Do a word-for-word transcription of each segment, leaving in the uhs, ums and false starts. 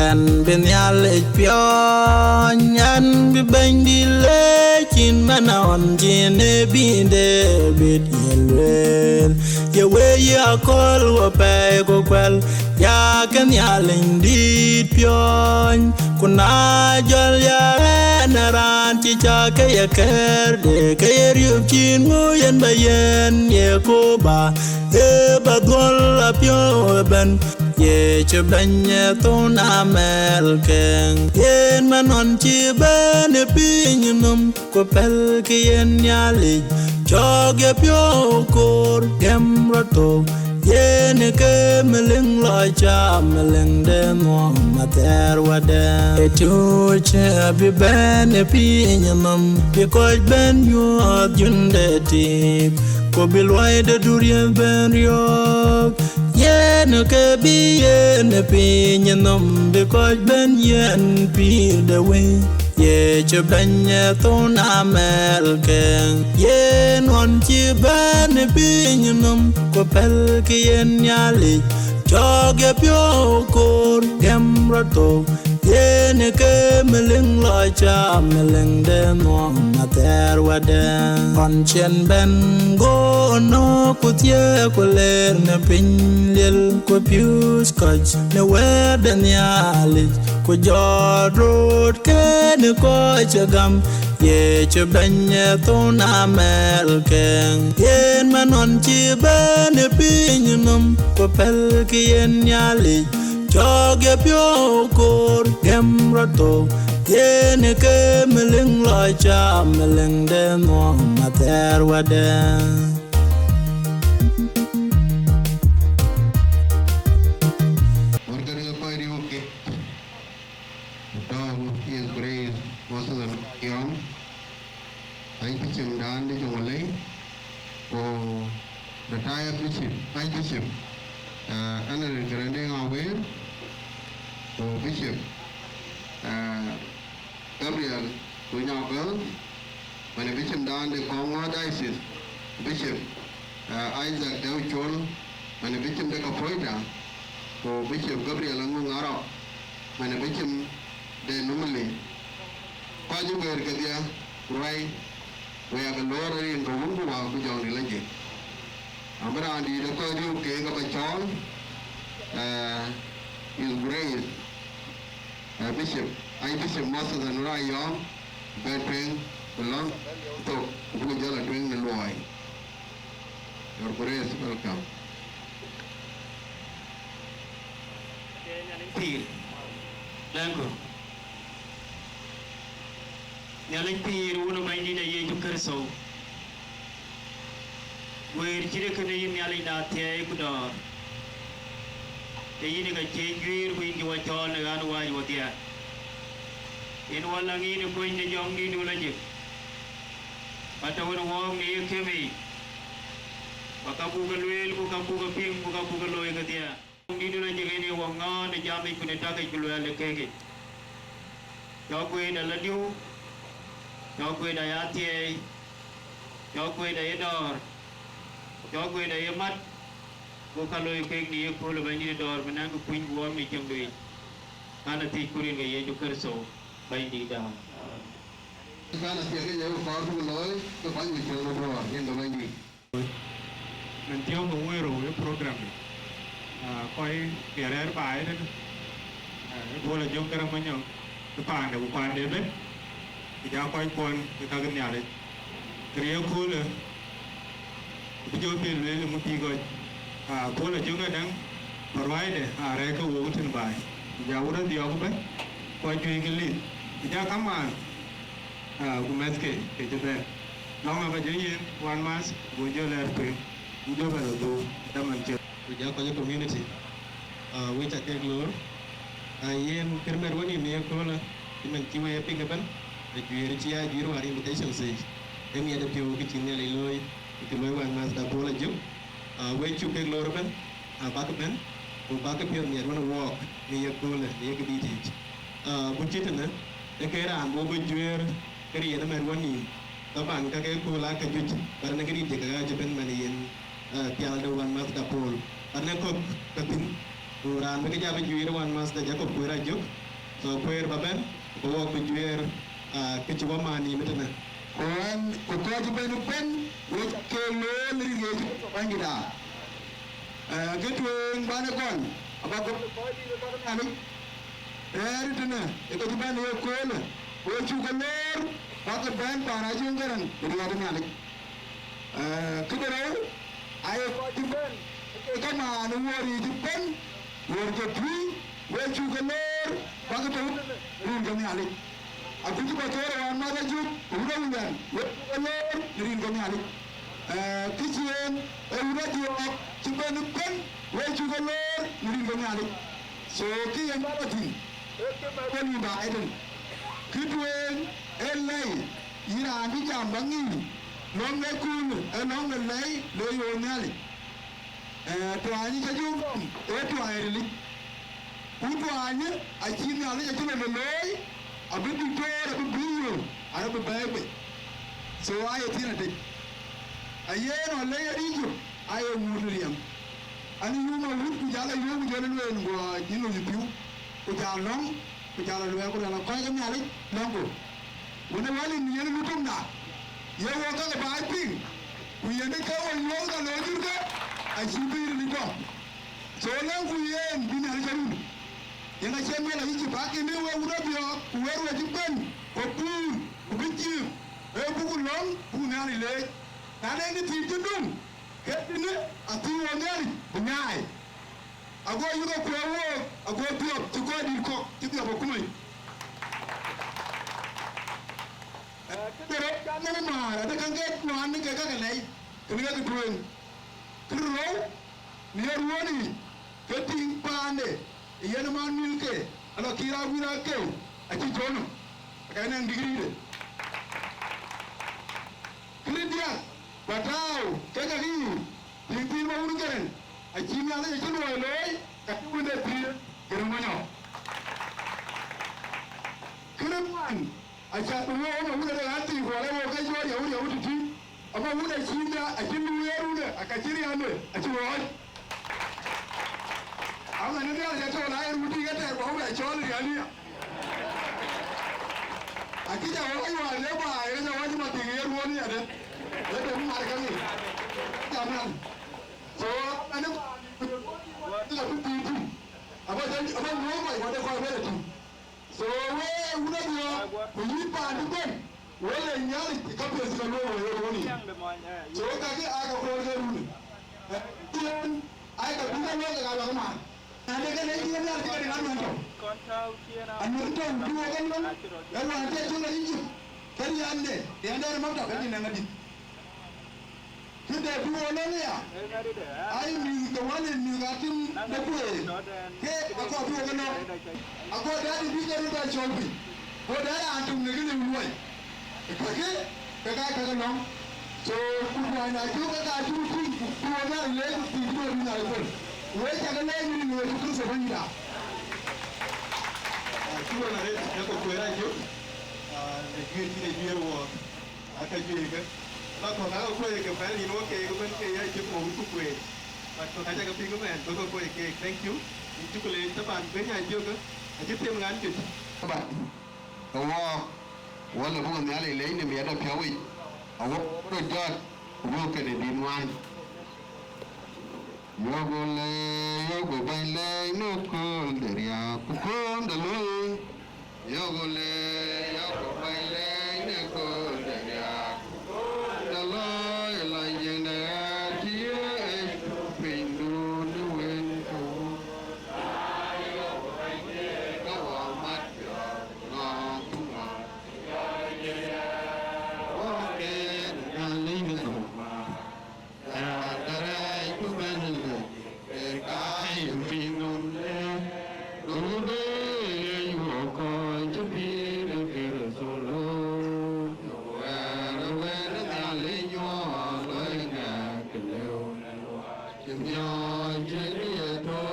Ɣɛn bï Nhialic piɔ̈ɔ̈ny, ɣɛn bï Bɛ̈nydït leec, yïn man ɣɔn cïn ë bï Debit ye lueel. Ye wëi yï akɔ̈l wapɛ̈i ku kuɛl, ya ke Nhialic dït piɔ̈ɔ̈ny. Ku na jɔl ya ɣɛn ë raan cï cä ke ye kɛ̈ɛ̈r, de ke ye riöp cïn ŋö yen bä yen ye ku bä, ë bä dhuɔl apiɔ̈u ëbɛ̈n. Ye cï bɛ̈ny ë thou na mɛl keŋ, yen man ɣɔn cï bɛ̈n ë piny nɔm, ku pɛlkï yen Nhialic, cɔk ye piɔ̈u koor, gɛm rɔt thou, yen ë ke meliŋ lɔ cam, meliŋ de nuɔm athɛɛr wadɛ̈. Ë tuuc abï bɛ̈n ë piny nɔm, bï kɔc bɛ̈n nyuɔɔth jun de tïp, ku bï luɔi de duriëth bɛ̈n riɔ̈ɔ̈k. Yen ke bï yen ë piny nɔm, bï kɔc bɛ̈n yen pïïr de wëi. Ye cï bɛ̈ny ë thou na mɛl keŋ, yen ɣɔn cï bɛ̈n ë piny nɔm, ku pɛlkï yen Nhialic, cɔk ye piɔ̈u koor, gɛm rɔt thou, yen ë ke meliŋ lɔ cam, meliŋ de nuɔm athɛɛr wadɛ̈. Ɣɔn cïn bɛ̈n, go nɔ̈k ku thiëëk ku leer në piny liel, ku piööc kɔc në wɛ̈ɛ̈t de Nhialic, ku jɔt röötkë në kɔc cï gam. Ye cï bɛ̈ny ë thou na mɛl keŋ, yen man ɣɔn cï bɛ̈n ë piny nɔm, ku pɛlkï yen Nhialic, cɔk ye piɔ̈u koor, gɛm rɔt thou, yen ë ke meliŋ lɔ cam, meliŋ de nuɔm athɛɛr wadɛ̈. Wärkë riëëk kɔc riëëu ke ku tɔ̈u His Grace Moses Anɔŋ Yɔm, Archbishop dan de Jonglei, ku retired Bishop, Archbishop, uh, Henry Garang Deng Awer, ku Bishop, uh, Gabriel Kunyabel, man ë Bishop dan de Kɔŋɔ̈ɔ̈r Diocese, Bishop, uh, Isaac Deu Col, man ë Bishop de Kapoeta, ku Bishop Gabriel Aŋuŋ Arok, man ë Bishop de Nimule. Kɔc ë guëër kedhie, ku ruɛi, wek aa ke loor rin ke Wun ku Wät ku Jɔŋdït Lajik. Abï raandït ë kɔc riëëu keek abä cɔɔl, eh, His Grace, eh, Bishop, Archbishop Moses Anɔŋ Yɔm, bɛ tueŋ, ku lɔ̈ŋ thok, ku buk jɔl a tueŋ në luɔi. Your Grace, welcome. Pïïr. Thank you. Nhialic pïïr, Wun ë Bɛ̈nydït ë Yecu Kërtho, guëër cït ee kënë yïn Nhialic de athiɛɛi ku dɔ̈ɔ̈r, ke yïn ë ka cï juiir ku yïn cï wa cɔɔl në ɣän wääc wadhie. Yen wa läŋ yïn ë kony de Jɔŋdïtdu Lajik, ba tɔ̈ wën ë wɔɔk në ye këm yic, ba ka buk ke lueel, ku ka buk ke piŋ, ku ka buk ke looi kedhie. Jɔŋdïtdu Lajik, yen ye wa ŋɔ̈ɔ̈r në jamic ku në takic ku luɛɛl ë kekic. Cɔk guëëtda lɔ diu, cɔk guëëtda ya thiɛɛi, cɔk guëëtda ye dɔ̈ɔ̈r, cɔk guëëtda ye mat, ku ka looi kek në ye kööl ë Bɛ̈nydït ë dɔ̈ɔ̈r bï naŋ kë kuny ku wɔɔk në cieŋdu yic. Kan athiëc ku rin ke Yecu Kërtho Bɛ̈nydïtda. Kan athiëc ke ye kɔɔr buk looi, ke kɔc ku cieŋ ku duɔ̈ɔ̈r, yen ke Bɛ̈nydït. Mɛn thiɔ̈k ke wëër rou ë program yic, ah, kɔc piɛth rɛ̈ɛ̈r baai ëtënë, ah, ë Bol Ajök Garang Manyɔk, ë paande ku paande ëbën, ku ja kɔckuɔn ë ka ke Nhialic. Kë ye köölë, ku bï jɔ piɛth lueel ë ŋö pïïr kɔc, ah, Bol Ajök Garang, ba ruääide, ah, rɛ̈ɛ̈r ke wok ëtënë baai, ku ja wut ë dhiɔ̈k ëbën, ku ajuëc ke lith, ku ja kamaan, ah, ku mɛ̈thke ke cï bɛ̈n. Lɔ̈ŋ abä jɔ yen wan math, go jɔ lɛɛr tueŋ, ku jɔ bɛ lɔ dhuk ë dhaman cï. Ku ja kɔc ë community, ah, wek ca kek loor, ah, yen kër mɛt wën yïn ë köölë, cï man cï wek ye piŋ ëbɛ̈n, ajuëër cï ya juëër wäär invitation stage, ë miɛt ë piɔ̈u kë cï Nhialic looi, kë looi wan math da Bol Ajök, ah, wek cuk kek loor ëbɛ̈n. Abäk bɛ̈n, ku bäk piɔ̈ɔ̈th miɛt wën ë wɔɔk në ye köölë, në ye këdït yic. Ah, ku cït tënë, ë ke raan bɔ̈ bï juëër, ke riɛn ëmɛt wën nïïm. Taban, ka ke kööl aa ke juëc, bä rɛn ë këdït jëk aa cï bɛ̈n man yen, ah, pial de wan math da Paul. Bä rɛn ë kɔ̈k ke thïn, Ku raan bï kë jam ë juiir ë wän Master Jacob Kuer Ajök. So Kuer ba bɛ̈n, ku wok bï juiir, ah, kë cï wɔ maan nïïm ëtënë. Ku ɣɛn, ku kɔc ëbɛ̈n ëbɛ̈n, wek ke loor në rin ke Yecu Kërtho Bɛ̈nydïïtda. Eh, kë tueŋ bän ë gɔl, aba gɔl ë kɔc dït ë bäk Nhialic. Rɛ̈ɛ̈r ëtënë, ë ke cï bɛ̈n ye köölë, wek cuk ke loor, bäk ke bɛ̈n paan Ajöŋ Gäräŋ ë riɔ̈ɔ̈t ë Nhialic. Eh, këde rou, aye kɔc cï bɛ̈n, ke kamaan ë wuɔ̈ɔ̈r yiic ëbɛ̈n, wuɔ̈ɔ̈r ke tui, wek cuk ke loor, bäk ke tɔ̈u rin ke Nhialic. Akuc bä thɔ̈ɔ̈r ë wään Math Ajök, wut ë Wulɛn, wek cuk ke loor në rin ke Nhialic. Eh, kë cï en, ee wut ë Dhiɔ̈ɔ̈k cï bɛ̈n ëbɛ̈n, wek cuk ke loor në rin ke Nhialic. So, kë yen bä lɔ thïn, ee kë bä bä lïïm bä ëtën. Kë tueŋ ee lɛ̈i, yïn raan cï jam bä ŋic, lɔ̈ŋ de kun, ee lɔ̈ŋ de lɛ̈i, le yöö Nhialic. Eh, tuany cä jɔ gɔm, ee tuany rilic. Ku tuany, acï Nhialic acï lɔ looi, abï diktor, abï bïï yöö, arë bï bɛ̈ɛ̈i bei. So, aye thiin atic. Aye nɔ lɛ̈i arïc, aye ŋuut riɛm. An, yum awut, ku jal ayuɔ̈ɔ̈k, ku jɔl lueel, guɔ nyin lɔ yï piu, ku jal lɔ̈ŋ, ku jal luɛɛl, ku luɛɛl, kɔc ke Nhialic, lɔ̈ŋku. Wën ë wäl yen lutumda, ye wok kakë baai piŋ, ku yen ë ke wok nyuɔɔth ka looi jurke, acï bï ril dɔm. So, lɛ̈ŋku yen bï Nhialic arun. Yen acie miɛl ayï cï bäk yen ë wek wut Abiɔɔk, ku wek ruɔc ëbɛ̈n, ku kuur, ku bï jiëëk, ee buk lɔ̈ŋ, buk Nhialic leec. Na nɛn ë thïn cï dum, ke tënë athïn wɔ Nhialic bï nyaai. Ago yïk akuɛɛr wook, ago dhiɔp cï kɔc dït kɔ̈k cï dhiɔp akumec. Eh, këde rou, can nɔm määr, adë käŋ ke nuan në ke käke lɛi, kënë ke tueŋ. Këde rou, në ye ruɔ̈ɔ̈n yic, ke tïŋ paande, yen man mïlke, alɔ kï rak wïïr ake, acï jɔ̈ɔ̈n nɔm, aka nɛŋ digiride. Këde diäk, ba tääu, ke ka kï, tïŋ pïïr ma wun Gäräŋ, acï Nhialic acï luɔi looi, ka cï wënde pïïr, Gäräŋ Manyɔk. Këde ŋuan, aca wok ma wun ade ɣän thii kuɔl, ee wok ke jɔɔr yawut yawut tïtï, ama wun acï nya, acï luui ee runde, aka cï riande, acï ɣɔɔc. Ama në Nhialic atɔ̈ la ee run tïŋ etɛɛr, ku awun acɔɔl rialiya. Akï ja wok ayual le baai, ke ja wok ma tïŋ ye ruɔ̈ɔ̈n yadë, le dom mar ka ŋic. Jam nɔm. So, ënë baai, ënë bï tïŋ tïŋ. Aba jam, aba nyuɔɔth kɔc, kɔc de kɔc bɛ̈n tïŋ. So, we wun Abiɔɔk, ku yïn paan cï bɛ̈n, we le Nhialic ka piɛth ka luɔ̈ɔ̈i we ye ruɔ̈ɔ̈n yic. So, kakë aa ka kuɔɔr ke run. Eh, tiɛɛn, ai ka bï ka luɔ̈ɔ̈i ka lɔ man. Na de ke le cï Nhialic cï ka de ŋa luɔ̈ɔ̈i tɔ̈. Anuɔ̈ɔ̈i tɔ̈, bï wok ke luɔ̈ɔ̈i, e wään tëë cök la Egypt, ke riɛnde, riɛnde ë maktab, e nyin nɛŋ adït. Këde bï wo lɔ aya, ai mïth ke wën ë mïth ka tïŋ de kueer, ke akɔɔr bï wo ke lɔ. Akɔɔr dɛ̈t bï ke röt bɛ cɔl piny, ku dɛ̈t raan töŋ në kë lëu luɔi. Kakë, ke ka kakë lɔ̈ŋ. So, ku kuany acuk ke ka cuk tïŋ, ku bï wo Nhialic leec, ku bï wo bï Nhialic kuel. Wek cakë leec në rin Yecu Kërtho Bɛ̈nyda. Acuk arëët, Jacob Kuer Ajök, ah, në juëc cïn ë juëër wook. Aka juëc ke, la kɔ̈k aka kuɛɛi ke pɛ̈l yïn wok keek ëbɛ̈n ke ya cï kɔ̈k ku kueer. But kɔ̈k aca ke piŋ ëmɛn, bä ke kuɛɛi keek. Thank you. Yïn cuk leec, taban, bɛ̈ny Ajök, acï them ŋan juëc. Taban, ke wɔ, wɔ le buk Nhialic leec në miɛt de piɔ̈u yic, awɔ röt jɔt, ku buk këde dït ŋuan. Yökö le, yökö bɛ̈ny leec në kööl de riääk, ku kööl de luɔi. Yökö le, yökö bɛ̈ny leec në kööl de riääk, ku kööl de luɔi, la yiëŋ de ɣɛɛr cï ye ëc pinydun wën ke wun. Yökö bɛ̈ny leec ke wä mat piɔ̈ɔ̈th, ŋɔ̈ɔ̈ŋ ku ŋɔ̈ɔ̈ŋ. Wä ke Nhialic në thok ma. Ëë, kërɛɛc ku bɛ̈n ëlë, ke ka yïn pinyë nɔm le, ku bï ye yuɔ̈ɔ̈k kɔc cï pïïr ë Kërtho looi. Wɛ̈ɛ̈r ë wën ë Nhialic nyuɔɔth loi ŋɛk lëu në luɔi cï miɔɔc cïn ye tɔ̈,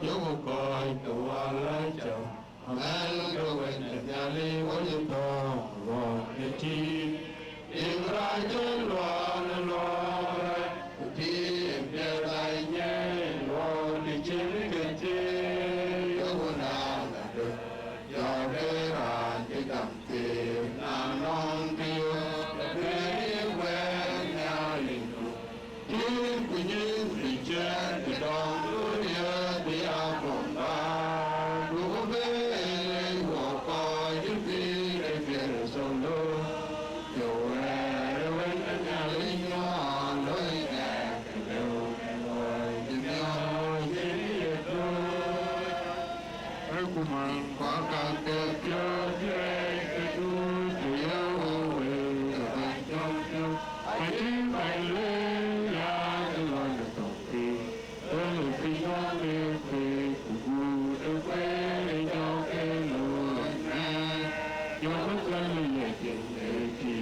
jɔku kɔc ke wal acam. Amen, ke wën de Nhialic wɔ ye tɔ̈, luɔk de tïŋ, tim rac ë luɔɔn ë luɔɔr, ku tim piɛth aa nyin luɔɔr de cin ke Ku man kuakakde piɔ̈ɔ̈th cï rɛɛc ke duut, ku ye wëu wëu ke bäny cɔl piɔ̈u. Acï bäny lueel, ya ke lɔ në thɔ̈k piny, ëlë piny nɔm ë kueer, ku guut ë kueer ë jɔk ke looi mɛɛr. Jɔk ë thäl ë ye tiŋ ë cï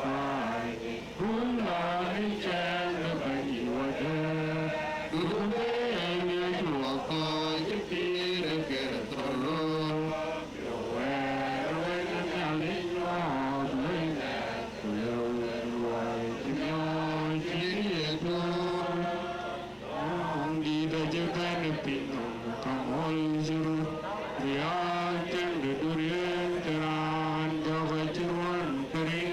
paany. Ku lɔ në cɛɛŋ de bäny wadɛ̈, ku bɛ̈ɛ̈i ë juɔk kɔc cï pïïr ë Kërtho looi. Wɛ̈ɛ̈r wek Nhialic nyuɔɔth wek ŋɛk, ku lëu wek luɔi cï miɔɔc cïn ye tuɔɔc. Dït acï bɛ̈n ë piny nɔm, ka mɔ̈l cï röt riääk, tiɛŋ de duriëën ke raan jɔ̈k acï ruɔ̈n ke riŋ.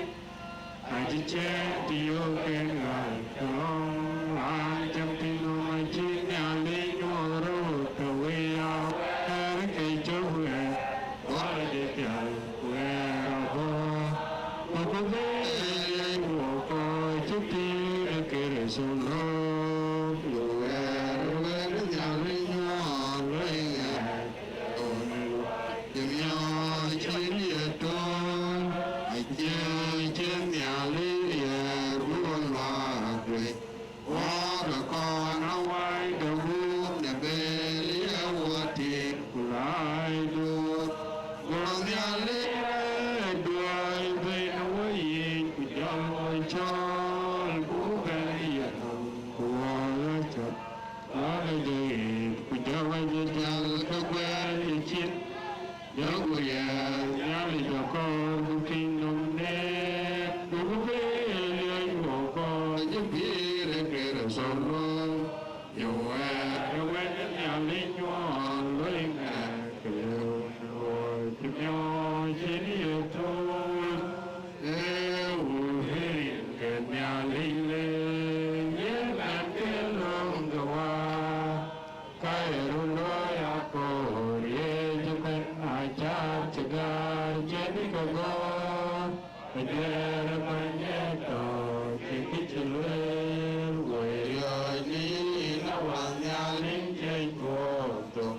Acï ciɛɛŋ të yök en ɣäl ke lɔ̈ŋ, raan cäm piny nɔm acï Nhialic nyuɔɔth röt, tɔ̈ wei awɛ̈ɛ̈r ke cök wɛ̈ɛ̈r, wala jɔ pial ku ɣɛɛr abɔ̈. Ku bï bɛ̈ɛ̈i ë juɔk kɔc cï pïïr ë Kërtho looi, ku ɣɛɛr wek Nhialic nyuɔɔth wek ŋɛk. Cï miɔɔc cïn ye tuɔɔc, acie cïn Nhialic riɛɛr bï wɔ luaak wei. Wɔ ke kɔn awäc de guum de bɛ̈ɛ̈l ye wɔ tiit, ku laac duut. Go Nhialic rɛɛc duɔɔi bɛ̈n wɔ yiic, ku jɔl wɔ cɔɔl, ku bɛ̈n yenɔm, ku wɔ ɣa cɔk. Wala jɔ ɣet, ku jɔ ɣa jɔ jäl ke guɛɛr ë cin, jɔ ku riɛɛr Nhialic akɔɔr, ku piny nɔm neem, ku bï bɛ̈ɛ̈i ë juɔk kɔc cï pïïr ë Kërtho looi. Ye wɛ̈ɛ̈r wek Nhialic nyuɔɔth loi ŋɛk, ke lëu në luɔi cï miɔɔc cïn ye tuɔɔc. Ee wëu rin ke Nhialic le, yen mɛn ke lööŋ ke Wäär, ka ye röt looi akoor, ye cï bɛ̈n acaar cï gäär cïn ke gɔ̈ɔ̈r, ajuɛɛr ë bäny ye tɔ̈, cï kë cï lueel, woi riɔ̈ɔ̈c në yïn, Awäny Nhialic cï cuɔɔk thok.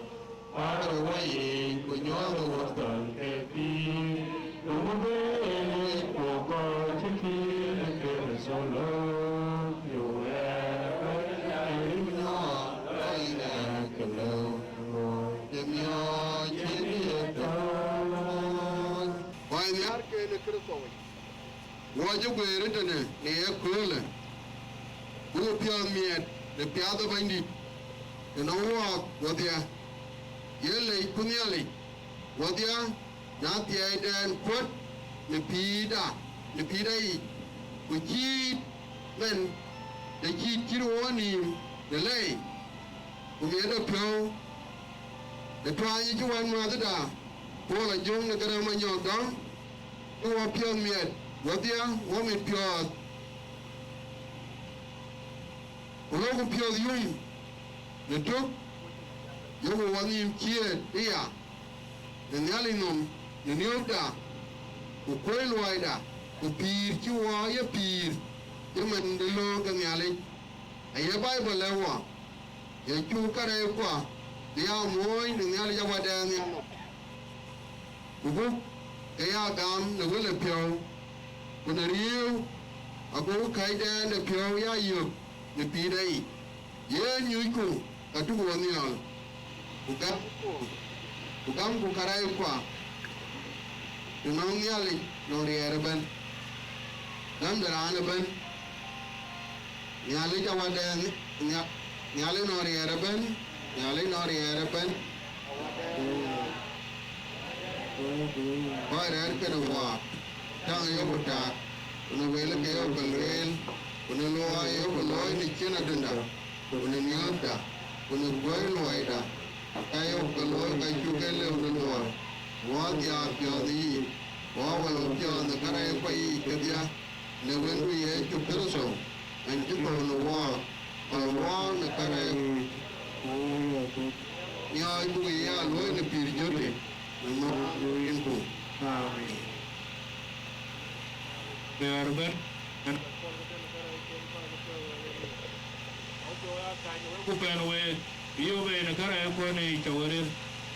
Wäär wɔ yiic, ku nyuɔɔth wɔ thɔ̈l ke pïïr, ku bï bɛ̈ɛ̈i ë juɔk kɔc cï pïïr ë Kërtho looi, ye wɛ̈ɛ̈r wek Nhialic nyuɔɔth loi ŋɛk, ke lëu në luɔi cï miɔɔc cïn ye tuɔɔc. Wäär nhiaar ke në Kërtho yic. Wɔ cï guëër ëtënë në ye köölë, buk piɔ̈ɔ̈th miɛt në piath ë Bɛ̈nydït, tënɔŋ wɔɔk wɔdhia, ye lecku Nhialic wɔdhia, na thiɛɛidɛn kuɔ̈t në pïïrda, në pïïrda yic, ku cïït mɛn de cïït cït wɔ nïïm në lɛi, ku miɛt de piɔ̈u, në tuaany cï wänmääthda Paul Ajöŋ në Garaŋ Manyɔk dɔm, ku wɔ piɔ̈ɔ̈th miɛt wɔdhia, wɔ mit piɔ̈ɔ̈th, ku loku piɔ̈ɔ̈th yum në tök, yoku wɔ nïïm ciëët ëya në Nhialic nɔm në niöpda, ku kuöc luɔida, ku pïïr cï wɔ ye pïïr cï man de lööŋ ke Nhialic. Aye Baibul lɛ̈k wɔ, ye cuk kärɛckua bï ya moony në Nhialic Awadɛɛr nhial nɔm, ku buk ke ya gam në wël ë piɔ̈u, ku në riëëu, agoku kɛ̈cdɛn ë piɔ̈u ya yök në pïïrda yic. Yen nyucku ka tuk wɔ nhiɔl, ku gamku, ku gamku kärɛckua, të nɔŋ Nhialic nɔŋ riɛɛr ëbɛ̈n, gäm de raan ëbɛ̈n. Nhialic Awadɛɛr, Nhia-, Nhialic nɔŋ riɛɛr ëbɛ̈n, Nhialic nɔŋ riɛɛr ëbɛ̈n. Kɔc rɛ̈ɛ̈r kenë waak, täŋ ayoku tak, ku në wël ke yoku lueel, ku në luɔi ayoku looi në cin adunda, ku në niöpda, ku në kuöc luɔida, ka yoku looi ka cuk ke lëu në luɔi, wɔ dhiaak piɔ̈ɔ̈th yiic, wɔ wëu piɔ̈ɔ̈th ë kärɛckua yiic kedhia, në Wëndu Yecu Kërtho, ɣɛn cï thou në wɔɔk, thou wɔɔk në kärɛc. Miɔɔc buk ya luɔi në pïïr jötë, në nhom rinku. Amen. Bɛ̈ɛ̈r ëbɛ̈n, ku pɛ̈n week, yöök en ë kärɛckuɔn ë cɔk ë ril.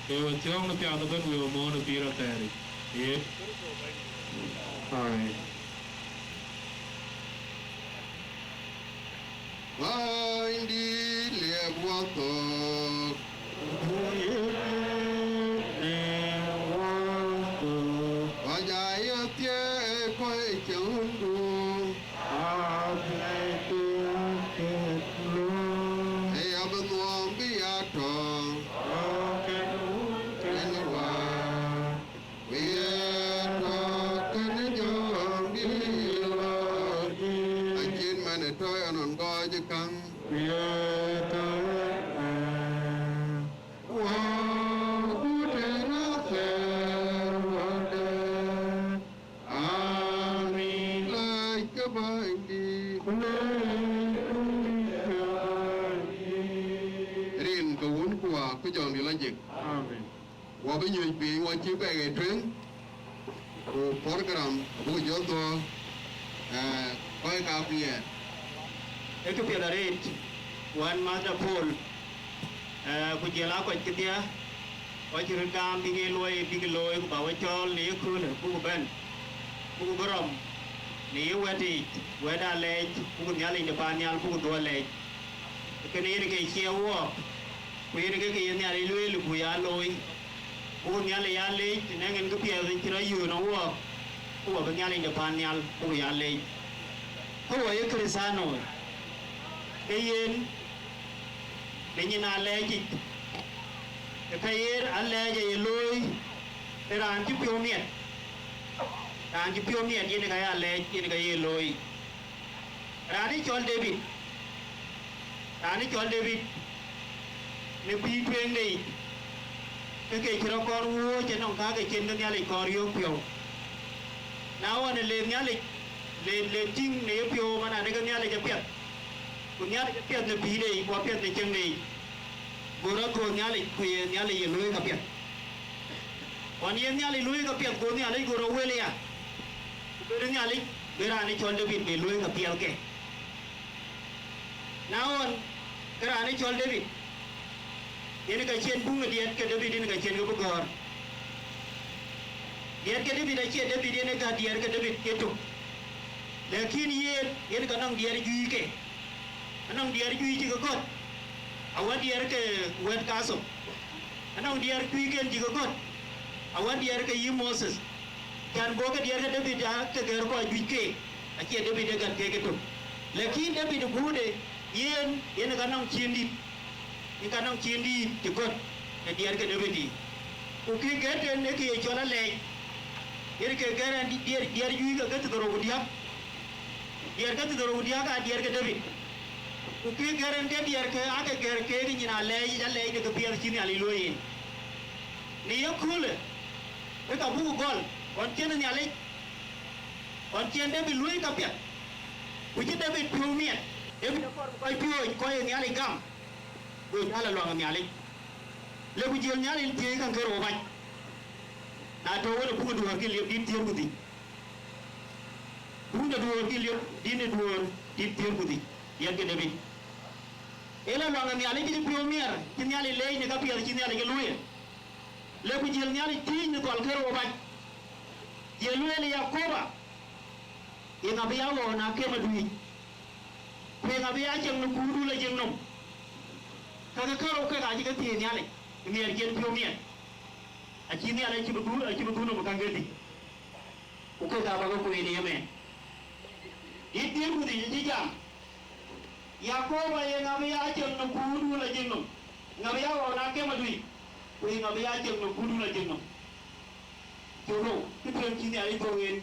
Ke we thiɔ̈ɔ̈ŋ në piath ëbën, we we mɔ̈ɔ̈n ë pïïr athɛɛr yic. Ee. Ai. Bänydït liep wathok. Liep wathok. Kɔc aa ye thiëëk kɔc cï ɣöndu. Abï thiëëk looi. Ee abï nuɔɔm bï ya tɔ̈. Tɔ̈ kën wun kën wä. Ku ye tɔ̈ kën jɔŋdït lɔ. Acït man ë tɔ̈ ënɔn gɔc käŋ. Ku ye tɔ̈ ëmɛn. Wä ku tënë athɛɛr wädë. Amin. Lɛc ke Bänydït. Lɛc ke Bänydït. Rin ke Wun ku Wä ku Jɔŋdït Lajik. Amin. Wɔ bï nyuc piny, wɔ cï bɛ̈ɛ̈k ë tueŋ, ku program abuk jɔ dhuɔ̈k, eh, kɔc ka ku yɛn. Ee këpiɛth arëët, wän Mother Paul, eh, ku jël aa kɔc kedhie, kɔc cï röt gam bïk ye luɔi, bïk looi, ku ba we cɔɔl në ye köölë, buk bɛ̈n, buk bï rɔm në ye wɛ̈t yiic, wɛ̈t aa lɛɛc, buk Nhialic de paan nhial, buk dhuɔ̈k lɛɛc. Kënë yen ke cie wɔɔk, ku yen ke ke ye Nhialic lueel, ku ya looi. Buk Nhialic ya leec, të nɛŋ en këpiɛth cï rɔt yöön ë wɔɔk, ku wɔ bï Nhialic de paan nhial, buk ya leec. Ke wɔ ye Kërëthänooi, ke yen në nyin alɛɛc yic, ke ka ye alɛɛc aye looi, ë raan cï piɔ̈u miɛt, raan cï piɔ̈u miɛt yen ka ya lɛɛc, yen ka ye looi. Raan ë cɔl David, raan ë cɔl David, në pïïr tueŋde yic, ke ke cï rɔt kɔn wuɔ̈ɔ̈c ënɔŋ ka ke cïn ke Nhialic kɔn riöök piɔ̈u. Na ɣɔn, le Nhialic, le, le tïŋ në yepiɔ̈u, man adë ke Nhialic apiɛth, ku Nhialic apiɛth në pïïrde yic, ku apiɛth në cieŋde yic, go rɔt dhuɔ̈k Nhialic, ku ye Nhialic ye luöi kapiɛth. Ɣɔn ye Nhialic luöi kapiɛth, go Nhialic go rɔt wël aya, ku bï Nhialic bï raan ë cɔl David bï luöi kapiɛth ke. Na ɣɔn, ke raan ë cɔl David, yen ka cïn buŋ ë diɛt ke David, yen ka cïn ke bï gɔ̈ɔ̈r. Diɛt ke David acie David yen ë gät diɛt ke David ke tök, lakin yen, yen ka nɔŋ diɛt juëc ke, anɔŋ diɛt juëc cï ke gɔ̈t, awär diɛt ke wɛ̈t kathok, anɔŋ diɛt juëc ken cï ke gɔ̈t, awär diɛt ke yï Moses. Cän bɔ̈ ke diɛt ke David aa ke gɛ̈r kɔc juëc keek, acie David ë gät keek ëtök. Lakin David guude yen, yen ka nɔŋ ciëën dït, yen ka nɔŋ ciëën dït cï gɔ̈t në diɛt ke David yiic. Ku kë gɛ̈t en ë kë ye cɔl alɛɛc, yen ke gɛ̈r ɛn diɛt, diɛt juëc ke ke thiërdhorou ku diäk. Diɛt ke thiërdhorou ku diäk aa diɛt ke David. Ku kë gɛ̈r en ke diɛt ke aa ke gɛ̈r keek nyin alɛɛc yic, alɛɛc de këpiɛth cï Nhialic luöi en. Në ye köölë, ke ka buk gɔl, ɣɔn cïn Nhialic, ɣɔn cïn David luöi kapiɛth, ku cï David piɔ̈u miɛt, David akɔɔr bï kɔc piööc, kɔc ë Nhialic gam, go jäl aluaŋ Nhialic. Le ku jiël Nhialic thiëëc käŋ ke rou bac, na tɔ̈u wën ë buk duɔ̈ɔ̈r ke liep dït thiëër ku dhïc. Buk de duɔ̈ɔ̈r ke liep dït ë duɔ̈ɔ̈r dït thiëër ku dhïc, diɛt ke David. Ë la luaŋ Nhialic cï piɔ̈u miɛt, cï Nhialic leec në kapiɛth cï Nhialic ke luöi. Le ku jiël Nhialic thiëëc në gɔl ke rou bac, ye lueel, Yakoba, yeŋa bï ya ɣɔ̈ɔ̈n akëm ë duic? Ku yeŋa bï ya ceŋ në kuurdu lajik nɔm? Kakë karou kek aacï ke thiëëc Nhialic, miɛt cïn piɔ̈u miɛt, acï Nhialic acï bï dhuur, acï bï dhuur nɔm ë käŋ ke dhïc. Ku kek aa bä ke kueen ë yemɛɛn. Dït thiëër ku dhïc acï jam, Yakoba, yeŋa bï ya ceŋ në kuurdu lajik nɔm? Yeŋa bï ya ɣɔ̈ɔ̈n akëm ë duic? Ku yeŋa bï ya ceŋ në kuurdu lajik nɔm? Cök rou, kë tueŋ cï Nhialic dhuɔ̈k en,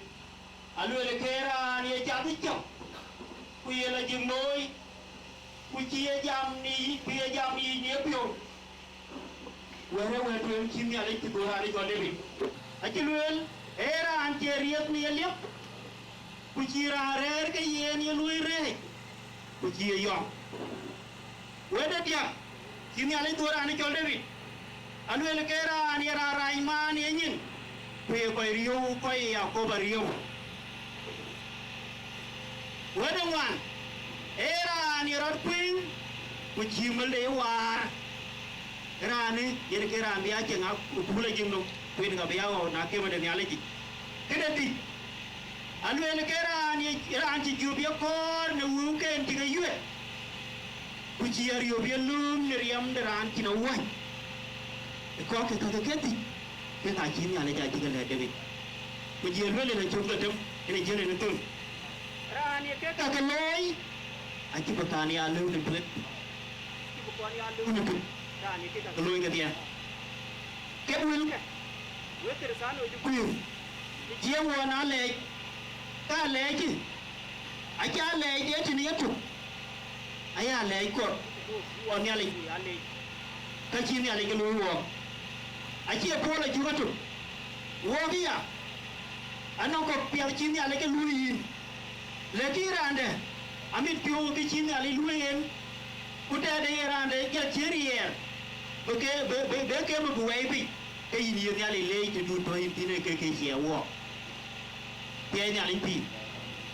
alueel, ke raan ye cath ë cäm, ku ye lajik looi, ku cï ye jam në yic, ku ye jam në yic në yepiɔ̈u. Wɛ̈t ë wɛ̈t tueŋ cï Nhialic cï dhuɔ̈k raan ë cɔl David. Acï lueel, ee raan cie riɛth në yeliep, ku cï raan rɛ̈ɛ̈r ke yen ye luöi rɛ̈ɛ̈c, ku cï ye yɔŋ. Wɛ̈t ë diäk cï Nhialic dhuɔ̈k raan ë cɔl David, alueel, ke raan ye raan rac maan ye nyin, ku ye kɔc riëëu, kɔc ë Yakoba riëëu. Wɛ̈t ë ŋuan, ee raan ye rɔt kuëëŋ, ku cï mälde ye waar. Raanë yen ke raan bï a cieŋ akut ajiëŋ nɔm, ku yen ka bï a ɣɔ̈u në akëmëde Nhialic yic. Këde dhïc, alueel ke raan ye, raan cï jop ye kɔɔr në wëuken cï ke yuɛɛr, ku cï ariöp ye lööm në riɛm de raan cïn awäny. Ë kɔc ke käke kedhie, ke ka cï Nhialic acï ke lɛ̈k Debit. Ku jël lueel yen acök ke tem, yen ë jël yen ë thöl. Raan ye ke käke looi, acï bï kan ya lëu në tueŋ. Acï bï kɔn ya lëu në tueŋ. Raan ye ke käke looi kedhie. Ke wëlkë, wek Kërthiano jukuur, të cï wɔ na lɛɛc, ka lɛɛc, acä lɛɛc de tënë yetök, aya lɛɛc kɔɔr wɔ Nhialic, ka cï Nhialic ke luöi wɔɔk. Acie puɔl acuk etök, wɔɔk aya, anɔŋ kɔ̈k piɛth cï Nhialic ke luöi yïn. Lakin raan dɛ̈, amit piɔ̈u kë cï Nhialic luöi en, ku tɛ̈dë ye raan dɛ̈ jɔl cïn riɛɛr, bï ke, bï, bï, bï ke bï wɛɛi piny, ke yïn ye Nhialic leec tëdun tɔ̈ yïn thïn, ee ke, ke cie wɔɔk. Thiɛɛi Nhialic pïïr.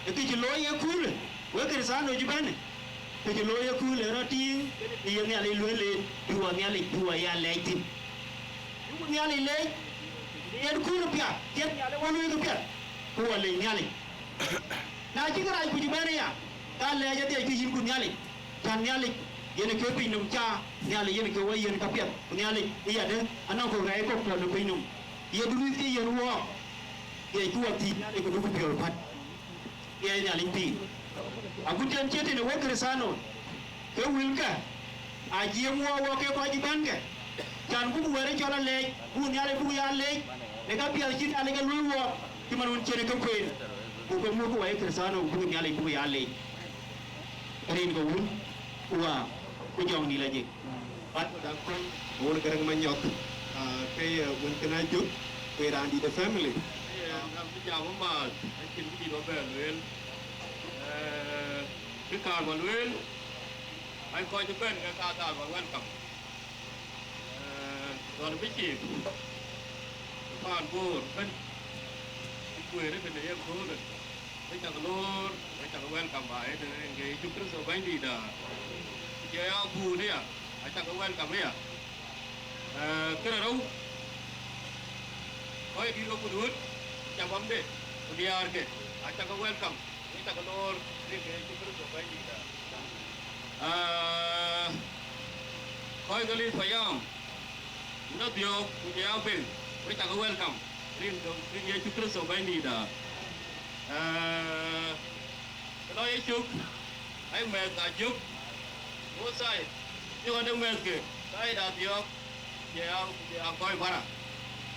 Ee kë cï looi ye köölë, wek Kërthiano cï bɛ̈n, kë cï looi ye köölë rɔt tiiŋ, ye Nhialic lueel en, bï wɔ Nhialic, bï wɔ ya lɛɛc thïn. Bï wɔ Nhialic leec, yen köölë piath, cïn Nhialic wɔ luöikë piath, ku wɔ leec Nhialic. Na cï kërac kuc ëbɛ̈n aya, ka lɛɛc adhil cï yïn ku Nhialic, cän Nhialic yen ke piny nɔm caa, Nhialic yen ke wɔ yiën käpiɛth, ku Nhialic ë yadë anɔŋ kɔ̈k rɛɛc kɔ̈k tɔ̈ në piny nɔm, ye bï luith ke yiën wɔɔk, ye cï wɔ thiic Nhialic ku duku piɔ̈u pät, ye Nhialic pïïr. Agut cïn cït tënë wek Kërthiano, ke wëlkë, ajiëëm wɔ wɔ ke kɔc ëbɛ̈nkë, cän buk wɛ̈ɛ̈r cɔl alɛɛc, buk Nhialic buk ya leec, në käpiɛth cï Nhialic ke luöi wɔ, cï man wën cïn ke kueen, ku ke muk wɔ ye Kërthiano, buk Nhialic buk ya leec. Rin ke wun, ku wäär, ku jɔŋdït la jik. Bat ku dak kuɔny, wun Garaŋ Manyɔk, ah, ke ye wën kënë Ajök, ku ye raandït ë family. Ee, ŋa bï jam ëmääth, acïn kë dït wɔ bɛ lueel. Ee, kë kaar bä lueel, Ai, kɔc ëbɛ̈n ke ka dhal ba welcome. Eh, dhɔn bï cïk, paan Bor ëbɛ̈n, kueer ëtënë ye köölë, we cak loor, we cak welcome ba ëtënë rin ke Yecu Kërtho Bɛ̈nydïïtda. Ku jɔ ya buur aya, acak welcome aya. Eh, kërë rou, kɔc dït rou ku duöt, cabamde, ku diäärke, acak welcome. Wek cak loor, rin ke Yecu Kërtho Bɛ̈nydïïtda. Ah, kɔc ke Lith Payam, wun Adhiɔ̈ɔ̈k, ku jɔ ya Beng, wek cak welcome, rin ke, rin Yecu Kërtho Bɛ̈nydïïtda. Ah, ke lɔ ye cök, ai mɛth Ajök, both side, cï ɣɔn de mɛthke, side Adhiɔ̈ɔ̈k, jɔ ya, jɔ ya kɔc bara.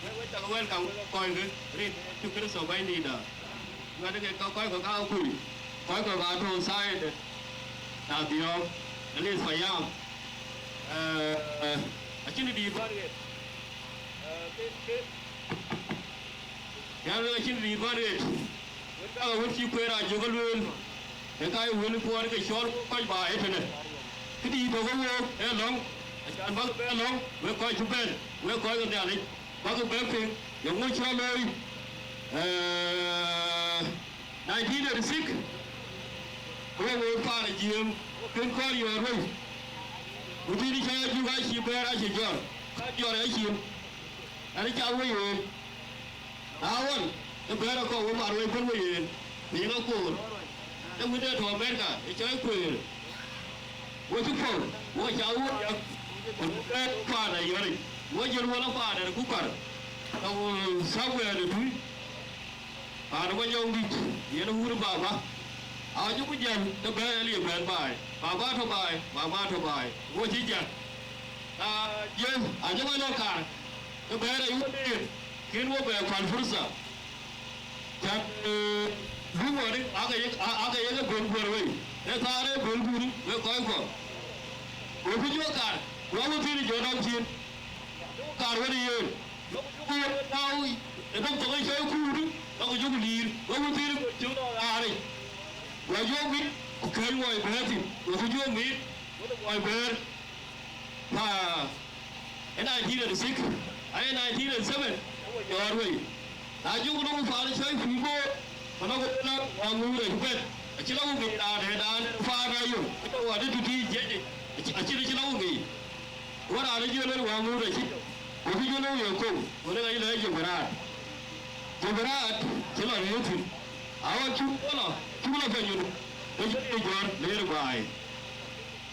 Wek, wek cak welcome, wek kɔc ke, rin ke Yecu Kërtho Bɛ̈nydïïtda. Wɛ̈t ke ka kɔc kɔ̈k aa kuc, kɔc kɔ̈k aa tɔ̈u side Adhiɔ̈ɔ̈k, Lith Payam. Eh, acïn dïït bän ɣet. Eh, ke, ke, ya lueel acïn dïït bän ɣet. Wën ka wën cï kueer Ajök lueel, ke ka ye wën kuɔɔr ke cɔl kɔc ba ëtënë. Kë dïït tɔ̈u ke wook ë lɔ̈ŋ, acan bäk bɛ lɔ̈ŋ, wek kɔc cï bɛ̈n, wek kɔc ke Nhialic. Bäk bɛ piŋ, ye ŋö cï rɔt looi? Eh, nineteen eighty-six, ke we wëët paan ë Jiëëm, kën kɔɔr yɔ̈ɔ̈r wei. Ku dhil cä Ajök acï bɛ̈ɛ̈r acï jɔr, ka jɔr acïn. Ɛn, cath wei wëët. Na ɣɔn, ë bɛ̈ɛ̈r akɔ̈u we mar wei bën wei yen, piny akoor. Ee wënde tɔ̈ Amerika, ë cɔɔc kueer. Wo cï pɔ̈u, wo ca wun yak, ku bɛ̈ɛ̈r paan ayɔ̈ric, wo jël wala paan ë ku kar, ka wo Samuel ë tui, paan ë Manyɔŋdït, yen wun baba. Acï ku jäl, ke bɛ̈ɛ̈r ë liep bɛ̈n baai, baba tɔ̈ baai, mama tɔ̈ baai, wo cï jäl. Na jël, acï wël ë kar, ke bɛ̈ɛ̈r ayuɔ̈ɔ̈r yen, kën wo bɛ päl fursa. Cän, eh, bï ŋuɔ̈t, ake yek, a-, ake yek ë böl guöör wei, ee thaar ee böl guur, wek kɔc kɔ̈k. Wek ku jɔ kar, ku awun thïn jɔ dɔm cin, kar wën ë yen. Wek ku jɔ tääu ë dɔm thok ë cɔl kuur, wek ku jɔ ku liir, wek awun thïn cï rɔt raaric. Wek jɔ mïth, ku kɛ̈ɛ̈c muɔɔc bɛ̈ɛ̈r thïn, wek ku jɔ mïth, wek muɔɔc bɛ̈ɛ̈r. Pa ë nineteen eighty-six, aye nineteen eighty-seven, jɔɔr wei. Na jɔku nɔŋ paan cɔl Kuibo, ku nɔŋ ku la wa ŋuur ë bɛ̈t, acï la ku ŋic raan dɛ̈, raan dɛ̈ paan ayö, ku tɔ̈ wa dït tït jiëc, acï, acï, acï la ku ŋic. Ku raan ë jël wël wäŋ ŋuut acï, ku kë jël wël ye kɔ̈u, ku lek ayï lɛ̈k jebiraat. Jebiraat cï lɔ rëër thïn. Awën cuk lɔ, cuk lɔ piny ëdu, ë cï jɔ̈ɔ̈r leer baai.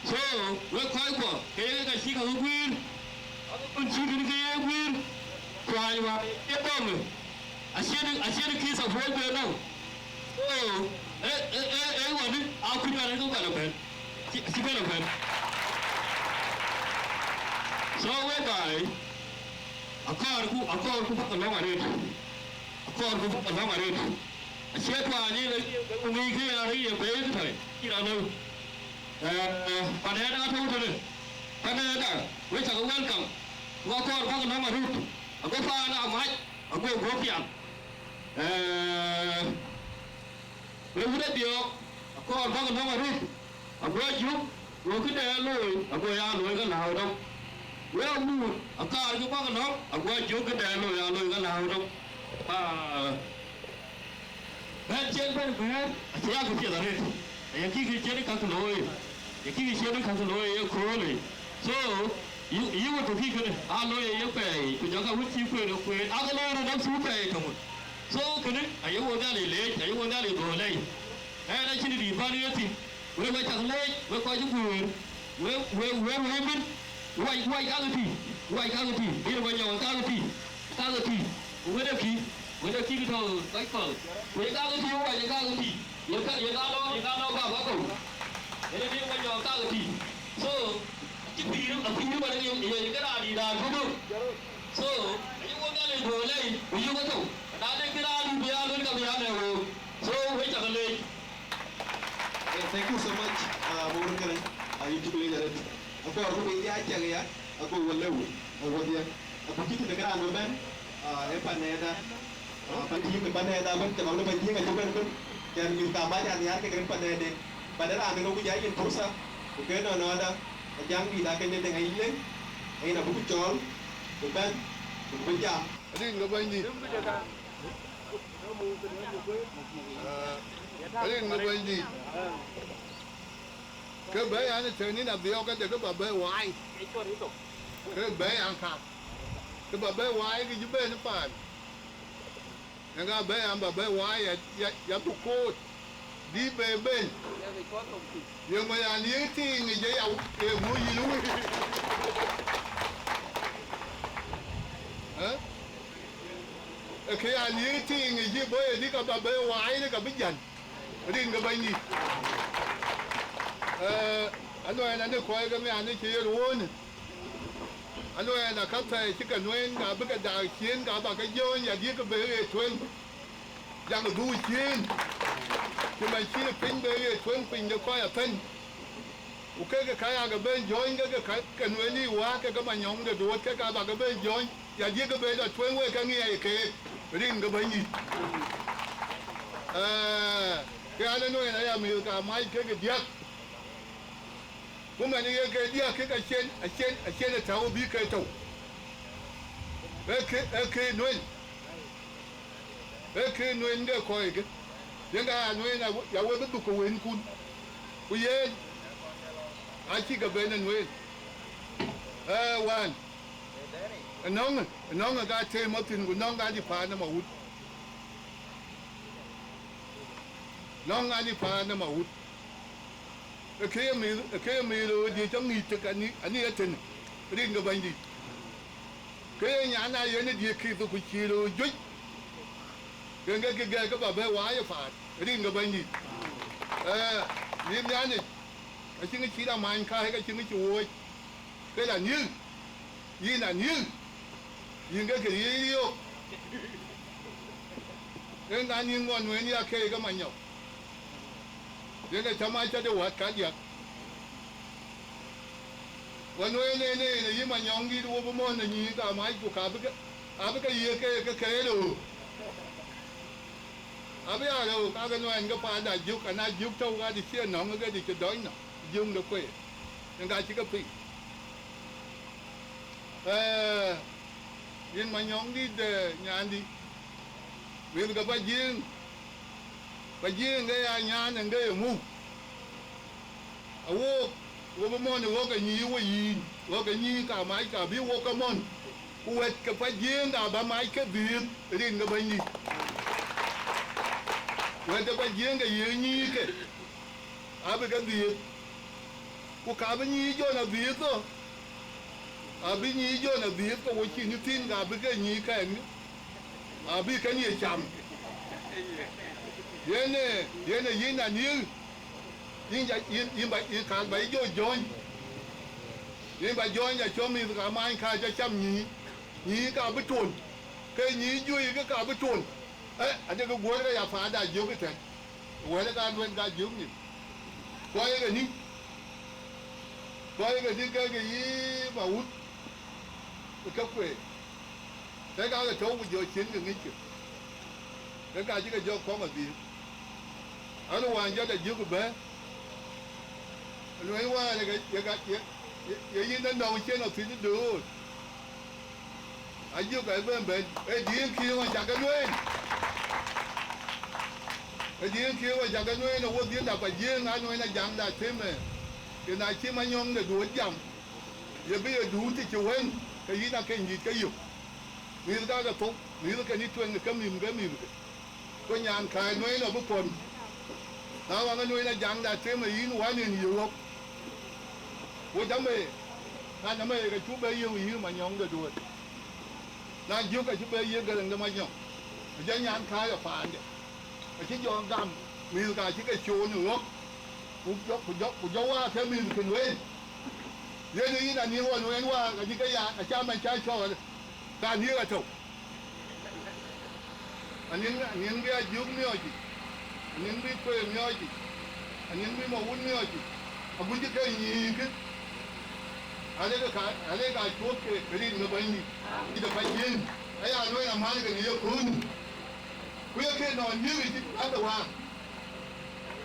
So, wek kɔckuɔ, ke ye ka cï ka guiir, akun cï kën ke ye guiir, kuany wäär ye dɔm. Acïn, acïn kï support bï nɔm. So, e, e, e, e, wani, a kuc wani ku bɛn a bɛn. Ci, ci bɛn a bɛn. So, whereby, akɔɔrku, akɔɔrku bäk lɔŋ arëët. Akɔɔrku bäk lɔŋ arëët. Acie tuany, ku ŋic kë ya rëër ye bɛ̈ɛ̈i tëtɔ̈i, cï raan lëu. Eh, panɛɛda atɔ̈u tënë. Panɛɛda, we cak welcome. Ku akɔɔr bäk lɔŋ arëët. Ago paan amac, ago guɔ pial. Eh, we wut Abiɔɔk, akɔɔr bäk lɔ̈ŋ arëët, aguɔ jök, go këde looi, aguɔ ya looi ke lääu dɔm. We aguur, akaar kë bäk lɔ̈ŋ, aguɔ jök këde looi, ya looi ke lääu dɔm. Ah, bɛ̈n cen bɛ̈n bɛ̈ɛ̈r, acï ya kë piɛth arëët. Aye kï kë cen käk looi, ye kï kë cen käk looi ye köölë. So, yï, yï wut tɔ̈ kï kënë, aa looi ye pɛɛi, ku jɔkï wut cï kueen, kueen, aa ke looi röt dap thuk pɛɛi töŋ. So, kënë, aye wo Nhialic leec, aye wo Nhialic dhuɔ̈k lɛi. Ɛn acïn dït bän ɣet thïn. Wek, wek cak leec, wek kɔc cï guëër. Wek, wek, wek, wek bïn. Wac, wac kakë tï. Wac kakë tï. Bï wek nyɔk kakë tï. Kakë tï. Ku wek de kï. Wek de kï tɔ̈ kɔc kɔ̈l. Wek kakë tï, wac kakë tï. Ye ka, ye ka lɔ, ye ka lɔ baba kɔ̈u. Yen bï wek nyɔk kakë tï. So, acï pïïr, apïïr bän ye, ye, ye ke raan dït raan tudu. So, aye wo Nhialic dhuɔ̈k lɛi, ku yï wek thou. Na de kë raan dït bï ya luel ka bï ya lɛ̈k wek. So, wek cak leec. Eh, thank you so much, uh, Mawur Kërëny. Uh, yïn cuk leec arëët. Akɔɔr ku bï ya cak ya, ago wä lëu, ago dhiɛ. Ago cï tëde kë raan bï bɛ̈n, uh, ë panɛɛda. Uh, pan tiiŋ ë panɛɛda bɛ̈n, cä bä lɔ pan tiiŋ acï bɛ̈n bɛ̈n. Cän mïth ka mac an nhiaar kek rin panɛɛden. Pan ë raan ënɔ ku ja yen pursa, ku ke nɔnɔɔda, ajaŋ dït akënde deŋ ayic leŋ, ayen abuk cɔɔl, ku bɛ̈n, ku bï jam. Rin ke Bɛ̈nydït. Rin ke Bɛ̈nydït. Ke bɛ̈ɛ̈i an, ë tënë nïn Abiɔɔk ke de ke bä bɛ̈ɛ̈i waai. Ke bɛ̈ɛ̈i an, ka ke bä bɛ̈ɛ̈i waai, ke cï bɛ̈n ë paan. Yen ka bɛ̈ɛ̈i an, bä bɛ̈ɛ̈i waai ya, ya, ya bï koot. Dï be ben. Ye ŋö ya liëëk tiiŋ ë je ya, ye ŋö yïn wïc? Ë? Ë kë ya liëëk tiiŋ ë je bɔ̈ ye dï ka bä bɛ waai, dï ka bï jäl. Rin ke Bɛ̈nydït. Ë, aluɛɛn anë kɔc ke mian ë cï ye ruöönë. Aluɛɛn aka thɛɛr cï ke nueen, ka bï ke daak ciëën, ka bä ke jɔ̈ɔ̈ny, ya dï ke bɛ ɣet tueŋ. Jaŋ dhuk ciëën, cï man cïn piny bɛ ɣet tueŋ piny de kɔc apɛ̈n. Ku kek ka ya ke ben jɔ̈ɔ̈ny ke ke ka, ke nueen ë wäär ke ke manyɔŋ de duööt ke ka bä ke ben jɔ̈ɔ̈ny, ya diëk ke ben lɔ tueŋ wek ke ŋiɛc keek, rin ke Bɛ̈nydït. Ee, ke an, ë nueen aya mïth ka mac kek diäk. Ku man ye ke diäk kek acien, acien, acien ë tääu bï ke tɔ̈u. Ee ke, ee ke nueen. Ee ke nueen de kɔckë, yen ka ya nueen ya we, ya we bï dhuk ke wënkun. Ku yen acï ke ben ë nueen. Ee, wään, ënɔŋ, ënɔŋ ka teem ë thïn, ku nɔŋ ka dï paan ë Mawut. Nɔŋ ka dï paan ë Mawut. Ë ke ye mïth, ë ke ye mïth ɣööt diëc cä ŋic tëk ani, ani ëtënë, rin ke Bɛ̈nydït. Ke ye nyan aa yen ë diëk kith ku cïï röör juëc, ken ke kï gɛ̈ɛ̈k ke bä bɛ waai ë paat, rin ke Bɛ̈nydït. Ee, yïn Nhialic, acïn kë cït amany kääc, acïn kë cï wooc, ke la nhiëër. Yïn anïïl, yïn ke kë riëëc riɔ̈ɔ̈k. Yen na nïïm ŋuɔn nueen ya keek ke manyɔk, yen ke cä mac cä de wät kadiäk. Ɣɔn nueen en en, yï manyɔŋdït, wo bï mɔ̈n ë nyïïn ka mac, ku ka bï ke, abï ke yiëk ke, ke kɛɛl ë ɣöök. Abï aa ɣöök, ka ke nuɛɛn ke paanda jök, ana jök tɔ̈u ka de cie nɔ̈ŋ ke de cï dɔc nɔm, jöŋ de kueer, yen ka cï ke piŋ. Ee, yïn manyɔŋdït de nyandï, wël ke Pajiëëŋ, Pajiëëŋ ke ya nyaan en ke ye muk. Awook, wo bï mɔ̈n ë ɣɔ̈k ë nyïï wo yïn, Go ke nyïïn ka mac ka bï wok ke mɔ̈n, ku wɛ̈t ke Pajiëëŋ ka bä mac ke dhiëëth rin ke Bɛ̈nydït. Wɛ̈t ke Pajiëëŋ ke ye nyïïn ke, abï ke dhiëëth. Ku ka bï nyïïn Jɔn adhiëëth thok, abï nyïïn Jɔn adhiëëth ke wo cïn thïn, ka bï ke nyïïn kɛn, abï kën ye cam. Yen ee, yen ee yïn Aniëëk, yïn ja, yïn, yïn ba, yïn kaal ba yï jɔ jɔ̈ɔ̈ny. Yïn ba jɔ̈ɔ̈ny, ja cɔm mïth ka maany ka ja cam nyïïn, nyïïn ka bï tuɔ̈l, ke nyïïn juëc ke ka bï tuɔ̈l. Eh, adek guɔ̈ɔ̈r ke ya paanda jiök ëtɛ̈n. Wɛ̈t ka luɛn ka jiök nyin. Kɔc ke ni, kɔc ke ni ke ke yï ma wut, ke kueer. Ke ka ke tɔ̈u ku jɔ cin ke ŋickï. Ke ka cï ke jɔ kɔŋ adhiëëth. Anu wään jɔt ajiök bɛ̈ɛ̈r. Luɛny wään ye, ye, ye, ye, ye yïn de nɔŋ cien athïn dööt. Ajiök ë bɛ̈n bɛ̈n, ë dhiëëŋ kiëëŋ ɣɔn cak ke lueel. Ë dhiëëŋ kiëëŋ ɣɔn cak ke lueel, ë wo dhiëëŋ da pa jiëëŋ anu en ajaŋ da tëmë. Yen acï manyɔŋ de duööt jam. Ye bï ye duut të cï wën, ke yïn akeny dït ke yök. Mïth ka ke thok, mïth ke ni tueŋ ke mïm ke mïth ke. Ku nyan kääc nuɛɛn abï pɔ̈n. Na waŋ ë nuɛɛn ajaŋda tem ë yïn wän en yï ɣɔ̈k. Wo jam ee, na nɔm ee ke cuk bɛ yiëk yïn manyɔŋ de duööt. Na jiök acï bɛ yiëk gɛlɛŋ de manyɔŋ. Ku jɔ nyan kääc ë paande. Acï jɔ gam, mïth ka cï ke coon ë ɣɔ̈k. Ku jɔ, ku jɔ, ku jɔ waak ke mïth kën wëën. Yen yïn aniëŋ ɣɔn wën waak, acï ke ya, acä mɛn cä cɔɔl. Ka aniëŋ atɔ̈u. Aniŋ, aniŋ bï Ajiök miɔɔc yic, aniŋ bï Kueer miɔɔc yic, aniŋ bï Mawun miɔɔc yic, agut cï ke nyïïnkë, alek ka, alek ka cuɔp ke rin ke Bɛ̈nydït, cï de Pajiëëŋ, aya lueel amäl ke në yeköölë. Ku ye ke nɔn yiëk yic adë wäär.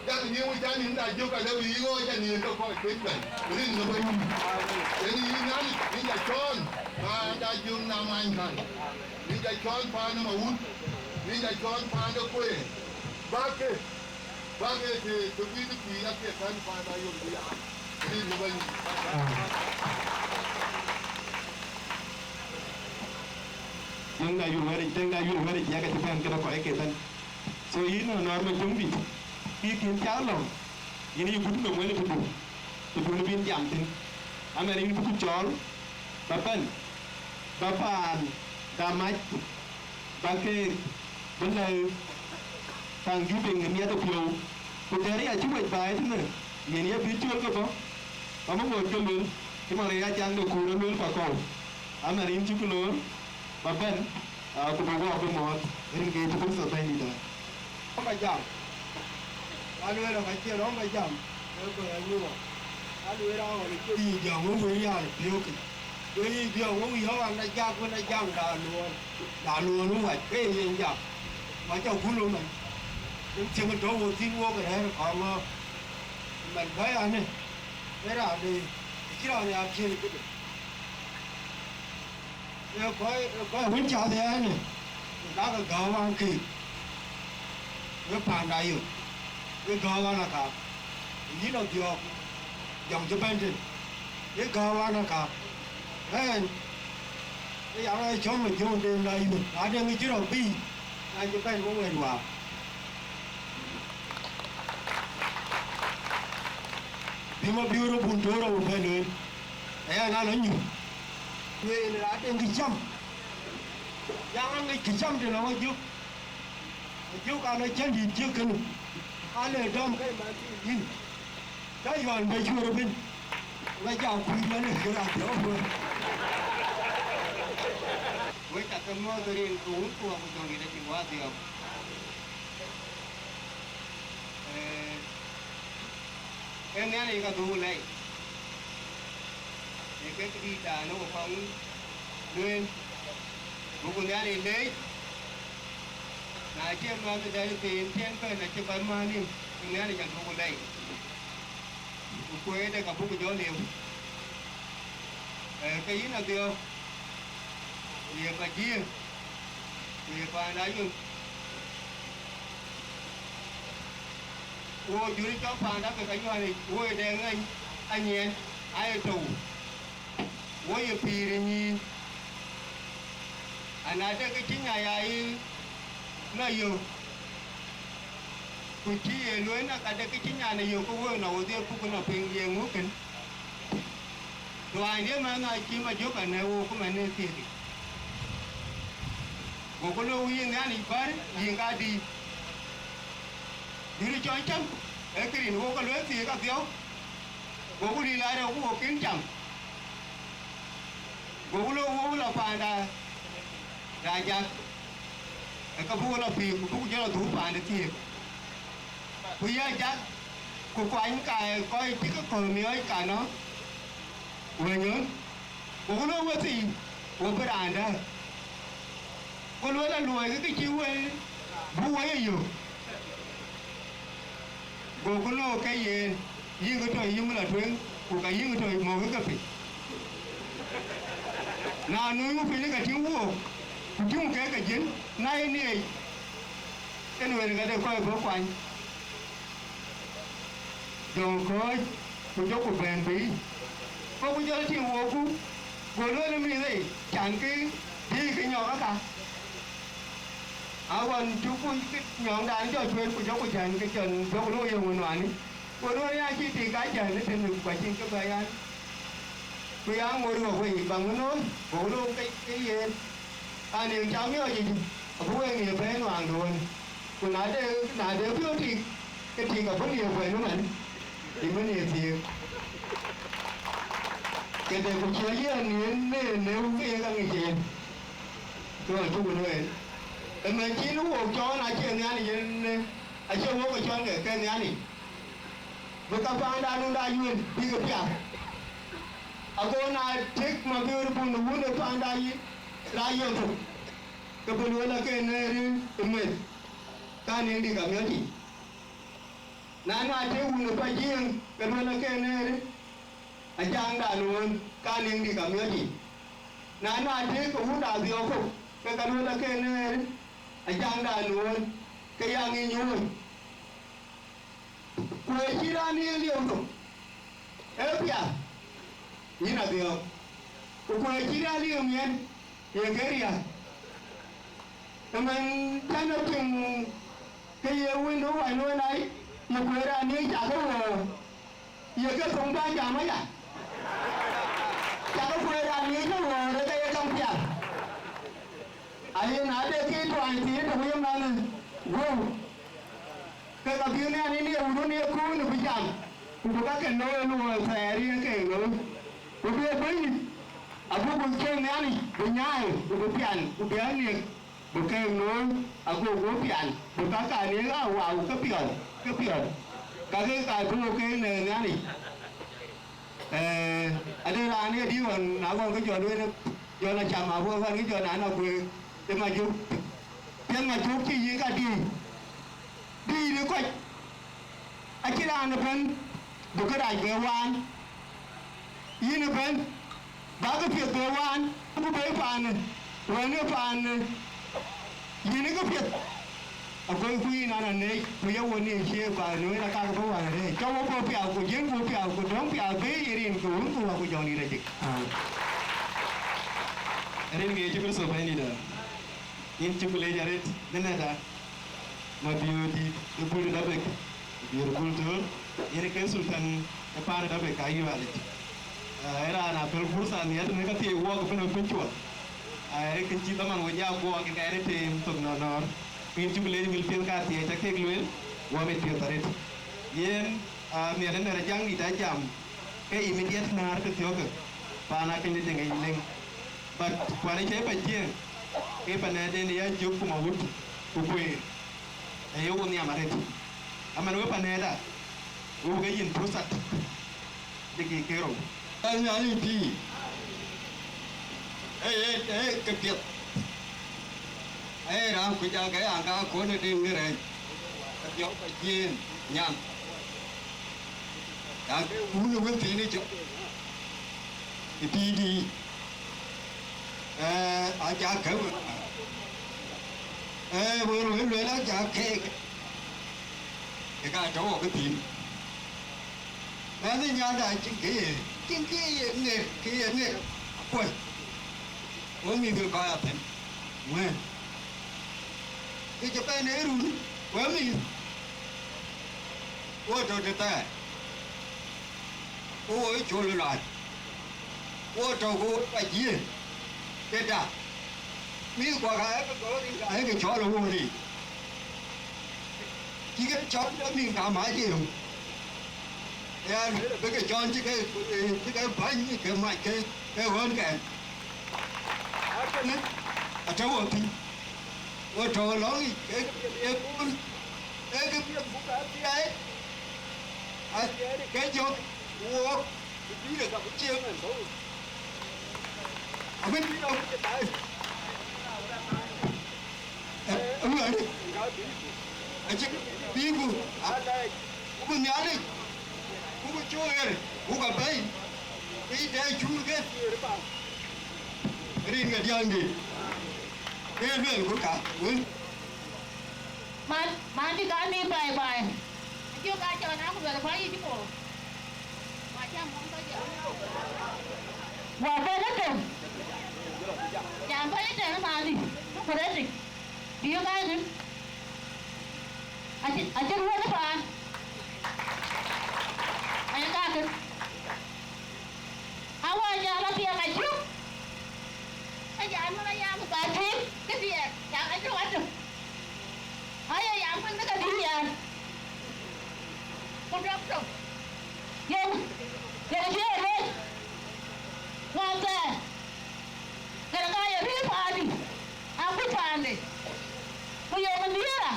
Yak niŋ wïc an, yïn da jök alë bï yï ɣɔɔc aniëën ke kɔc kuec bɛ̈n, rin ke Bɛ̈nydït. Yen yïn Nhialic, yïn ca cɔɔl, paan da jök na many kan. Yïn ca cɔɔl paan ë Mawun, yïn ca cɔɔl paan de Kueer. Bäk ke, bäk ke të, të bï në pïïr apiɛth kan paan da yök bï ya. Rin ke Bɛ̈nydït. Tëŋda yur wɛ̈ric, tëŋda yur wɛ̈ric, yak acï bɛ̈n këde kɔc ke bɛ̈n. So yïn nɔnɔɔr ma cöŋdï, kï kën cak lɔ̈ŋ, yïn yï gut nɔm wël tëdu, tëdu në bïn jam thïn. Amɛn yïn bï ku cɔɔl, ba bɛ̈n, ba paan, ba mac, ba keek, bï lɛ̈k thanksgiving ë miɛt ë piɔ̈u. Ku tɛ̈ɛ̈r ya cï wec baai tënë, yen ye bï cöl ke bɔ̈, ba mï ŋoot ke luel, cï man ya caŋ de kuur ë luel pa kɔ̈u. Amɛn yïn cï ku loor, ba bɛ̈n, aa, ku bï wɔɔk bï mɔ̈ɔ̈th, rin ke cï Kërtho Bɛ̈nydït ë. Ɣɔn ba jam, alueel ɣɔn acie rɔ̈m ba jam, ee kɔc anyuɔɔn. Alueel raan ɣɔn acie yï jam wok wëë rial piöökë. Wëë yï jam wok yɔ̈ɔ̈k an, ajak wën ajam da luɔɔn, da luɔɔn wën wac, ke ye yen jam. Wac akul ëmën. Yen thiëŋ tɔ̈u wo thïn wok rɛ̈ɛ̈r kɔŋ ɣɔ̈ɔ̈k. Ëmën bɛ̈ɛ̈i anë, ee raan de, acï raan ya kiëën këde. Ee kɔc, ee kɔc wën cath ënë, ke ka ke gäu wan keek, wek paanda yök, wek gäu wan aka, yïn Adhiɔ̈ɔ̈k, jɔŋ cï bɛ̈n tën, wek gäu wan aka. Ɛn, ee ya ɣɔn cɔ̈m ë jöŋden la yök, na de ŋic cï rɔt bï, na cï bɛ̈n wek wɛ̈t wäär. Bï ma bï rɔt bun töör rɔt bɛ̈n lueel, aya na lɔ nyuc. Lueel ade ŋic cam, ya ŋa ŋic kë cam tënë Ajök. Ajök an, acän dït cï kënë, ale dɔm ke man yïn. Ka yɔn bɛ cuɔr ëbën, la ja kuc man ë kë raan piɔ̈u bɔ̈. Wek ca ke muɔ̈th rin ke wun kuɔɔk ku jɔŋdït acïn wädhiɔ̈ɔ̈k. Ee, ee Nhialic ka dhuk lɛc. Ee kek dïït dan ë we kɔŋ lueel, duku Nhialic leec. Na cie määth dɛ̈t thiin cïn bɛ̈n acï kɔc määth nïm, ku Nhialic aduku lɛc. Ku kueerde ka buk jɔ liu. Ee, ke yïn Adhiɔ̈ɔ̈k, ku ye Pajiëëŋ, ku ye paanda yön. Wo juri cɔk paanda ke ka nyuäric, wo ye dɛ ŋɛny anyiɛn, aye tɔ̈u. wo ye pïïr ë nyïïn, an, ade kë cï nya ya yï nɔ yök, ku cï ye lueel, na ka de kë cï nyan ë yök, ke wëu nɔ wodhie puk nɔ piny, ye ŋu kën? Ruaany de mɛn acï ma jök anë wok mɛn ë thiëëk. Goku lo yïn Nhialic bär, yïn ka dïït. Dït cɔl cäm, ee kërin wok ke lueel thiëëk athiɔ̈u. Goku lïl arëu ku wok kën cam. Goku lo wok lɔ paanda, da jak, ee ka buk lɔ pïïr, ku buk jɔl dhuk paanda thiëëk. Ku ya jak, ku kuany ka kɔc cï ke kɔ̈u miɔɔc kanɔ, wënyön. Goku lueel wethii, wo bï raan dɛ̈ɛ̈r. Ku lueel aluɔi ke cï wëi bï wëi ë yök. Goku nöök ke yen, yïn ke tɔ yïm lɔ tueŋ, ku ka yïn ke tɔ mɔ̈k ke piny. Na nuuiŋ piny ke tïŋ wook, ku tïŋ ke ke jiën, na ye niëëc, ke nuëër ke de kɔc bɔ̈ kuany. Jɔŋ kɔ̈ɔ̈c, ku jɔku bɛ̈n bei. Goku jɔl tïŋ woku, go lueel mïth ei, can kë bï ke nyɔk aka. Aɣɔn cuk ku nyɔŋdan jɔ cueel, ku jɔku jän ke jɔn jɔku lo yöŋ nuani. Go lueel ya cï tik ka jän ë tënë, ku ka cïn kë bɛ̈ yan. Ku ya ŋoot wɔ wei, baŋ ënɔɔn, go lo ke, ke yen. An, ee cam yɔc yic, abï wek ŋiëë bɛ̈ɛ̈i nuaŋ duɔ̈ɔ̈n. Ku na de, na de piɔ̈u tik, ke tik abï ŋiëë kuɛny ëmën, ë mën ye thiëëk. Këde ku ciɛ̈ yɛn yen ne, ne wun ke ye ka ŋic yen. Ke ɣɔn cuk lueel. Ëmën cïn wok cɔɔl acie Nhialic yen ne, acie wok ke cɔɔl ke, ke Nhialic. Bï ka paanda nu da yuel, bï ke piath. Ago na tek ma biöör bun wun ë paanda yï, la yöthok, ke bï lueel ake neeri ë meth, ka neŋ dï ka miɔ̈c yic. Na, na tek wun ë pa jiëëŋ, ke lueel ake neeri ajaŋdan ɣön, ka neŋ dï ka miɔ̈c yic. Na, na tek ke wun adhiɔ̈k kok, ke ka lueel ake neeri ajaŋdan ɣön, ke ya ŋic nyuööc. Ku ë cï raan ye liep thok, ee piath, yïn adhiɔ̈k. Ku ku ë cï raan liep miɛt, ye ke riääk. Ëmën tɛ̈n ë piŋ ke ye wëndu wany wën ai, ye kueer raan ye cakë wëër, ye ke thoŋ bä jam aya. Cakë kueer raan ye cä wëër, ke ye käŋ piath. Aye na de ke tuany thiin tök ye mɛn wëu, ke ka bï Nhialic ye wun ye kuun bï jam, ku bï ka ke looi luɔi thɛɛr ye ke looi. Ku bï e bɛ̈ny, abuk bï cieŋ Nhialic bï nyaai, ku bï pian, ku bï aniëk, bï keek looi, ago guɔ pian, bï ka ka aniëk aa wau ke piɔl, ke piɔl. Ka ke ka bï wo keek në Nhialic. Ee, ade raan ye dï ɣɔn, na ɣɔn ke jɔ lueel, jɔ na cam, ago ɣɔn ke jɔ na na guëër, ë ma juk. Piɛth ma juk cï yïk adï, dï yïn ë kɔc, acïn raan ëbɛ̈n bï kërac bɛ waan. Yïn ëbɛ̈n, bä ke piɛth bɛ waan, ku bɛ paanë, wënë paanë, yïn ë ke piɛth. Ago ku yïn an, anëëc, ku ye wën ye cie paanë, wën akak bä waan arëëc. Cɔk wo bä piath, ku jiëŋ ku piath, ku dɔ̈ŋ piath bei ë rin ke wun, ku wä ku jɔŋdït ajik. Rin ke Yecu Kërtho Bɛ̈nydït. Yïn cuk leec arëët, Mineta, Mabiöördït ë Bul Dabek, Mabiöör Bul Töör, yïn ke Sultan ë paan Dabek, ayualic. Ee raan apɛl fursa nhiɛɛr tënë ka thiëëc wɔɔk ëbën ë piny cuɔl. Ee kë cï dhaman we jak guɔ ke kɛɛr ë teem thok nɔ̈ɔ̈r. Ku yïn cuk leec mil piɛth ka thiëëc ca kek lueel, wɔ mit piɛth arëët. Yen, aa, miɛt ënë rɔ jaŋdït a jam, ke immediate näär ke thiɔ̈kë, paan akëny de Deŋ ë leŋ. But kuan ë cä pa jiëëŋ, ke pa nɛ̈ɛ̈den ya jök ku ma wut ku kueer, ee ye wo nhiam arëët. Aman we pa nɛ̈ɛ̈da, we ke yïn pursat dek ye kerou. Ë Nhialic pïïr, ee, ee, ee ke piɛth. Ee raan kuc aa ke an, ka kɔn ë Deŋ ë rɛɛc, ke piɔ̈u pa jiëëŋ nyan. Aa ke wun ë wël thiin ë cök ë pïïrdiic, ee, aca kɛ̈k, ee, wël wël lueel aca keek, ke ka tɔ̈ wɔ ke thïn. Mɛnh ë nyanda acïn kë ye, cïn kë ye ŋer, kë ye ŋer. Kuɔc, wo mïth ke kɔc athɛn, ŋuɛ̈ɛ̈n. Ke cï bɛ̈n ë run, wek mïth, wo tɔ̈ të thɛɛr, ku wo ë col ë lɔc, wo tɔ̈ ku wo ka jiëë, këda, mïthkuɔ ka ee ke gɔ̈ɔ̈r rin ka ee ke cɔl ë woor yiic. Cï ke cɔl ke mïth ka mac ë run. Ɣɛn bï ke cɔl cï ke, cï ke bäny ke mac ke, ke ɣöönkɛn. Akënë atɔ̈ wo piny, wo tɔ̈ lɔ̈ŋ yic, ke ke piɛth ye kuur, ke ke piɛth buk athiɛɛi, athiɛɛi ke jɔ̈k, ku wook, ku bï de ka ku cieŋ ɛn bä wo. Abï bï de ku cï daai. Ë, ë, ë, acï bï ku, ku bï Nhialic, ku bï cuk ɣer, ku ka bɛ̈i, bï tɛ̈ cul ke thiëër ba, rin ke diäŋdï, ke luel ku ka, wën. Man, man dï ka ni bye bye. Acï ka cɔn aku luel ba yic ku. Wa bɛ̈n ëtɛ̈n. Jam bɛ̈n ëtɛ̈n ë maandï, ku rɛ̈tic. Bï ɣɛn acï, acï ruɔ̈n ë paan. Aya kakën. Awä jam apiɛŋ acuk. Ke jam ë yam ba tïŋ, ke diɛɛr, jam acuk atök. Aye yam kën ke ke dït yɛn. Ku dɔk tök. Yen, yen cï ye lec. Ŋɔn thɛɛr. Kërë ka ye rïïr paandï, akuc paande. Ku ye mïndhiëra,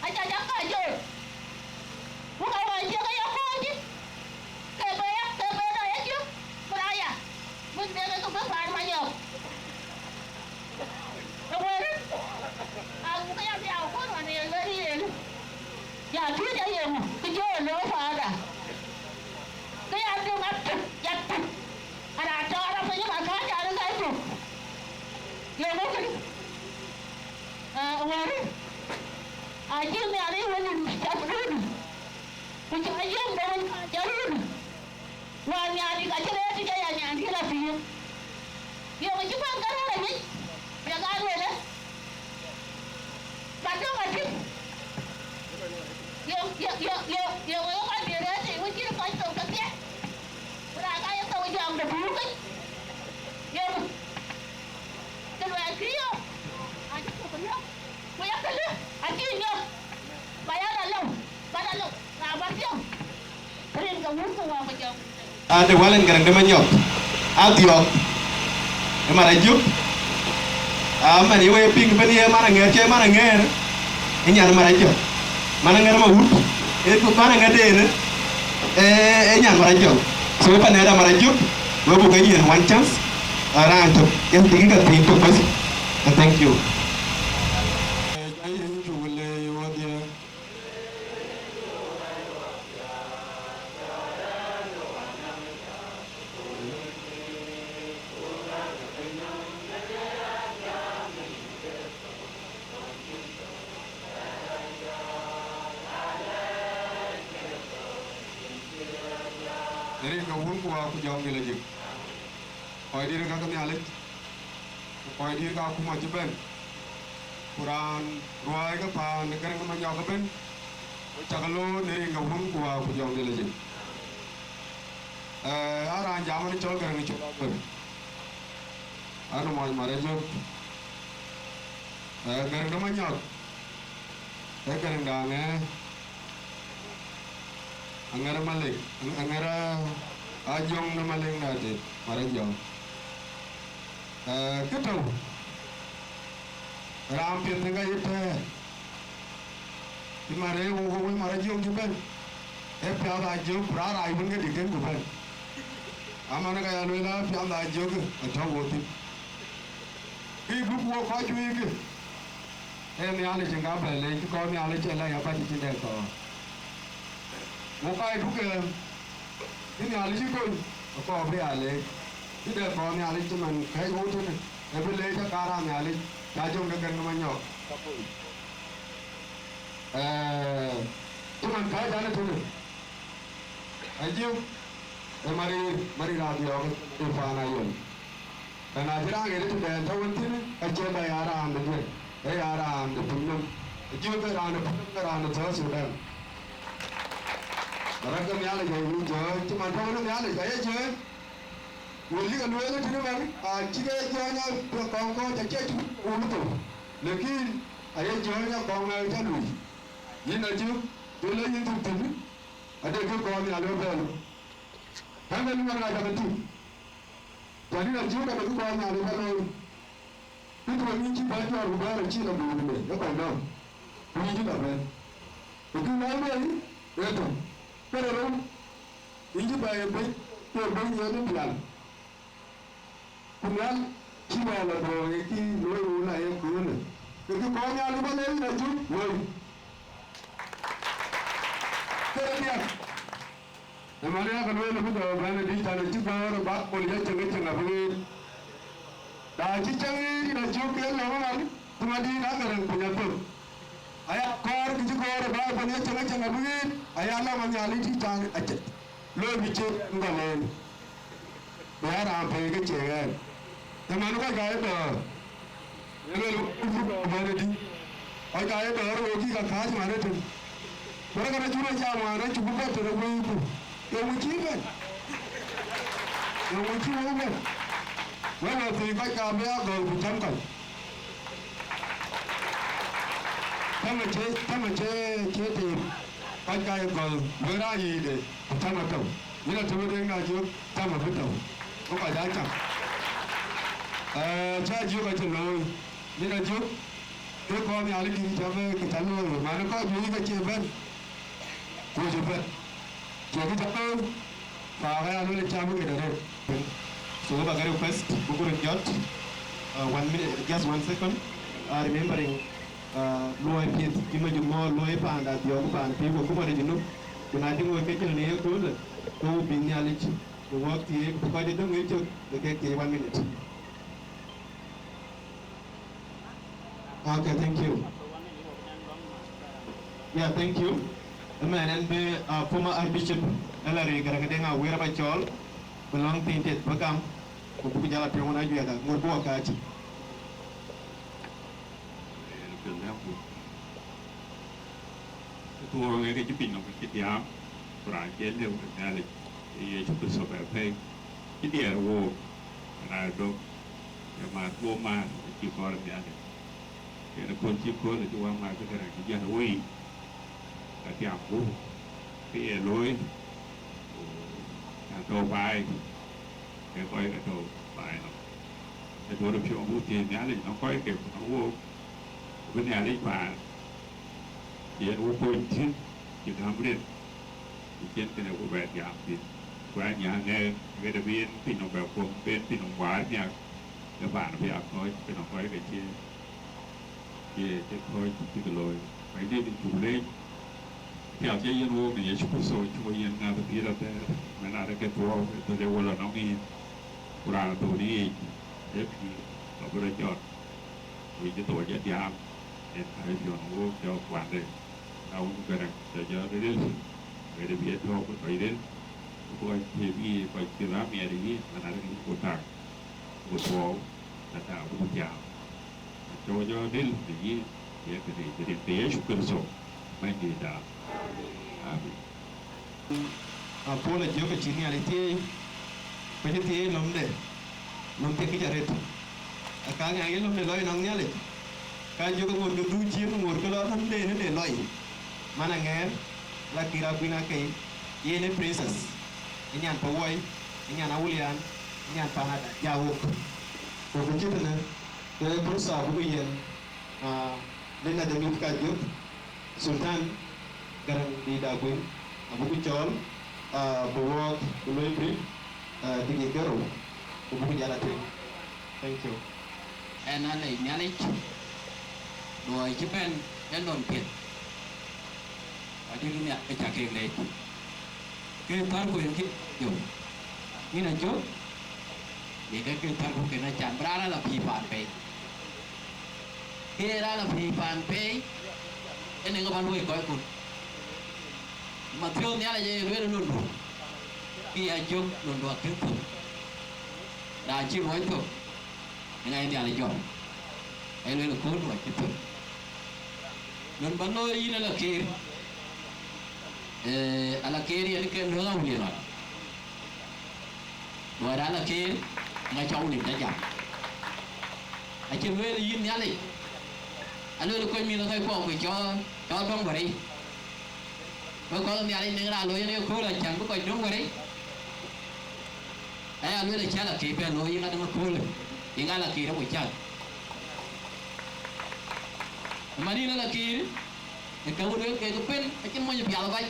aca jam ka jɔt. Ku ka wä cie ke ye kɔc, ke bë ya, ke bë da ye cök, bï raan ya. Wën bï ke ke bï paan Manyɔk. Ë wël, a wuk ya bï a kɔn wan ye wël yen. Ya tuc aye ŋö, kë jɔ looi paanda. Ke ya döŋ atök, ya tök. Ana tɔɔr apiny man ka jal ka tök. Ye ŋö kë? Ë wël, acï Nhialic wël yen cak run. Ku cak yom de wël ka cak run. Wään nyan dï ka cï rëër tïc aya nyan dï la thiëëk. Yöŋ cï bäny ke rëër ayic, bï ka luelë. Ba döŋ atïŋ. Yöŋ, yöŋ, yöŋ, yöŋ, yöŋ, yöŋ kɔc bï rëër tïc, wën cïn kɔc thou kedhie. Ku raan ka ye thou jɔŋ de buur këc. Yöŋ. Të luɛɛl kï yök. Acï thou nyök. Ku yakë lë, acï nyök. Ba ya la lou, ba la lou, raan ba piɔ̈u. Rin ke wun ku wä ku jɔŋ. Ade wal en Garaŋ de Manyɔk. Adhiɔk. E Marajök. Aman ye we piŋ ben ye man aŋer, ce man aŋer. E nyan Marajök. Man aŋer ma wut. E man aŋer den. E, e nyan Marajök. So pa neda Marajök. We bu ke yen one chance. Aran tok. Yes, digi ka tin tok bas. And thank you. Rin ke wun ku wä ku jɔŋ dï la jik. Kɔc dït ka ke Nhialic. Ku kɔc dït ka akuma cï bɛ̈n. Ku raan ruääi ke paan de Garaŋ Manyɔk ëbën, ku cak looi në rin ke wun ku wä ku jɔŋ dï la jik. Ee, a raan jam ënë cɔl Garaŋ cɔl Abër. An mɔc Marajök. Ee, Garaŋ de Manyɔk. Ee Garaŋ de aŋɛɛr. Aŋɛɛr Malek, aŋɛɛr Ajɔŋ de Malek na tet, Marajɔŋ. Ee, kë tɔ̈u, raan piɛth ë ka ye tɛ̈ɛ̈r. Cï man rëër wok, wok wën Marajɔŋ cï bɛ̈n. Ee piath Ajök, ku raan rac wën ke dï kën ku bɛ̈n. Aman ka ya lueel a piath Ajök, atɔ̈ wo thïn. Kë duk wok kɔc juëc kë. Ee Nhialic ë ka bɛ leec, kɔn Nhialic ë la ya bäny cïn dɛ kɔɔr. Ku ka ë duk ë, bï Nhialic ë kony, akɔɔr bï ya leec. Cï dɛ kɔɔr Nhialic cï man kɛ̈c wok tënë, ë bï leec ë kaar a Nhialic, ca jɔŋ de Garaŋ Manyɔk. Ee, cï man kɛ̈c an ë tënë. Ajiu, Ë Marir, Marir Adhiɔ̈k, ë paan Ayol. Ka na cï raan ɣet tëdɛn tɔ̈ wën thïn, ka cie bɛ ya raan de diɛ̈, ee ya raan de piny nɔm. Ajiëk ke raan de piny nɔm ke raan de South Sudan. Arëk ke Nhialic aye jɔ̈ɔ̈ny, cï man tɔ̈ wën Nhialic aye jɔ̈ɔ̈ny. Wël yï ke lueel tënë man, acï ke jɔ̈ɔ̈ny a kɔŋ kɔ̈ɔ̈c acie cï wun thou. Lakin aye jɔ̈ɔ̈ny a kɔŋ ë cä lui. Yïn Ajiëk, duël ë yïn thuk thïn, ade kë kɔɔr Nhialic bɛ bɛ̈ɛ̈r. Ɣɛn ë luɔɔr ŋac abï tïŋ, tɛ̈n yïn Ajiëk abï kɔɔr Nhialic bä looi. Kë tueŋ yïn cï bɛ̈n jɔt ku bɛ̈ɛ̈r acï lɔ bï wënde ë kɔc nɔm, ku yïn cï lɔ bɛ̈n. Ku kë lɔ luɔi ë tök, këde rou, yïn cï bɛ̈ɛ̈r ë bɛ̈ny, ke bɛ̈ny yen ë pial. Ku Nhialic cï bɛ lɔ duɔ̈ɔ̈r ë kï looi wun aye köölë. Ke kë kɔɔr Nhialic bä lɛ̈k yïn Ajiëk looi. Këde diäk. Ëmɛn yak lueel bï dɔ̈ɔ̈r bɛ̈n ë dït, tɛ̈n acï gɔ̈ɔ̈r ë bak kol ye ceŋ ë ceŋ abï ɣet. Na cï ceŋ ɣet yïn Ajiëk ke lɔ ëmɛn, cï madït Agaraŋ piny athök. Aya kɔɔr kë cï gɔ̈ɔ̈r ë bak kol ye ceŋ ë ceŋ abï ɣet, aya lɔ man Nhialic dït, tɛ̈n acï loi bï cï gɔl en. Bï ya raan pɛ̈i ke cie ɣɛn. Ëmɛn kɔc ka ye dɔ̈ɔ̈r, ye luel bɛ̈n ëdï. Kɔc ka ye dɔ̈ɔ̈r wok kï ka kääc man ëtën. Bërë kën acuk rɔt jam wään acuk bï bɔ̈ tëde wëiku. Yeŋö cï bɛ̈n? Yeŋö cï wëu bɛ̈n? Wek wek thii kɔc ka bï ya gɔl ku cäm kɔc. Täämɛ cie, täämɛ cie, cie tëëm. Kɔc ka ye gɔl, wek raan yiic de, ku täämɛ tɔ̈u. Yïn atëmë Deŋ Ajiëk, täämɛ bï tɔ̈u. Ku kɔc aa cam. Ee, cä Ajiëk acï looi. Yïn Ajiëk, ke kɔɔr Nhialic dït cam, ee, kë cä looi. Man kɔc juëc ke cie bɛ̈n. Ku cï bɛ̈n. Cie kë cä looi. Fa aya luel cam ë këde rëët. So, ba ke request, buk röt jɔt, uh, one minute, just one second. Uh, remembering, uh, luɔi piɛth, cï Majur Mɔɔr luɔi paanda Adhiɔ̈k, paan pïïr, ku akuma de Junub. Ku na tïŋ wek ke cïn në ye köölë, ke wo bï Nhialic, ku wɔk thiëëc, ku kɔc ë döŋ ë cök, ke kek thiëëc one minute. Okay, thank you. Yeah, thank you. Ëmɛn ɛn bï, uh, former Archbishop Ellery Garaŋ Deŋ Awer abä cɔɔl, bï lɔ̈ŋ piny teth bï gam, ku buk jal a piɔ̈u wën ajuɛɛr ŋot bï wɔ kääc. Dhuɔɔŋ ë ke cï piny nɔm cï diaam, ku raan cie lëu ë Nhialic, ë Yecu Kërtho bɛ pɛ̈i, cï diɛɛr wook, ë rac dok, ë määr guɔ määr, ë cï kɔɔr ë Nhialic. Yen ë kööl cï kööl, ë cï wämäär ke Garaŋ cï jäl ë wei, ka tiam gup, ke ye looi, ku na tɔ̈u baai, ke kɔc ke tɔ̈u baai nɔm. Ë duɔ̈r piɔ̈u buk thiëëc Nhialic nɔm kɔc ke ku nɔm wook, ku bï Nhialic paan, yen wo kony thïn, cï gäm rin, ku cïn kënë ku bɛ jam thïn. Ku anyaŋ ë ɣet abï yen piny nɔm bɛ kuɔm, bï yen piny nɔm waar nhiak, ke paan abï a kɔc, ke nɔm kɔc ke cie, cie, cie kɔc cï ke looi. Bɛ̈nydït, yïn cuk leec, piath cï yen wook në Yecu Kërtho, cï wo yen ŋäth pïïr athɛɛr, mɛn arë ke thuɔɔu, ë dhël ë wo lɔ nɔm yïn, ku raan thou në yic, ee pïïr, ka bï rɔt jɔt. Wïc ë thou jɔ diaam, en ka ë piɔ̈n wook cɔk kuande, na wun Garaŋ cɔ jɔ ril, wëëde bï e tɔ̈u ku tɔc ril, ku kɔc thiëëk yï, kɔc cï raan miɛt yï, man arëk yï ku tak, ku thuɔɔu, ka tak ku tiaam. Cɔk jɔ ril në yï, ye këdï, këdï, ke Yecu Kërtho, Bɛ̈nydïïtda. Amen. Apol Ajiök acï Nhialic thieei, ku cï thieei lɔ̈mde, lɔ̈m thiek kïc arëët. Aka ŋɛk ye lɔ̈mde lɔc nɔŋ Nhialic, ka Ajiök aŋoot ke dhuk cïn ŋoot ke lɔ lɔ̈mde në de lɔc, man aŋɛɛr, la kï rap kuïn akei, yen ee princess, ë nyan Pawuɔi, ë nyan Awulian, ë nyan Panada, ja wok. Ku kë cït tënë, ke pursa buk yen, ah, lëna de mïth ka Ajiök, Sultan Garaŋ Dït Aguiŋ, abuk cɔɔl, ah, bï wɔɔk, bï luɔi brief, ah, dïgïk kerou, ku buk jal a tueŋ. Thank you. Ɛn a lɛc Nhialic, luɔi cï bɛ̈n ë lon piɛth, adït Nhialic ca kek leec. Ke thär ku en kï jök, yïn a jök, ye ke ke thär ku ken a can bï raan a la pïïr paan pei. Ke ye raan la pïïr paan pei, en eŋö ba luɔi kɔckun? Mathiɔ̈ɔ̈th Nhialic aye lueel ë londu. Kë ya jök lon duɔ̈k kën thök, raan cï luɔi thök, ë ŋa ye Nhialic jɔt? Ee lueel kööl duɔ̈k cï thök. Lon bä looi yïn ala keer, ee, ala keer yen ke lueel Awulian ɣɔn. Luɔi raan ala keer, ŋa cɔk nim tɔ jam. Acï lueel yïn Nhialic, alueel kony mïth ë kɔc kuɔ ku cɔɔl, cɔɔl dɔ̈ŋ wärëi. Wek kɔc Nhialic, nɛŋ raan looi yen ëkööl acän bï kɔc döŋ wärëi. Aya lueel acä la kiir bɛ looi, yïn adäŋ ëköölë, yïn ala kiir ku cäk. Ëmän yïn ala kiir, ë ke wut wek kek pën acïn mony piath bac.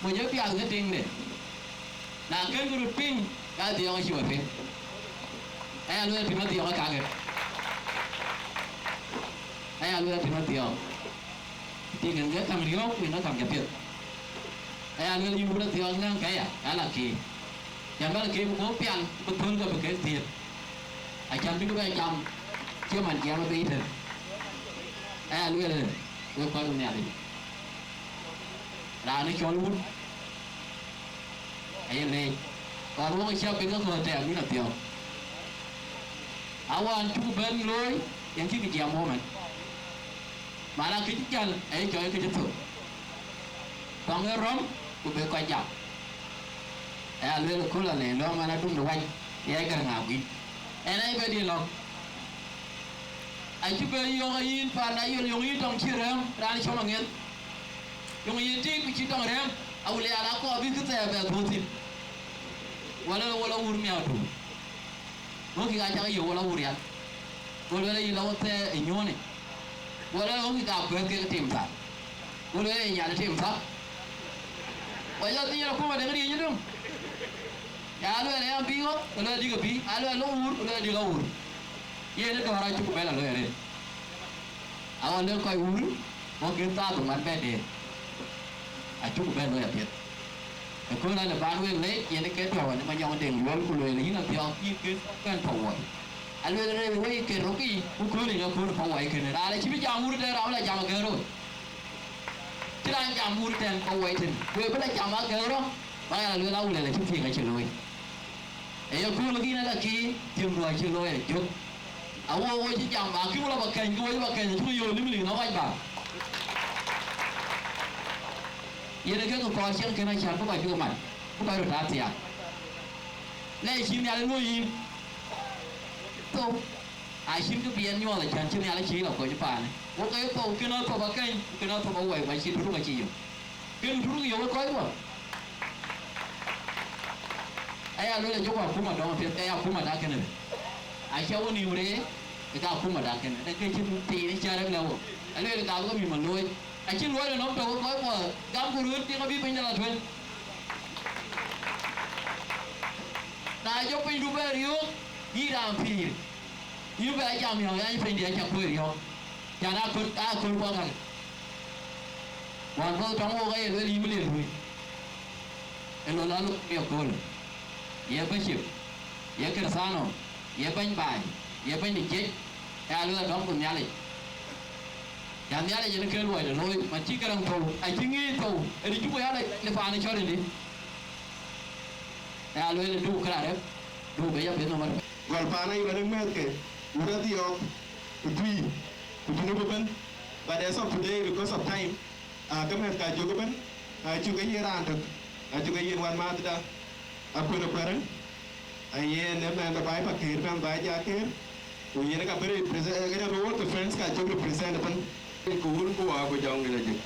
Mony ë piath ke tiŋde. Na kën ke röt piŋ, ka dhiɔɔŋ acï wä piŋ. Aya lueel piŋ adhiɔɔŋ ë kakë. Aya lueel piŋ adhiɔɔŋ. Tiŋ en ke käŋ riɔ̈ɔ̈k, ku en ke käŋ cä piɛth. Aya lueel yïn wut adhiɔɔk nɛ̈ŋ kë ya, ala kiir. Cän bä la kiir bï kɔ̈k pial, bï thöl ke bï kek thiëëp. Acän bï kë bɛ jam, cï man jiɛɛm abï tën. Aya lueel, wek kɔc Nhialic. Raan ë cɔl wut, aye leec. Kɔn wok ë cä piŋ ke kɔ̈ɔ̈th tɛɛm yïn adhiɔɔk. Awään cuk bɛ̈n looi, yen cï kë jiɛɛm wok mɛn. Mana kë cï jäl, aye cɔɔc kë cï thök. Kɔŋ ë rɔ̈m, ku bï kɔc jam. Aya lueel ëkööl alɛ lɔ̈ŋ ɛn adum de wac, yɛc kär ŋa guic. Ɛn aye bɛ diɛ̈ lɔ̈ŋ. Acï bɛ yɔ̈ɔ̈k ayïn paan ayol yöŋ yï tɔŋ cï rɛ̈ɛ̈m, raan cɔm aŋiɛth. Yöŋ yï tik ku cï tɔŋ rɛ̈ɛ̈m, Awulian akɔɔr bï kë thɛɛr bɛ dhuɔ̈k thïn. Wala, wala wur miäk tu. Ŋö kï ka cak yök wala wur rial. Go lueel ayï lɔ wä thɛɛr ë nyuɔ̈ɔ̈në. Go lueel ɣöökï ka kuɛ̈th kek tim thar. Go lueel ee nyan tim thar. Wa jɔ thiëc akuma dɛŋ riëëc dum. Ya lueel ë yam bï ɣɔ̈k, ke lueel dïk abï. A lueel lɔ wur, ke lueel dïk awur. Yen ë dɔ̈ɔ̈r acuk bɛ̈n a lueel rëët. Awa lëk kɔc wur, ɣɔ̈k kën thaar bï ŋuan bɛ deet. Acuk bɛ̈n lueel apiɛth. Ëkööl alë bän wek leec, yen ke tɔ̈u ënë Manyɔŋ Deŋ Luɔl, ku lueel yïn adhiɔɔk yïn kën bɛ̈n tɔ̈ woi. Alueel rëër wei ke rökï, ku kööl yen akööl pa wai kënë. Raan acï bï jam wur tɛ̈n, raan bï la jam agɛ̈ɛ̈r röt. Cï raan jam wur tɛ̈n pa wai tën. Ku ë bï la jam agɛ̈ɛ̈r röt, ba ya lueel Awulian acï thiëëk acï looi. Ë ye kööl kïn ala kï, thiëŋdu acï looi ë jök. Awo wo cï jam, akï wula ba kɛ̈ny, kï wo cï ba kɛ̈ny, acï ku yöö limli nɔm wac ba. Yen ë kek kɔɔr cïn kën acän bï kɔc bï mat, bï kɔc röt aa thiaak. Lɛc cï Nhialic luɔ̈i yïn. Thou, acïn kë bï en nyuɔɔth acän cï Nhialic cï lɔ kony paanë. Wok ee thou, kën aa thou ba kɛ̈ny, kën aa thou ba wɛ̈i, ba cï turuk acï yök. Kën turuk yök ë kɔc wä. Aya lueel acï ku akuma dɔm apiɛth, ke ya akuma dak kënë. Aca wo nïïm rëër, ë ka akuma dak kënë. Ë ke cïn thiin cä rɛ̈k lɛ̈k wo. Alueel ka bï ke mïth ma looi. Acï luɔi de nɔm tɔ̈u kɔc kuɔ gam ku röt tiŋ abï piny de la tueŋ. Na jɔ pinydu bɛ riöök, yï raan pïïr, yï bɛ jam yɔ̈ɔ̈k, yany pinydiɛ̈ aca kuöör yɔ̈ɔ̈k. Can akön, akön kuɔ kakë. Wään bɔ̈ tɔŋ wok aye lueel yï bï le luui. Ë lɔ la lok ye kööl. Ye bishop, ye Kërthiano, ye bɛ̈ny baai, ye bɛ̈ny de jiëc, ë alueel adɔm ku Nhialic. Cän Nhialic en ke luɔi de looi, man cï Gäräŋ thou, acï ŋic thou, ë de cuk ya lɛc de paan ë cɔl ëdï. Ë alueel ë duk kërɛɛc rɛ̈k, duk bï ya piɛth nɔm arëët. Gɔl paan ayï wɛ̈t ë mɛ̈thke, wut adhiɔɔk, ku tui, ku junub ëbën. But as of today, because of time, aa, ke mɛ̈thke acuk ëbën, acuk ke yen raan tök, acuk ke yen wänmääthda, Akuën Akuɛ̈rë. Ayen ë mɛnh de baai Pakëër bɛ̈n baai ja Këër, ku yen ka bï represent, ë, ë, all the friends ka cuk represent ëbën. Ku wun ku waa ku jɔŋdït ajëk.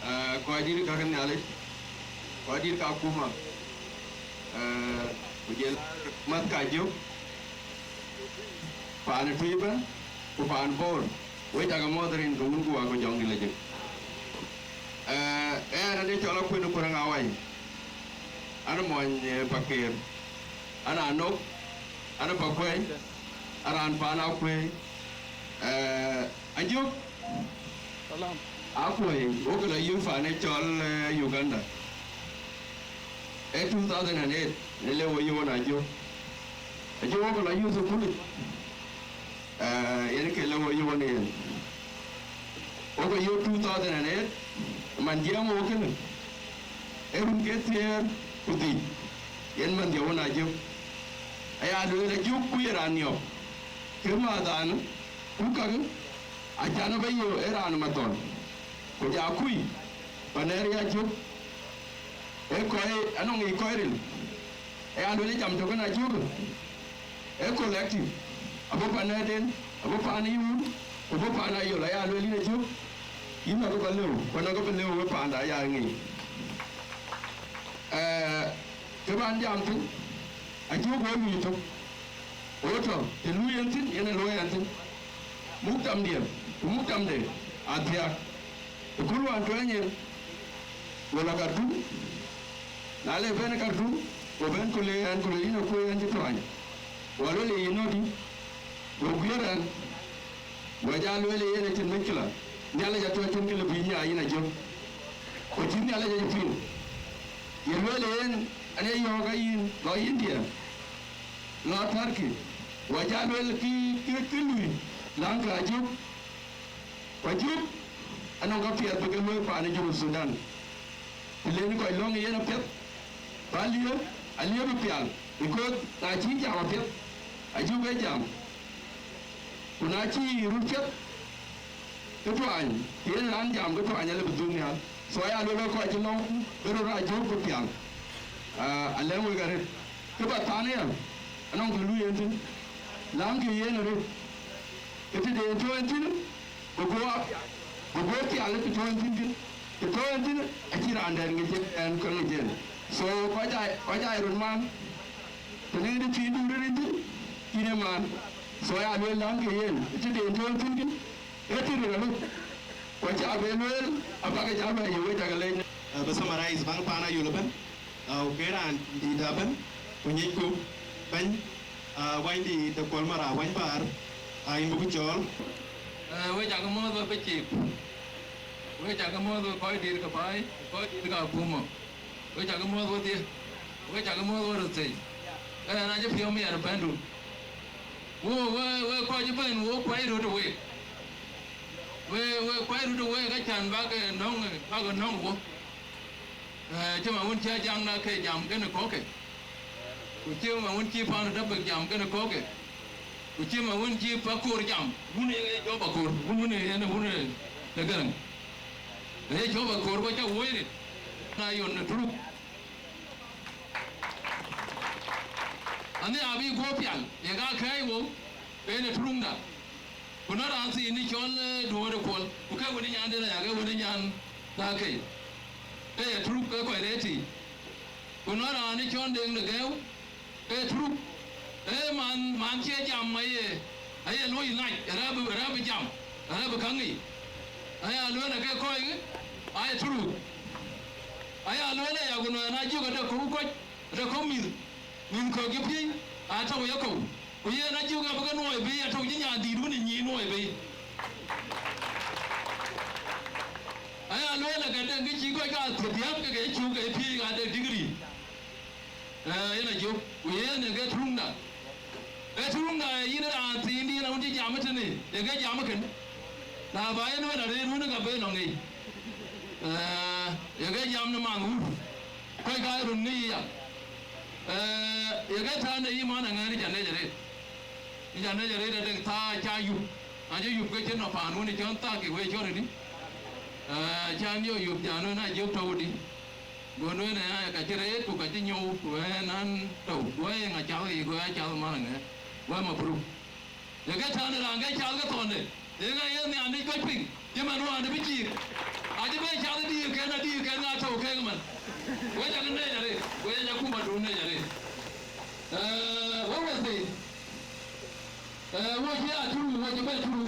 Aa, kɔc dït ka ke Nhialic, kɔc dït ka akuma, aa, ku jël mäth ka jök, paan ë tui ëbën, ku paan Bor, wek cakë mɔ̈ɔ̈th rin ke wun ku waa ku jɔŋdït ajëk. Aa, ɣɛn adï cɔl Akuën Akuɛ̈rë Ŋawai. An mony, eh, Pakëër. An anok, an Pakuɛi, an raan paan Akuëi. Eh, Ajök. Salam. Akuëi, wok la yï paan ë cɔl, eh, Uganda. Ë two thousand and eight, në le wo yöön Ajök. Ajök wok la yï thukul. Eh, yen ke le wo yöön yen. Wok yöön two thousand and eight, man jiɛɛm wo kënë. Ee run ke thiëër ku dhïc, yen manhdiɛ̈ wën Ajök. Aya lueel Ajök ku ye raan niɔp, ke määthdan ku kakë acan ë bä yöö ë raan ë Mathɔn, ku ja kui pan ë riac Ajök. Ee kɔc anɔŋ yiic kɔc ril, aya lueel jam tök kën Ajök. Ee collective, abɔ̈ pan ëden, abɔ̈ pan ë Yuur, ku bɔ̈ pan Ayol, aya lueel yïn Ajök, yïn akë bä lëu, ku anɔŋ kë bï lëu wek paanda aya ŋic. Ee, kë bän jam thïn, Ajök wɔ luui tök, wɔ tɔ, të luui yen thïn, yen ë luɔi yen thïn. Muk tamdiɛ̈, ku muk tamde, athiak. Ëkööl wään tuɛny en, go lɔ Khartoum, na le bɛ̈n Khartoum, go bɛ̈n ku le ɛn, ku le yïn akuc ɛn cï tuany. Go lueel yïn nɔ̈ɔ̈dï, go guiëër ɛn, go ja lueel yen acïn mïckëla, Nhialic atɔ̈ cïn kë le bï nyaai yïn Ajök. Ku cï Nhialic acï piŋ, ye lueel yen, an, ee yɔ̈ɔ̈k ayïn, lɔ India, lɔ Turkey, go ja lueel kë, kë, kë lui, läŋkë Ajök. Ku Ajök anɔŋ ka piɛth bï ke luöi paan ë Junub Thudan. Të leni kɔc lɔ̈ŋ yen apiɛth, ba liep, aliep ë pial, because na cï jam apiɛth, Ajök ee jam. Ku na cï röt piɛth, ke tuany, yen raan jam ke tuany alë bï dhuk nhial. So aya luel wek kɔc cï lɔ̈ŋ, bï röt Ajök bï pial. Ah, alɛ̈ŋ wek arëët. Kë ba than aya, anɔŋ kë luui en thïn, läŋkë yen arëët. Ke tëde en tɔ̈ en thïn, bï guɔ apial, bï guɔ pial ë të tɔ̈ en thïn thïn. Të tɔ̈ en thïn, acïn raan dɛ̈t ŋic en, ɛn ke ŋic en. So kɔc aa, kɔc aa röt man, të ŋic të cï dun röt en thïn, yïn ë man. So aya lueel läŋkë yen, ë tëde en tɔ̈ en thïn thïn, ee të röt arëët. Ku aca be lueel, abäkï jam bɛ ye wec, aka lec. Eh, bï summarize baŋ paan Ayol ëbɛ̈n. Ah, ku ke raan dït ëbɛ̈n, ku nyicku bɛ̈ny, ah, wänydït de Kuɔl Mara Wanybaar, ah, yïn bï ku cɔɔl. Eh, wek cakë muɔ̈ɔ̈th wek bï cïk. Wek cakë muɔ̈ɔ̈th wek kɔc dït ke baai, ku kɔc dït ke akuma. Wek cakë muɔ̈ɔ̈th wedhie, wek cakë muɔ̈ɔ̈th wek röt thëi. Ɣɛn acï piɔ̈u miɛt ë bɛ̈ndu. Wo, we, we kɔc ëbɛ̈n, wo kuai röt ë week. We, we kuai röt ë week, acan bäk, eh, nɔ̈ŋ, bäk nɔ̈ŋ wo. Eh, cï man wën cï Ajaŋ na ke jam kenë kɔ̈kë, ku cï man wën cï Paan Däbek jam kenë kɔ̈kë, ku cï man wën cï Pakor jam, wun ë jɔ Pakor, wun, wun ë yen, wun ë Gäräŋ. Ë jɔ Pakor, ku cä woi rit na yön ë Turuk. Anhiaar abï guɔ pial, ye ka kɛ̈ɛ̈c wou, en ë Turukda. Ku na raan thiin ë cɔl, eh, Duɔ̈ɔ̈r ë Kuɔl, ku ke wën ë nyanden aya, ke wën ë nyan Dhäkei. Ke ye Turuk ke kɔc rëër tïï. Ku na raan ë cɔl Deŋ de Gɛ̈ɛ̈u, ke Turuk. Ee man, man cie jam aye, aye luɔi nac, rɛ̈p, rɛ̈p jam, rɛ̈p käŋ yic. Aya lueel ake kɔc, aye Turuk. Aya lueel aya, ku na, na jök ade kɔ̈u kɔc, ade kɔ̈u mïth. Mïth kɔ̈k cï piëëc aa tɔ̈u ë yekɔ̈u, ku yen acï ke bï ke nuɔɔi bei, atɔ̈u cï nyan dïït wën ë nyiin nuɔɔi bei. Aya lueel ë ke deŋ kë cï kɔc kathiëëp ke ke cuk ke piëëc ka de digiri. Ee, yen acuk, ku yen ë ke Turukda. Ee Turukda, ee yïn raan thiin dïït awën cï jam ë tënë, ee ke jam ë kën. Na ba yen wën arëët wën ka ben nɔŋ ŋic. Ee, ee ke jam në man wur. Kɔc ka run ŋic ya. Ee, ye ke tɛ̈n de yï man aŋɛ̈ɛ̈r, ca nɛc arëët. Ca nɛc arëët adek thaa ca yup. Acï yup ke cïn nɔ paan wën cɔn thaa kek wek cɔl ëdï. Ee, ca niɔ yup, ca nu na jök tɔ̈u ëdï. Go nu ënë aya ka cï reet ku ka cï nyou, ku ëë nan tɔ̈u. Go ë ŋa cath yic, go ya cath man aŋɛ̈ɛ̈r. Wek mabruk. Ye ke tɛ̈n raan ke cath ke thɔnde, ye ke ye Nhialic kɔc piŋ, cï man wään bï cïïk, acï bɛ cath dïïrken, adïïrken ŋa tɔ̈u kek man. Wek cakë nɛc arëët, wek cakë kum adun nɛc arëët. Ee, wek wethii, ee, wek cï a turu, wek cï bɛ turu.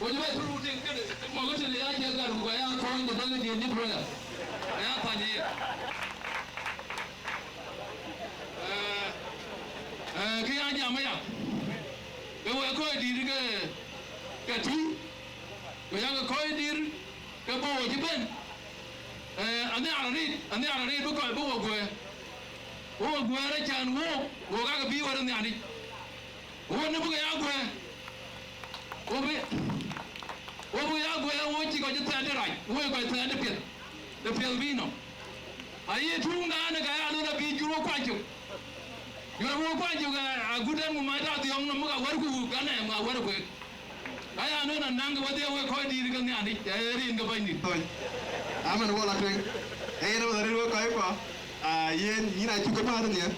Wek cï bɛ turu tïŋ kënë, mɔ̈kë tëde ya cɛ gär, ku ya thɔ̈ɔ̈ny de däŋ diën cï tuɔɔc ya. Ya thany ye. Ee, ee, kë ya jam aya, ke wek kɔc dïït ke, ke tïŋ, ku yak kɔc dïït ke bɔ̈ wɔ cï bɛ̈n. Ee, anhiaar arëët, anhiaar arëët bï kɔc bï wɔ guɛ̈ɛ̈r. Wɔ guɛ̈ɛ̈r acan wok, wok ake bï wär Nhialic. Wok në bï ke ya guɛ̈ɛ̈r. Wok bï, wok bï ya guɛ̈ɛ̈r, wok cï kɔc thɛɛr de rac, wok kɔc thɛɛr de piɛth, de piɛth bï nɔm. Aye tuŋdan ka ya lon abï jur wok kuany cök. Jur wok kuany cök, agut ɛn ku mat adhiɔŋ nɔm ka wär ku kan ɛm ka wär kuek. Ka ya lon anaŋ ke wedhie wek kɔc dïït ke Nhialic, ee rin ke Bɛ̈nydït. Thony. Amen, wala tueŋ. Ee yen wala rin wek kɔc kua. Ah, yen yïn acuk ke bäär nhial.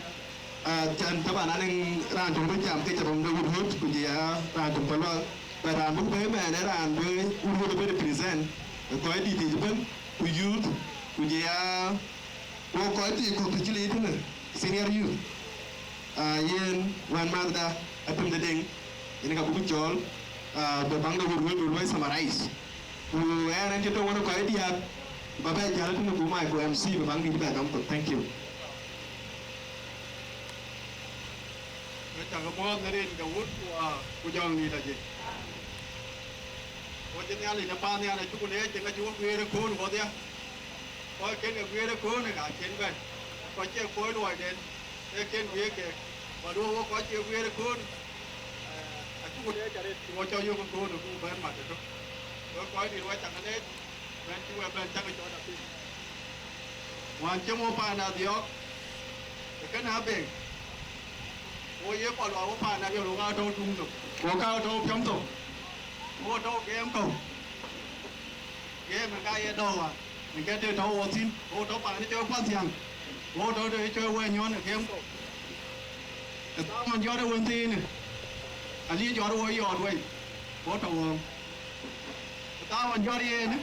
Ah, can taban anɛŋ raan töŋ bï jam ke ca bäm de wut wut, ku jɔ ya raan töŋ Paluak. But raan bï bɛ̈i mɛn ee raan bï wut wut bï represent kɔc dït yic ëbën, ku youth, ku jɔ ya wok kɔc dït kɔ̈k të cï leec tënë senior youth. Ah, yen wänmäthda Atem de Deŋ, yen ka buk cɔɔl, ah, bï baŋ de wut wut bï luɔi summarize. Ku ɛn ɛn cï tɔ̈ wën ë kɔc diäk, ba bɛ jäl tënë ku mai ku M C bï baŋ dït bɛ gam thok. Thank you. Wek cä ke muɔ̈ɔ̈th në rin ke wut ku, ah, ku jɔŋdït ajiëc. Wo cï Nhialic në paannhial acuk leec, cï ŋa cï wo guiëër ëkööl wodhia. Kɔc kën ke guiëër ëkööl ë ka cïn bɛ̈n. Kɔc cie kuöc luɔiden, ee kën guiëër kek. Ba duö wo kɔc cie guiëër ëkööl, eh, acuk leec arëët, ku wo cɔl yök ëkööl ku bɛ̈n mat ëtök. Wek kɔc dït wek cä ke leec. Bɛ̈n cï wek bɛ̈n cäk cɔɔt apiny. Wään cï muk paan adhiɔ̈ɔ̈k, ë kënë abek, wo ye Paluak, wo paan ariɔl, wo ka tɔ̈u tuŋ thok, wo ka tɔ̈u piɔ̈m thok, wo tɔ̈u geem kɔ̈u. Geem ë ka ye dɔ̈u wään, ë ke të tɔ̈u wo thïn, wo tɔ̈u paan ë cɔl Kuathiaŋ, wo tɔ̈u të cɔl Wënyuɔn ë geem kɔ̈u. Ë thaman jɔt ë wën thiinë, alï jɔt wo yɔɔt wei, wo tɔ̈u wɔɔm. Ku thaawɔn jɔt yen,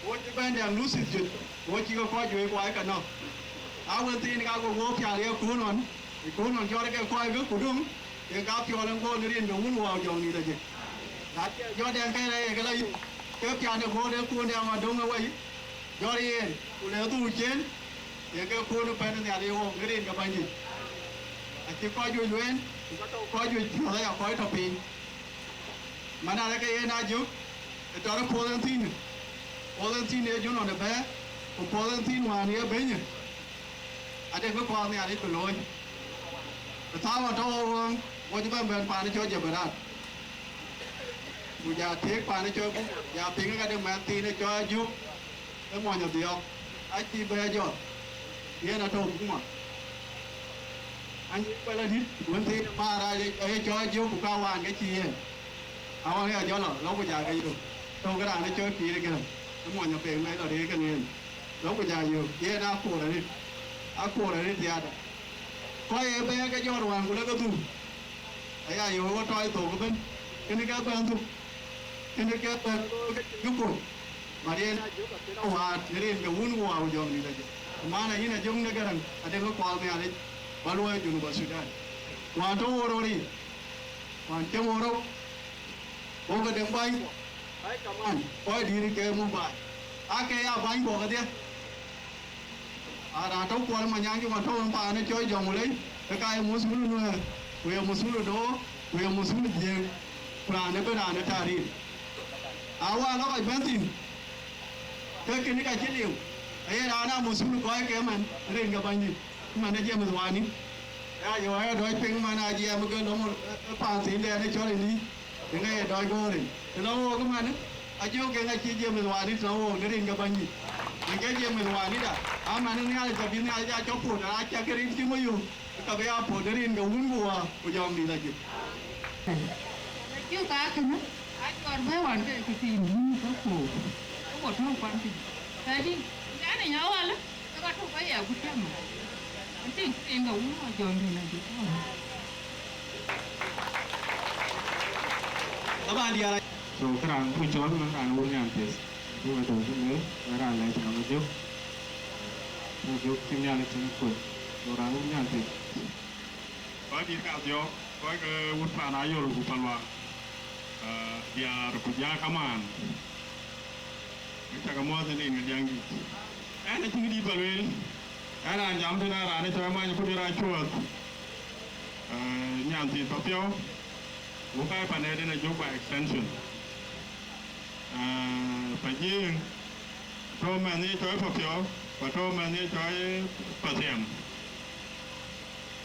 wo cï bɛ̈n dɛm Luthith juëc, wo cï ke kɔc juëc kuai ke nɔ̈k. A wën thiin ka we wo pial ye kuun ɣɔn, ë kuun ɣɔn jɔt ke kɔc ke ku döŋ, ke ka piɔl en gool në rin ke wun wau jɔŋdït ajiëc. Na jɔt dɛn ke rɛɛc ke la yök, ke pial de gool de kuun dɛm adöŋ ë wei, jɔt yen, ku le dhuk cien, yen ke kuun ë pɛ̈n Nhialic wok në rin ke Bɛ̈nydït. Acï kɔc juëc lueel, ku ka tɔ̈u kɔc juëc piɔ̈ɔ̈th aya kɔc tɔ̈ piny. Man arëk ke yen a jök, ë tɔ̈ rɔt puɔth en thïn, puɔth en thïn ye jön ɣɔn ë bɛ̈ɛ̈r, ku puɔth en thïn wään ye bɛ̈nyë, ade bï kɔɔr Nhialic bï looi. Ë thaawɔn tɔ̈ wo ɣööŋ, wo cï bɛ̈n bɛ̈n paan ë cɔl Jabarat, ku ja teek paan ë cɔl Buk, ja piŋ ë ka de mɛnh thiin ë cɔl Ajök, ë mony Adhiɔ̈ɔ̈k, acï bɛ̈ɛ̈r jɔt, yen atɔ̈u Buk mɔn. Anyï kuɛl adït, wën thiin ë määr rac ë cɔl Ajök, ku ka wään ke cï yen. Awäŋ ya jɔl lɔ, lɔ ku ja ke yök. Tɔ̈u ke raan ë cɔl Kiir Gɛ̈m, ë mony Apek mɛc lɔ rëër ke yen. Lɔ ku ja yök, yen akoor arëët, akoor arëët thiaada. Kɔc ee bɛ̈ɛ̈r ke jɔt wään ku lek ke dhuk. Aya yök ë ɣöt tɔɔc thok ëbën, kënë ke bɛ̈n dhuk, kënë ke bɛ̈n looi ke cïn kë kuöc. But yen a jök akën awäär në rin ke wun ku wau jɔŋdït ajiëc. Ku man ayïn ajök në Gäräŋ, ade ke kual Nhialic, ba luɔi Junub Thudan. Wään tɔ̈ wo rɔt yiic, wään cï wo rɔt, wo ke dɛm bäny, ai kaman, kɔc dïït ke muk baai, ake ya bäny bɔ̈ kedhie. Aa, raan tɔ̈ Kuɔl Manyaŋ cï ɣɔn tɔ̈u en paan ë cɔl Jɔŋulei, ke ka ye muthulu Nuɛɛr, ku ye muthulu Door, ku ye muthulu Jiëëŋ, ku raan ëbën raan ë tarir. Awär lɔ kɔc bɛ̈n thïn, ke kënë ka cï liu, aye raan aa muthulu kɔc ke man rin ke Bɛ̈nydït, man ë James Wani. Ya yo ë dɔc piŋ man aa jiɛɛm ke lɔŋ ë paan thiindɛn ë cɔl ë Lïc. Ëŋa ye dɔc goor en? Të lɔ wook ëmanë, ajök ke ŋa cï James Wani të lɔ wook në rin ke Bɛ̈nydït. Yen ke James Wani da, aman ë Nhialic tɔ bï Nhialic aa cɔk puɔ̈t, aa cak ke rin cï ŋö yök, ka bï aa puɔ̈t në rin ke wun ku wä ku jɔŋdït ajiëc. Jök aa kënë, aa jɔt bɛ̈ɛ̈i wän ke këthiin yïn ke kuɔɔk, ke wo tɔ̈u kuan piny. Kadi, ɣɛn ë nya walë, ke ka tök ke ya gut cäm. Ëtïŋ, rin ke wun wä jɔŋdït ajiëc. Taban diäär. So, këraŋ ku cɔl man raan wun nyan thieth. Ku ka tɔ̈u ku le, raan lɛc nɔm jök. Ku jök cï Nhialic cïn kuc. So, raan wun nyan thieth. Kɔc dït ka dhiɔ̈ɔ̈k, kɔc ke wut paan Ayol ku Paluak. Ah, diäär ku ja kamaan. Wek cä ke muɔ̈ɔ̈th ënɔɔnë, Diäŋdït. Ɛn acïn këdït ba lueel. Ɛn raan jam tënë raan ë cɔl Many Kudir Acuɔth. Eh, nyan thiin Papiɔ̈u. Wok aa panɛɛt en Ajök by extension. Eh, Pajiëëŋ. Tɔ̈ mɛnh ë cɔl Papiɔ̈u, ku tɔ̈ mɛnh ë cɔl Pathiɛm.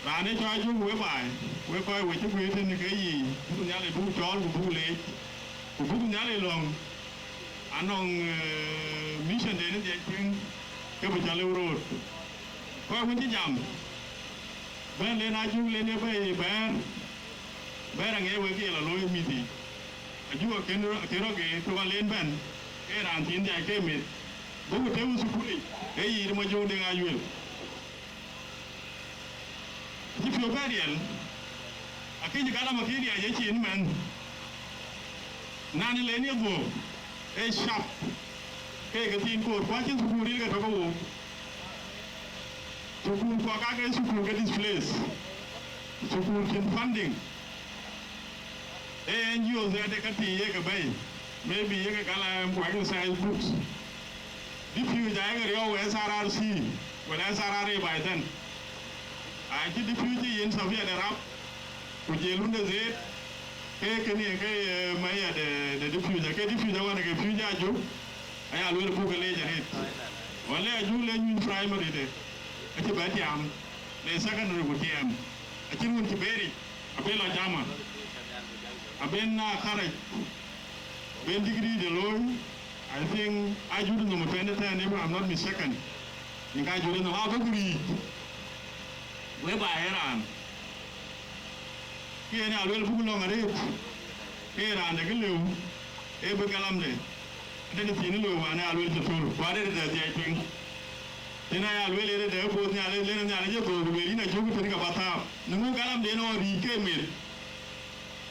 Raan ë cɔl Ajök wek baai, wek kɔc we cï guiir tënë ke yiic, buk Nhialic buk cɔɔl ku buk leec, ku buk Nhialic lɔ̈ŋ. Anɔŋ, eh, mission den ë dhiac piŋ, ke bï cä lëu röt. Kɔc wën cï jam, bɛ̈n len Ajuk len ye bɛ̈ɛ̈i bɛ̈ɛ̈r, bɛ̈ɛ̈r aŋiɛc wek ke ye lɔ looi mïth yiic. Ajuk akën rɔ, akën rɔ geer, tök alen bɛ̈n, ke raan thiin dhiac ke meth, buk tëëu thukul yic, ee yic Majöŋ Deŋ Ayuel. Acï piɔ̈u bɛ riɛl, akëc kalam akï riɛc ecin mɛn. Nan ë len ye guöp, ee cap, ke ke thiin koor, ku acïn thukul ril ke tɔ̈ ke wook. Thukul kuɔ ka ke thukul ke displace, thukul cïn funding. Ee N G Os ade ka thii ye ke bɛ̈i, maybe ye ke kalam ku exercise books. Deputy ja ye ke riɔu S R R C, wala S R R A by then. Acï deputy yen Safia de rap, ku je lunde zet, ke kënë ke, eh, mayor de, de deputy, ke deputy wan ke deputy Ajuk, aya luel buk ke leec arëët. Wala Ajuk le nyuny primary de, acï bɛ tiam, le secondary ku tiam. Acïn wun cï beric, abï lɔ jama. Abï na karaj, ben degree de looi, I think Ajuk nhom twenty ten, if I'm not mistaken. Nin ka Ajuk nhom, abï ku riic. We ba ye raan. Ke yen aluel buk lɔ̈ŋ arëët. Ke ye raan de kë lëu, ee bï galamde. Ade de thiin lëu wään aluel cï thöl, ku ade de dhiac piŋ. Yen aya luel yen de both Nhialic, len Nhialic ye both, ku luel yïn Ajuk tënë ke ba thääp. Në ŋö galamde yen ɣɔn riic ke meth.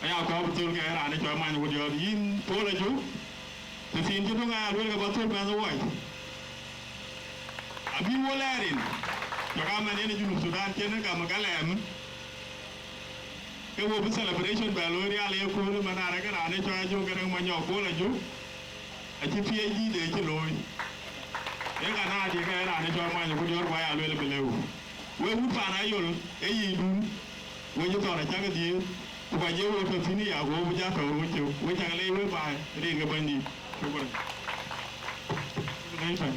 Aya kɔɔr bï thöl ke raan ë cɔl Many Wut Yɔ̈ɔ̈t, yïn Paul Ajuk, të thiin cï döŋ aya luel ke ba thöl mɛnh ë wuɔc. Abï wo lɛɛr rin, cɔk amɛn yen ë Junub Thudan cïn gam ë galɛɛm, ke wo bï celebration bɛ looi rial ë kööl ëmɛn arëk raan ë cɔl Ajuk Gäräŋ Manyɔk Paul Ajuk. Acï P H D de cï looi. Ee ka na diëk ee raan ë cɔl Many Wut Yɔ̈ɔ̈t, ku aya luel bï lëu. Wek wut paan Ayol, ee yic dun, we cï thɔn acäk dhiëëth, ku ka je wo tɔ̈ thïn ya, ku wo bï ja tɔ̈u röt cök. We cak leec wek baai, rin ke Bɛ̈nydït. Shukran. Shukran.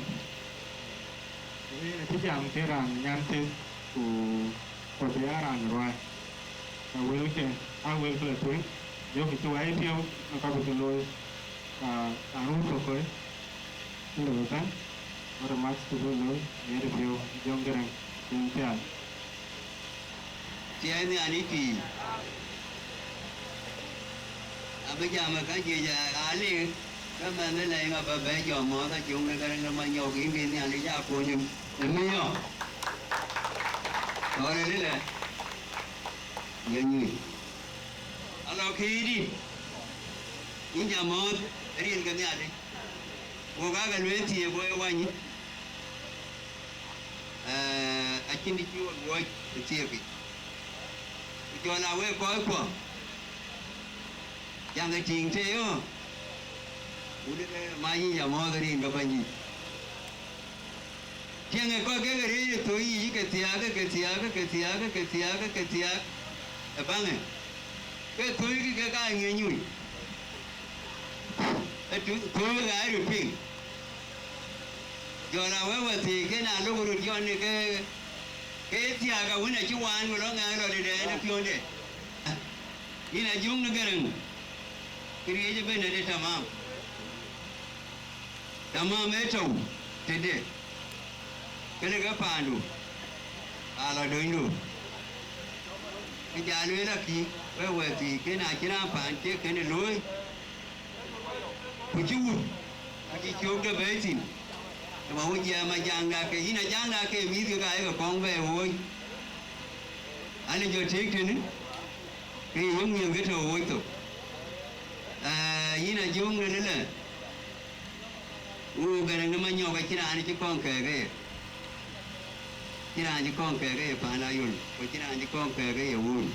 Yen acï jam ke raan nyan tëth, ku, ku abï aa raan ruääi. Ka wëlkë, aa wëlkë la tueŋ, jɔkï cï wai piɔ̈u, në ka bï cï looi. Ka, ka run tök kɔc, cï lëu ëbɛ̈n, ɣɔn remark cï bï looi, yen piɔ̈u, Jɔŋ Gäräŋ, cïn pial. Tiɛɛi Nhialic pïïr. Abï jam ë ka jiëc aa, aa lik, ke mɛnh ë lɛ̈i ŋa bä bɛ̈ɛ̈i jɔ mɔ̈ɔ̈th Ajuk në Gäräŋ de Manyɔk, yïn bï Nhialic aa kony ë, ë mïyɔ̈ɔ̈k. Tɔ̈ rëër ëlë, ye nyuc. Alɔ këdï, yïn jɔ mɔ̈ɔ̈th ë rin ke Nhialic. Wok aa ke lueel thiëëk, wo ë wany, eh, acïn të cï ɣɔn wuɔ̈c ë thiëëkic. Ku jɔl aa wek kɔckuɔ, jaŋ ë tïŋ tëë ɣɔn, wun ke ma yï ya mɔ̈ɔ̈th rin ke Bɛ̈nydït. Tiɛŋ ë kɔc ke ke rëër ë thöi yiic ke thiaak, ke thiaak, ke thiaak, ke thiaak, ke thiaak ë baŋë, ke thöikï ke ka ŋiɛc nyuc. Ë tu-, thöi ɣaac röt piŋ. Jɔl a wek wäthii, ke na lok röt jɔn ke, ke thiaak awën acï waan, ku lɔ ŋɛk lɔ tëde en ë piɔ̈nde. Yïn Ajuk në Gäräŋ, këriëëc ëbɛ̈n ade tamam. Tamam ë tɔ̈u tëde, kënë ke paandu, aa lɔ dönydu. Kë ja lueel akï, wek wäthii, ke na cïn raan paan cie kënë looi, ku cï wut, ku cï cöök de bɛ̈ɛ̈i thïn, ë ma wo jiɛɛm ajaŋda ke yïn, ajaŋda ke mïthkï ka ye ke kɔŋ bɛ woi. An, jɔ tëëk tënë, ke ye yöŋ miɛ̈thkï tɔ̈ woi thok. Aa, yïn Ajuk në lëlë, wo Gäräŋ de Manyɔk acïn raan cï kɔŋ kɛɛk ë ye. Cïn raan cï kɔŋ kɛɛk ë ye paan Ayol, ku cïn raan cï kɔŋ kɛɛk ë ye wun.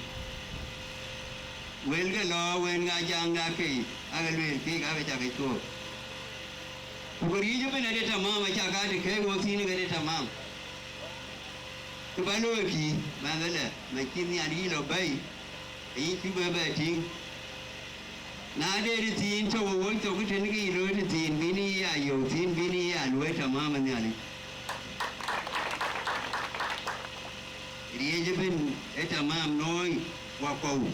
Wëlkë lɔ wën ŋa jaŋda kei, ake lueel kek, ake cak ke cuɔɔk. Ku këriëëc ëbɛ̈n ade tamam, acak aa të kɛ̈ɛ̈k wo thïn ke de tamam. Kë bä looi kï, mɛnh ëlë, mɛnh cï Nhialic lɔ bɛ̈i, ayï cuk ë bɛ tïŋ. Na de rïthiin tɔ̈u ë woi thok tënë ke yï looi rïthiin, bï yïn ya yök thïn, bï yïn ya luɔi tamam ë Nhialic. Riëëc ëbɛ̈n ë tamam, nooi wakɔ̈u,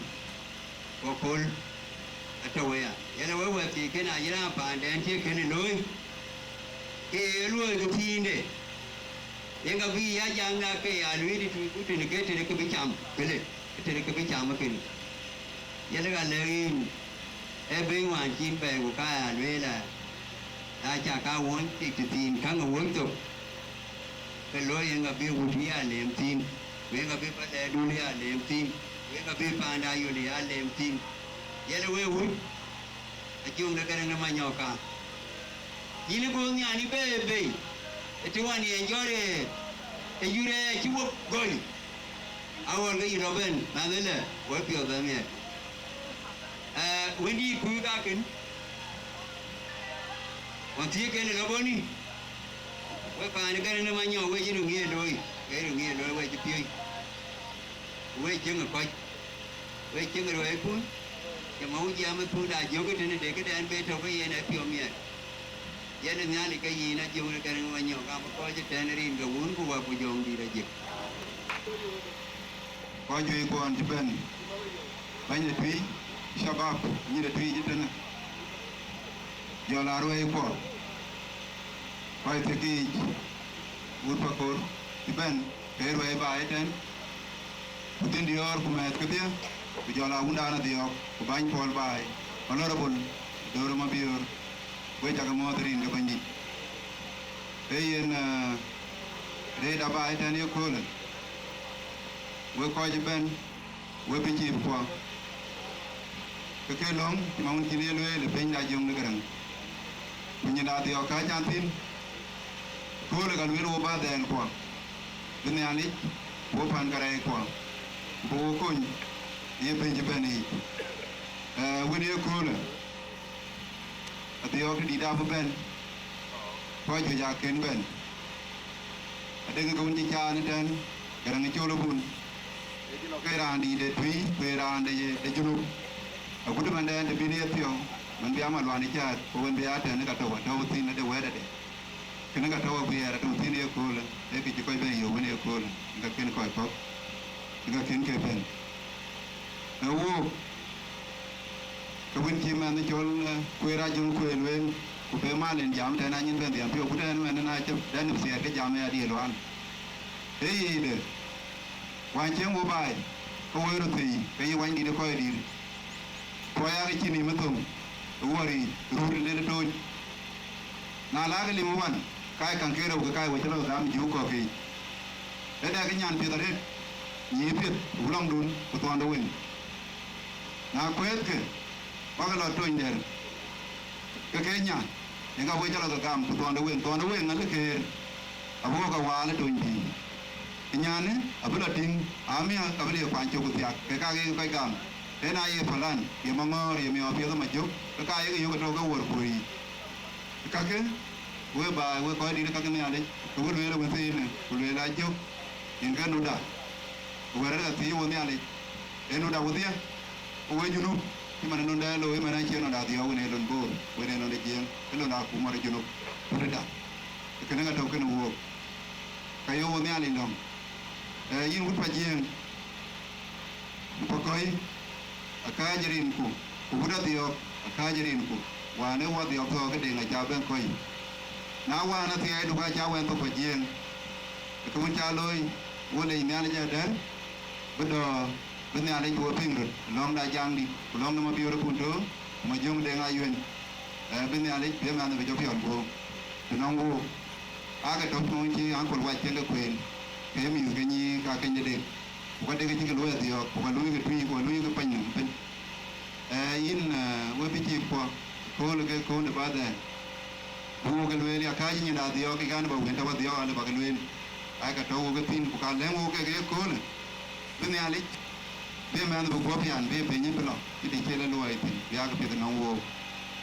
wakɔ̈l atɔ̈u aya. Yen ë wek wäthii, kën ayï raan paanden cie kënë looi, ke ye luɔi kë thiinde. Yen ka bï ya jam da ke ya lueel tui, ku tënë ke tënë ke bï cam këlë, tënë ke bï cam kënë. Yen ka lɛ̈k yïn, ee bɛ̈ny wään cïn bɛ̈ɛ̈i ku ka ya lueel aa, na ca ka wöny tik tëthiin käŋ ë wöny thok, ke looi yen ka bï wut ya leem thïn, ku yen ka bï bɛ̈lɛ̈ɛ̈dun ya leem thïn, ku yen ka bï paanda yol ya leem thïn. Yen ë wek wut, Ajuŋ de Gäräŋ de Manyɔk ka. Yïn ë göök nhial ë bɛ̈ɛ̈i bei, ë të wään yen jɔt ë, ë yurë cï wok gɔ̈i. Awɔl ke yï lɔ bɛ̈n, na dhëlë, wek piɔ̈ɔ̈th bɛ miɛt. Ee, wëndït kuc kakën, ɣɔn thiëëk en ë lɔ bɔ̈ nï, wek paan ë Gäräŋ de Manyɔk, wek cï röŋ yen looi, wek röŋ yen looi, wek cï piöc, wek cieŋ ë kɔc. Wek cieŋ ruɛɛi pun, cï Mawun jiɛɛm ë pun, da jök ë tënë de këdɛn be tök ke yen ë piɔ̈u miɛt. Yen ë Nhialic ke yïn Ajuŋ de Gäräŋ Manyɔk, abï kɔc ëtɛ̈ɛ̈n rin ke Wun ku Wät ku Jɔŋdït Ajik. Kɔc juëc kuɔn cï bɛ̈n, bɛ̈ny de tui, shabab, nyïïr de tui cï tënë, jɔl aa ruɛɛi kuɔ, kɔc thiëkiic, wut Pakor cï bɛ̈n, ke ruɛɛi baai ëtɛ̈ɛ̈n. Ku dhil diɔ̈ɔ̈r ku mɛ̈ɛ̈th kedhie, ku jɔl aa wundan Adhiɔ̈ɔ̈k, ku bäny Puɔl baai, Honorable Döör Mabiöör, wek cakë mɔ̈ɔ̈th rin ke Bɛ̈nydït. Ee yen, ee, rëët aba ëtɛ̈ɛ̈n ye köölë, wek kɔc ëbɛ̈n, wek bï ciip kuɔ. Ke ke lɔ̈ŋ, cï Mawun cïn ye lueel ë piny de Ajuŋ de Gäräŋ. Ku nyin de Adhiɔ̈ɔ̈k ka can thïn, köölë ka lueel wo bä dhɛɛl kuɔ, bï Nhialic, wo pän kärɛc kuɔ, ku bï wo kony, ye piny cï bɛ̈n yiic. Ee, wën ye köölë, Adhiɔ̈ɔ̈k të dït abï bɛ̈n, kɔc juëc aa kën bɛ̈n. Adekï ke wën cï caan ëtɛ̈ɛ̈n, Gäräŋ ë col ë bun. Ke raan dïït de tui, ku ye raan de, de Junub. Agut ëmɛndɛn të bïn ye piɔ̈u, man bï amaluan ë cäät, ku wën bï aa tɛ̈n ë ka tɔ̈u, atɔ̈u thïn ade wɛ̈ɛ̈t ade. Kënë ka tɔ̈u aguiɛɛr atɔ̈u thïn ye köölë, ee kë cï kɔc bɛ̈n yök wën ye köölë, ë ka kën kɔc kɔ̈k, ë ka kën ke bɛ̈n. Në wook, ke wën cï mɛnh cɔl, eh, Kueer Ajuŋ Kueer lueel, ku be mal en jam tɛ̈n anyin bɛ̈n dhiam piɔ̈u, ku tɛ̈n mɛn na cï dɛn ë thiɛɛr ke jam ë adï luaan. Ee yic de, wään cieŋ wo baai, ke wo röt thëi, ke yï wanydït ë kɔc dïïr. Ku aya ke cïn nïïm ë thöŋ, ë wuɔriic, röt ë lel ë tooc. Na lakï lim ë wan, ka ye käŋ ke rou, ke ka ye we cï lɔ gam juk kɔ̈k yiic. Ë dɛkï nyan piɛth arëët, nyïï piɛth, ku lɔŋdun, ku thuɔnde wen. Na kuɛɛthkë, bäkï lɔ tony dɛ̈r, ke ke nyan, yen ka we cï lɔ ke gam, ku thuɔnde wen, thuɔnde wen ŋäth ë keer, abï wok ke waal ë tony pïïr. Nyanë abï lɔ tïŋ, amiäk abï lɔ ye kuany cök ku thiak, ke ka ye kɔc gam. Yen aa ye Palan, ye Maŋɔ̈ɔ̈r, ye Miɔɔr Piɛth ë Majök, ke ka yek yök ëtök ke wuɔ̈r kuöör yiic. Kakë, we baai, we kɔc dït kakë Nhialic, ke we lueel ë wën thiinë, ku lueel Ajök, yen ke nuda. Ku wɛ̈t rɛ̈t athii wo Nhialic, ee nuda wodhie, ku we Junub, cï man ë nundɛ looi, man acïn nunda Adhiɔ̈ɔ̈k, wën ee lon Boor, wën ee lon de Jiëëŋ, ee lon de akuma de Junub, ku tëda. Kënë ka tɔ̈u kënë wook. Ka ye wo Nhialic lɔ̈ŋ. Ee, yïn wut Pajiëëŋ, ku Pakɔ̈i, akääc rinku, ku wut Adhiɔ̈ɔ̈k, akääc rinku, wään ee wo Adhiɔ̈ɔ̈k thɔ̈ɔ̈k ke deŋ aca bɛ̈n kɔ̈i. Na wään athiɛɛidu ka ca wɛn thok Pajiëëŋ, ke wën ca looi, wo lec Nhialic adɛ̈r, bï dɔ̈ɔ̈r, bï Nhialic bï wo piŋ röt, lɔ̈ŋ de Ajaŋdït, ku lɔ̈ŋ de Mabiöör ë Punto, ku Majöŋ Deŋ Ayuën, ee, bï Nhialic bï mɛnhë bï jɔ piɔl guöör. Të nɔŋ wook, aake tɔ̈ tuɔɔny cï ankol wac cïn ke kueen, ke ye mïth ke nyiin ka keny de dek, ku ka dek cï ke luɔi Adhiɔ̈ɔ̈k, ku ka luui ke tui, ku ka luui ke pany nɔm ëbën. Ee, yïn, ee, we bï cïï kuɔ, kööl ke kööl de bä dhɛɛr. Bï wok ke lueel, ya kääc nyin de Adhiɔ̈ɔ̈k, ke kan bä wën tɔ̈u Adhiɔ̈ɔ̈k, ale bä ke lueel. Ai, ka tɔ̈u wok ë thïn, ku ka lɛ̈ŋ wok kek ye köölë, bï Nhialic, bï mɛnh bï guɔ̈p pian, bï piny bï lɔ, cï dï cï lë luɔi thïn, bï aa ke piɛth ënɔŋ wook.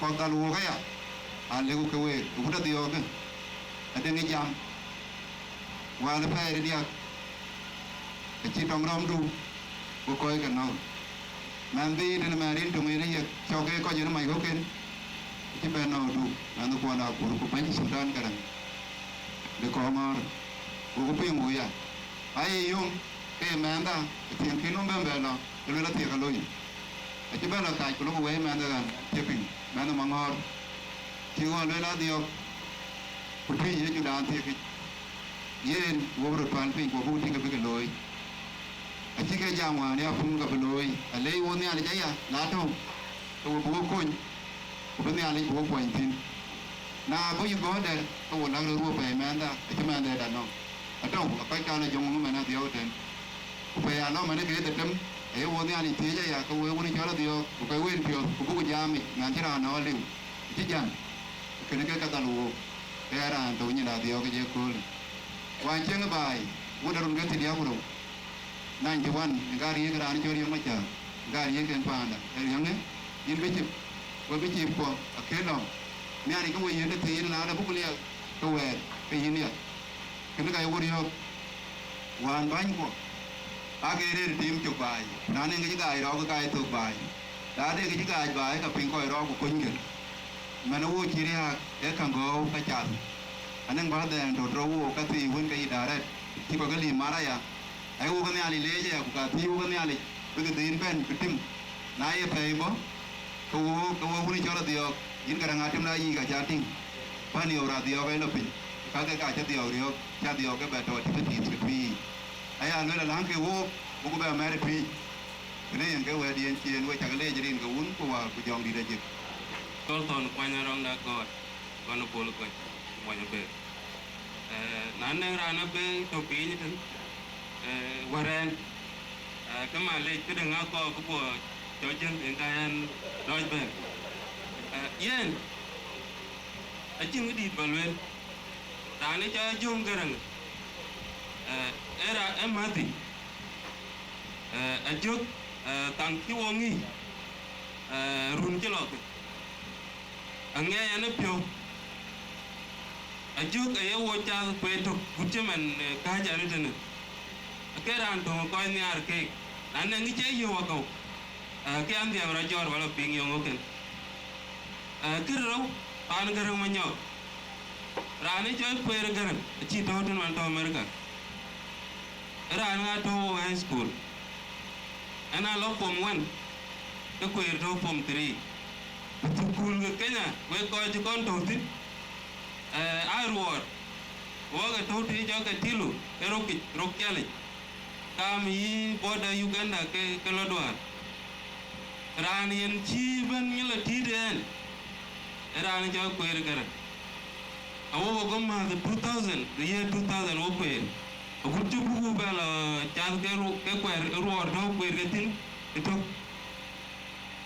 Kɔ̈k dhal wook aya, aa lëkku ke week, wut Adhiɔ̈ɔ̈k, adëŋ ë jam, wäl ë pɛɛi diäk, acï tɔŋ rɔ̈mdu, ku kɔc ke nɔ̈k. Mɛnh dhii tënë mɛnh rin töŋ yen ë yek cɔk ke kɔc yen ë mac ɣökken, acï bɛ̈n nɔ̈k du, mɛnh kuɔn akur, ku bɛ̈ny Sultan Gäräŋ de Kɔŋɔ̈ɔ̈r, goku piŋ wok ya. Aye yom, ke ye mɛnhda, ë thiëŋ kïn nɔm bɛ̈n bɛ lɔ, ke luel athiëk aloi. Acï bɛ̈n lɔ kac, ku lok wɛ̈i mɛnhda ɣän, cï piŋ, mɛnh ë Maŋɔ̈ɔ̈r. Cï ɣɔn luel Adhiɔ̈ɔ̈k, ku tui ye Judan thiekic. Yen wok röt pal piny, ku buk tïŋ ke bï ke looi. Acï ke jam wään ya pum ke bï looi, alei wo Nhialic aya, na tɔ̈u, ke wo bï wo kony, ku bï Nhialic bï wo kuɔny thïn. Na bɔ̈ yï gɔ̈ɔ̈r dɛ̈t, ke wo läk röt wo pɛɛi mɛnhda, acï mɛnhda da nɔ̈k. Atɔ̈u, akɔc kan ë jöŋ ŋö mɛn adhiɔ̈k tɛ̈n. Ku pɛɛi alɔ mɛn ke ye dhetem, aye wo Nhialic thiëëc aya, ke wo wun cɔl adhiɔ̈k, ku ke wen piɔ̈th, ku buk jamic, mɛn cï raan nɔ̈k aliu, acï jam. Kënë ke ka dhal wook, ke ya raan tɔ̈u nyin adhiɔ̈k ke je köölë. Wään cieŋ ë baai, wun de run ke thiërdiäk ku rou. Ninety one, ë ka riëëk raan cɔl Riëŋ Macäär, ë ka riëëk en paanda, ë Riëŋë, yïn bï cïp, we bï cïp kuɔ, akëë lɔ̈ŋ. Nhialic ke we yiëndë thiin, na de buk liɛk, ke wɛɛr, ke yïn ya. Kënë ka ye wo riɔ̈ɔ̈k, wään bänykuɔ, aake rëër tim cök baai, na nɛŋ kë cï gaac rɔɔk, ke ka ye thök baai, na de kë cï gaac baai, ka piŋ kɔc rɔɔk ku kunykë. Mɛn ë wo cï riääk, ee käŋ gɔ̈ɔ̈u ka cath. Anɛŋ bädhɛn tɔ̈ rou wook ka thii wën ke yï direct, cï kɔc ke lïïm mar aya. Ayï wok Nhialic leec aya, ku ka thii wok Nhialic, bï ke dhil bɛ̈n bï tim. Na ye pɛɛi bɔ̈, ke wo, ke wo wun cɔl adhiɔ̈k, yïn Garaŋ atem na yiic ka ca tïŋ. Pän yök raan dhiɔ̈k ë lɔ piny, ka ke ka cï dhiɔ̈k riɔ̈ɔ̈k, cï dhiɔ̈k ke bɛ tɔ̈ activities ke tui yiic. Aya luel aläŋ ke wook, buk bɛ mɛ̈r ë tui. Kënë yen ke wɛ̈t yen cï yen we cak leec rin ke wun ku wäär ku jɔŋdït ajëk. Thon thon kuany arɔŋda gɔ̈ɔ̈r, ɣɔn ë bol kuany, kuany abëër. Eh, na nɛŋ raan abëër tɔ̈ piny tën, eh, wärɛn, eh, ke malec këdë ŋa kɔɔr bï guɔ cɔc jël en ka ɛn lɔc bɛ̈n. Eh, yen, acïn këdït bä lueel, raan ë cɔl Ajöŋ Garaŋ, eh, era ë mäthi, eh, Ajök, eh, thaŋ cï wo ŋic, eh, run cï lɔ thïn. Aŋɛɛc ɛn ë piɔ̈u, Ajök aye wo cath kueer tök gut cï man, eh, kääc ɛn ëtënë. Ake raan töŋ ë kɔc nhiaar keek, na nɛŋ kë cie yök wakɔ̈u, eh, ke an dhiɛm rɔt jɔɔr wala piŋ yöŋ ëkën. Eh, kërë rou, paan Garaŋ Manyɔk, raan ë cɔl Kueer Garaŋ, acï tɔ̈u tën man tɔ̈u America. Raan ŋa tɔ̈u high school, ɛn aa lɔ form one, ke Kueer tɔ̈u form three. Ku thukul ke Kenya, wek kɔc cï kɔn tɔ̈u thïn, eh, aa ruɔɔr, wok ë tɔ̈u tëë cɔk ke Tilu, ë rok yic, rok ciɛlic, kam yï border Uganda ke, ke lɔ duaar. Raan yen cï bɛ̈n nyil atït ɛn, ë raan cɔl Kueer Garaŋ. Awok ago mäth two thousand, the year two thousand wo kueer. Agut cï buk bɛ lɔ cath ke ru-, ke kuɛɛr ruɔɔr tɔ̈u kueer ke thïn ëtök.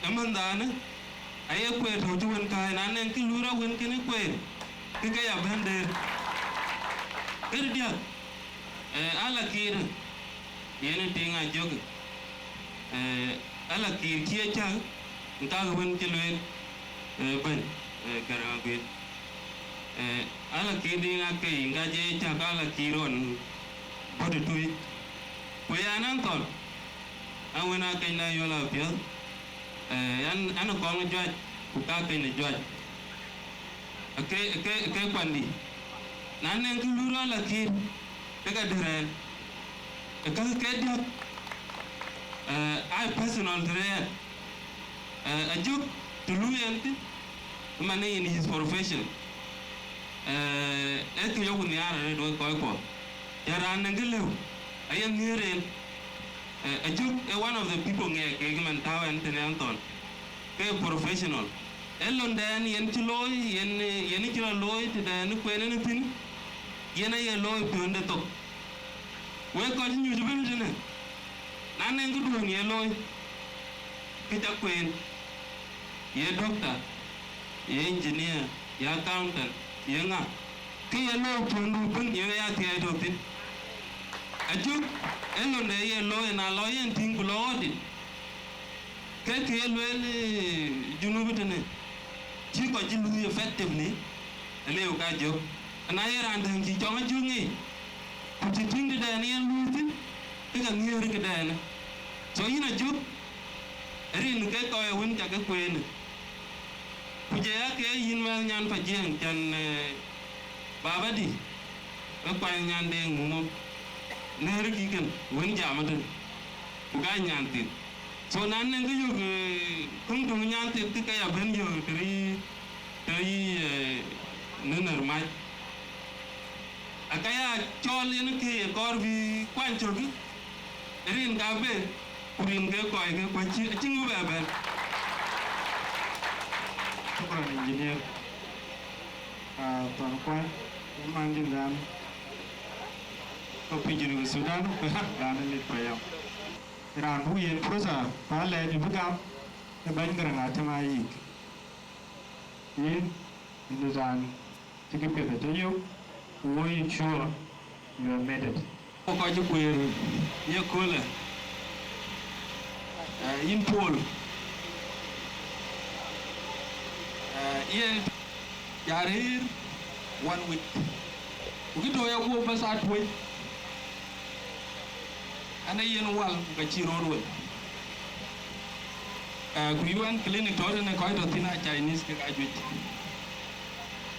Ëmënthanë, aye kueer tɔ̈u cï wën kääc, na nɛŋ kë luui rɔt wën kënë kueer, kë ke ya bɛ̈n dëër. Këdï diäk, eh, ala kiir, yen ë tiŋ Ajök. Eh, ala kiir cï e cäk, në kak wën cï lueel, eh, bɛ̈ny, eh, Garaŋ Aguiɛn. Eh, ala kiir diŋ akei, ŋac e cäk ala kiir ɣɔn bɔ̈ tëtui. Ku yɛn an thɔl, an wën akec na yɔl apiɛth, eh, an, an kɔŋ juac, ku ka kec në juac. Ake, ake, ake kuandi. Na nɛŋ kë luui rɔt la kiir, ke ka dït rɛɛl. Ë käk ke diäk, eh, aa personal të rɛɛl. Eh, Ajök të luui ɛn thïn, ëmën in his profession. Eh, ee kë yok nhiaar arëët wek kɔckuɔ. Cä raan nɛŋ kë lëu, aye nhiëër en. Eh, Ajök ee one of the people ŋɛk kek man tääu ɛn tënë ɛn thɔn. Ke professional. Ee londɛn yen cï looi, yen, yen cï lɔ looi tëdɛn kueen en thïn, yen aye looi piɔ̈nde thok. Wek kɔc nyuc ëbën tënë, na nɛŋ këduön ye looi, kë ca kueen, ye doctor, ye engineer, ye accountant, ye ŋa, kë ye looi piɔ̈ndu ëbën yen aya thiɛɛi tɔ̈ thïn. Ajök, ee londe ye looi, na lɔ yen tïŋ ku lɔ ɣɔ̈t dït, ke kë ye lueel, eh, Junub tënë, cï kɔc cï luui effectively, alëu ka jök. Na ye raan däŋ cï cɔŋ Ajök ŋic, ku cï tïŋ tëdɛn yen luui thïn, ke ka nhiëër këdɛn. So yïn Ajök, rin ke kɔc wën ca ke kueen. Ku jɔ ya ke yïn mɛ̈th nyan Pajiëŋ, can, eh, babadï, ke kuany nyan Deŋ mumɔ, nɛ̈ɛ̈rkï kën, wën jam ëtën, ku ka nyan thith. So na nɛŋ kë yök, eh, töŋ töŋ nyan thith, kë ke ya bɛ̈n yök të rï, të rï, eh, në nɛ̈r mac. Aka ya cɔl yen ke ye kɔɔr bï kuany cök, rin ka bɛ, ku rin ke kɔc ke kuany cï, acïn bï bɛ bɛ̈n. Shukran, engineer. Ah, thɔn kuany, man dïn dan, kɔc pi Junub Sudan, ku dan mit payam. Raan buk yen fursa, ba lɛɛc bï gam, ë bɛ̈ny Garaŋ Atëm Ayik. Yïn, yïn raan cï kë piɛth acä yök, ku wo yï sure you have made it. Wo kɔc cï kueer ye köölë, eh, yïn Paul, eh, yen ja rëër one week. Ku kë tɔ̈ ya guöp bas atuec, an, ee yen wal, ku ka cï röör wel. Eh, ku U N clinic tɔ̈ tënë kɔc tɔ̈ thïn aa Chinese kek aa juëc.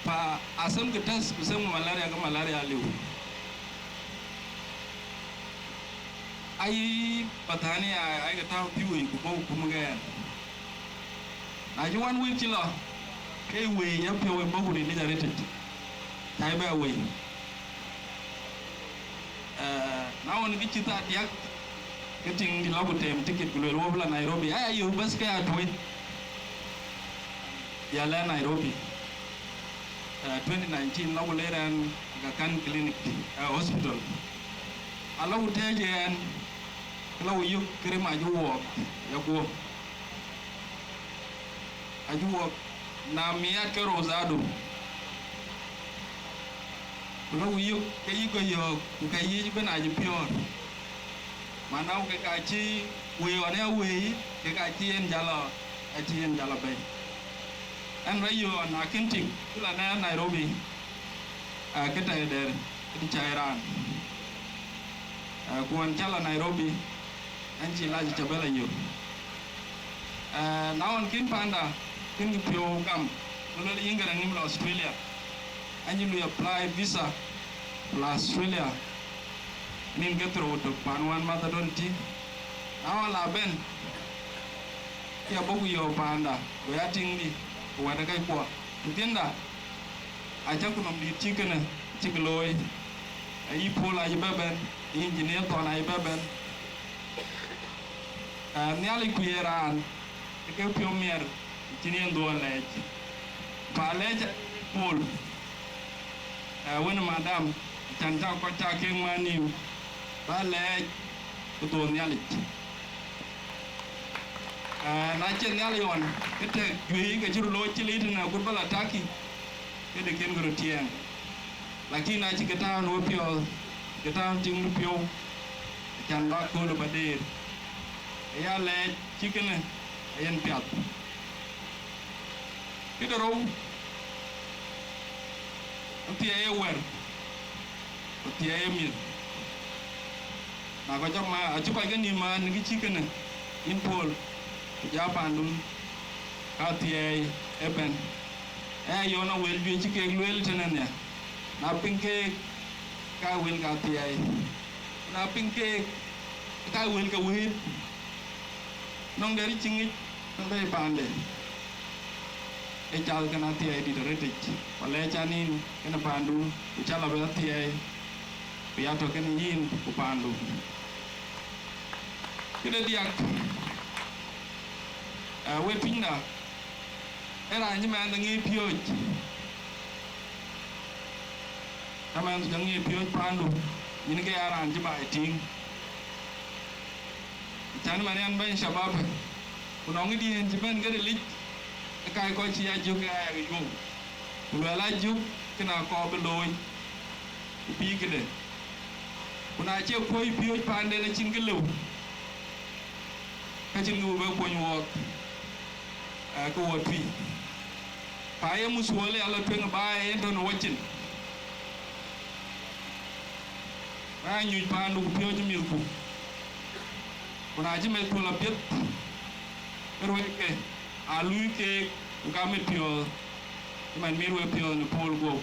Pa asem ke test ku them malaria ke malaria liu. Ai, Pathania ai ke tääu pïu yic ku bɔ̈ kum ke ɛn. Na cï one week cï lɔ, ke wëi ya piɔ̈u ë bɔ̈ ku rin dït arëtic. Cä bɛ wëi. Eh, na ɣɔn kë cï thaa diäk, ke tiŋ dï lɔ ku tem ticket ku lueel wɔ bï lɔ Nairobi. Aya yök bas ke atuɔ̈c. Ya lɛ Nairobi. Eh, twenty nineteen lɔ ku leer ɛn Aga Khan Clinic, eh, hospital. Alɔ ku tɛ̈ɛ̈c ɛn, ke lɔ ku yök kërëm acï wɔɔk ya guöp. Acï wɔɔk na miɛt ke rou dhadu. Ku lɔ ku yök ke yï kɔc yɔ̈ɔ̈k, ku ke yiic ëbɛ̈n acï piɔ̈ɔ̈r. Manau kek acï wëi ɣɔn ya wëi, kek acï yen jal lɔ, acï yen jal lɔ bɛ̈i. Ɛn rɔt yöön akën tïŋ, cï lɔ nɛɛr Nairobi, aa, kë tɛ̈i dɛ̈r, kë cäi raan. Aa, ku ɣɔn cä lɔ Nairobi, ɛn cï lac cä bɛ lɔ yök. Aa, na ɣɔn kën panda, kën kë piɔ̈u gam, ku luel yïn Garaŋ yïn lɔ Australia. An cï lui apply visa la Australia, nïn ke throw tök pan wan math adɔl tï. Na ɣɔn la bɛ̈n, ke abɔ̈ ku yɔ̈ɔ̈k panda, go ya tiŋ dï, ku wɛ̈t ë kɛckuɔ. Ku thiënda, acä ku nɔm dït cï kënë cïk looi. Ayï Paul acï bɛ bɛ̈n, ayï engineer Thɔn acï bɛ bɛ̈n. Aa, Nhialic ku ye raan, ke piɔ̈u miɛr, cïn yen dhuɔɔr lɛɛc. Pa lɛɛc Paul, aa, wën madam, can cä kɔc cä kek man nïïm, ba lɛɛc ë dhuɔɔr Nhialic. Aa, na cïn Nhialic ɣɔn, ke tɛ̈k juëc ke cï röt looi cï lit në agut ba lɔ Turkey, ke dë kën ke röt tiɛɛŋ. Lakin acï ke tääu në wepiɔ̈ɔ̈th, ke tääu tiŋ në piɔ̈u, acan ba kööl ba deer. Aya lɛɛc cï kënë ayen piath. Këde rou, athiɛɛi ë wɛ̈r, ku thiɛɛi ë miëth. Na kɔc ama, acï kɔc ke nïïm maan në kë cï kënë, yïn Paul, ku ja pandun, ka thiɛɛi ëbɛ̈n. Aya yɔn awël juëc cï kek lueel tënë nhial. Na piŋ keek, ka wël ka thiɛɛi. Ku na piŋ keek, ka wël ke wëët. Nɔŋ dɛ̈ rïc cï ŋic, nɔŋ dɛ̈ paande. Ee cath kën athiɛɛi dït arëtic, ku lɛɛc an yïn kënë paandu, ku cä lɔ bï athiɛɛi, ku ya tɔ̈ kënë yïn ku paandu. Këde diäk, ë, wek pinyda, ee raan cï mɛɛn de ŋiëc piööc. Cä mɛɛn cä ŋiëc piööc paandu, yïn ke ya raan cï baai tïŋ. Cän man yan bɛ̈ny shabab, ku nɔŋ diɛ̈n cï bɛ̈n këde lic, ë kai kɔc cï ajök ë aya ke yuöu, ku luɛl ajök kënë akɔɔr bï looi, ku bï këde. Ku na cie kuöc piööc paanden acïn kë lëu, ka cïn kë bï bɛ kuöny wɔɔk, ë, ke wɔ tui. Pa ye muthuɔl ya lɔ tueŋ ë baai yen tɔ̈ në wacin. Ba ya nyuc paandu ku piööcë mïthku. Ku na cï meth puɔl apiɛth, ke ruɛ̈ɛ̈cke aa luui keek, ku ka mit piɔ̈ɔ̈th, cï man mit wek piɔ̈ɔ̈th në Paul guɔ̈p.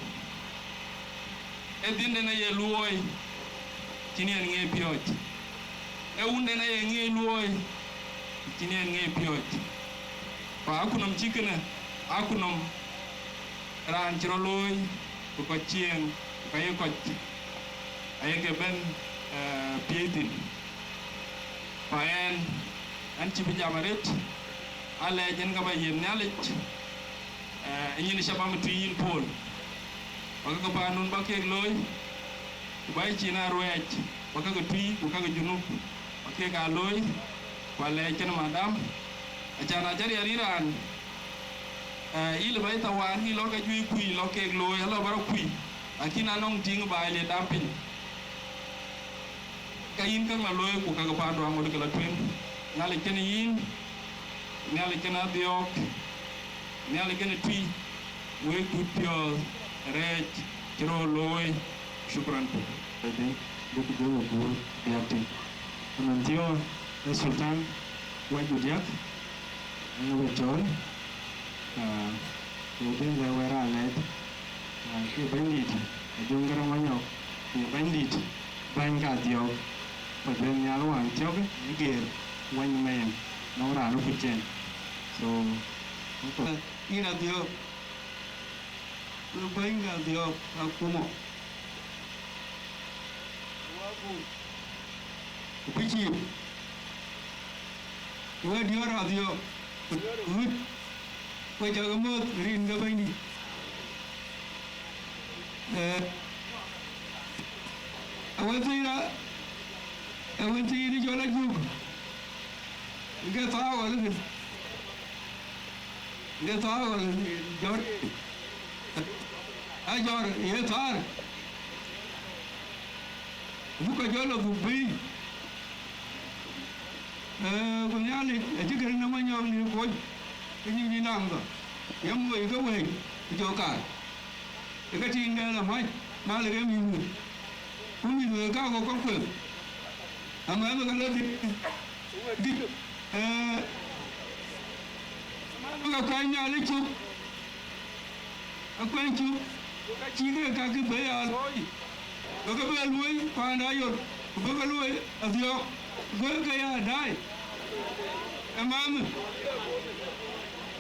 Ee dhiënden aye luɔɔi, cïn yen ŋiëc piööc. Ee wunden aye ŋiëc luɔɔi, cïn yen ŋiëc piööc. Ku akunɔm cï kënë, akunɔm raan cï rɔt looi, ku kɔc cieŋ, ku ka ye kɔc ayeke bɛ̈n, eh, piëëth thïn. Ku ɣɛn, ɣɛn cï bï jam arët, alɛɛc yen ka ba yiën Nhialic, eh, ë nyin shabab ë tui yïn Paul. Ba käk paandun ba kek looi, ku ba yï cin aa ruɛɛc, ba käk tui, ku käk Junub, ba kek aa looi, ku alɛɛc kënë madam, acan acä riɛl yïn raan, eh, yï lë ba yï thawaan, yï lɔ ke juëc kui, lɔ kek looi, alɔ ba rɔ kui, lakin anɔŋ tïŋ baai le dam piny. Ka yïn käŋ la looi, ku käk paandu aŋot ke la tueŋ. Nhialic kënë yïn, Nhialic kënë Adhiɔ̈ɔ̈k, Nhialic kënë tui, wek dut piɔ̈ɔ̈th rɛɛc cï rɔt looi. Shukran. Ëdï, buk jɔ wek guur diäk tïŋ. Ëmën thiɔ̈ɔ̈ ë Sultan Wajdu Diäk, ënë we cɔɔl, ah, ku bï lɛ̈k wɛ̈t raan lɛc, ah, ke Bɛ̈nydït Ajuɔŋ Garaŋ Manyɔk, ke Bɛ̈nydït bäny ke Adhiɔ̈ɔ̈k, ku juëc nhial wään thiɔ̈k ë geer wany mayem, nɔŋ raan ë kuc cen. So, yïn Adhiɔ̈ɔ̈k, ku bäny ke Adhiɔ̈ɔ̈k, akumɔ. Ku cïï, ku we diɔ̈ɔ̈r Adhiɔ̈ɔ̈k, ku diɔ̈ɔ̈r ɣöt, ku cä ke muɔ̈th rin ke Bɛ̈nydït. Eh, awën thïn a, awën thïn cɔl Ajuk, ke thaar ɣɔl kën, ke thaar ɣɔl jɔt, a jɔt ye thaar. Buk ke jɔ lɔ dhuk bïï, eh, ku Nhialic acï kërë në Manyɔk liu kuɔc, ke nyïïn nïn naŋ dhɔ, ye moi ke wëi, ku jɔ kaar. Ë ke tiiŋdɛn la mac, mal ke mïthku, ku mïthku ë ka kɔ̈k kɔ̈k kueŋ, amɛ̈thë ke lɔ dït, dït, eh, amɛ̈thë ke kuany Nhialic cök. Akuany cök, ka cï ke kakï bɛ̈i aa looi, bï ke bɛ luöi paanda yol, ku bï ke luöi Adhiɔ̈ɔ̈k, ku bï ke ya daai ë mamë.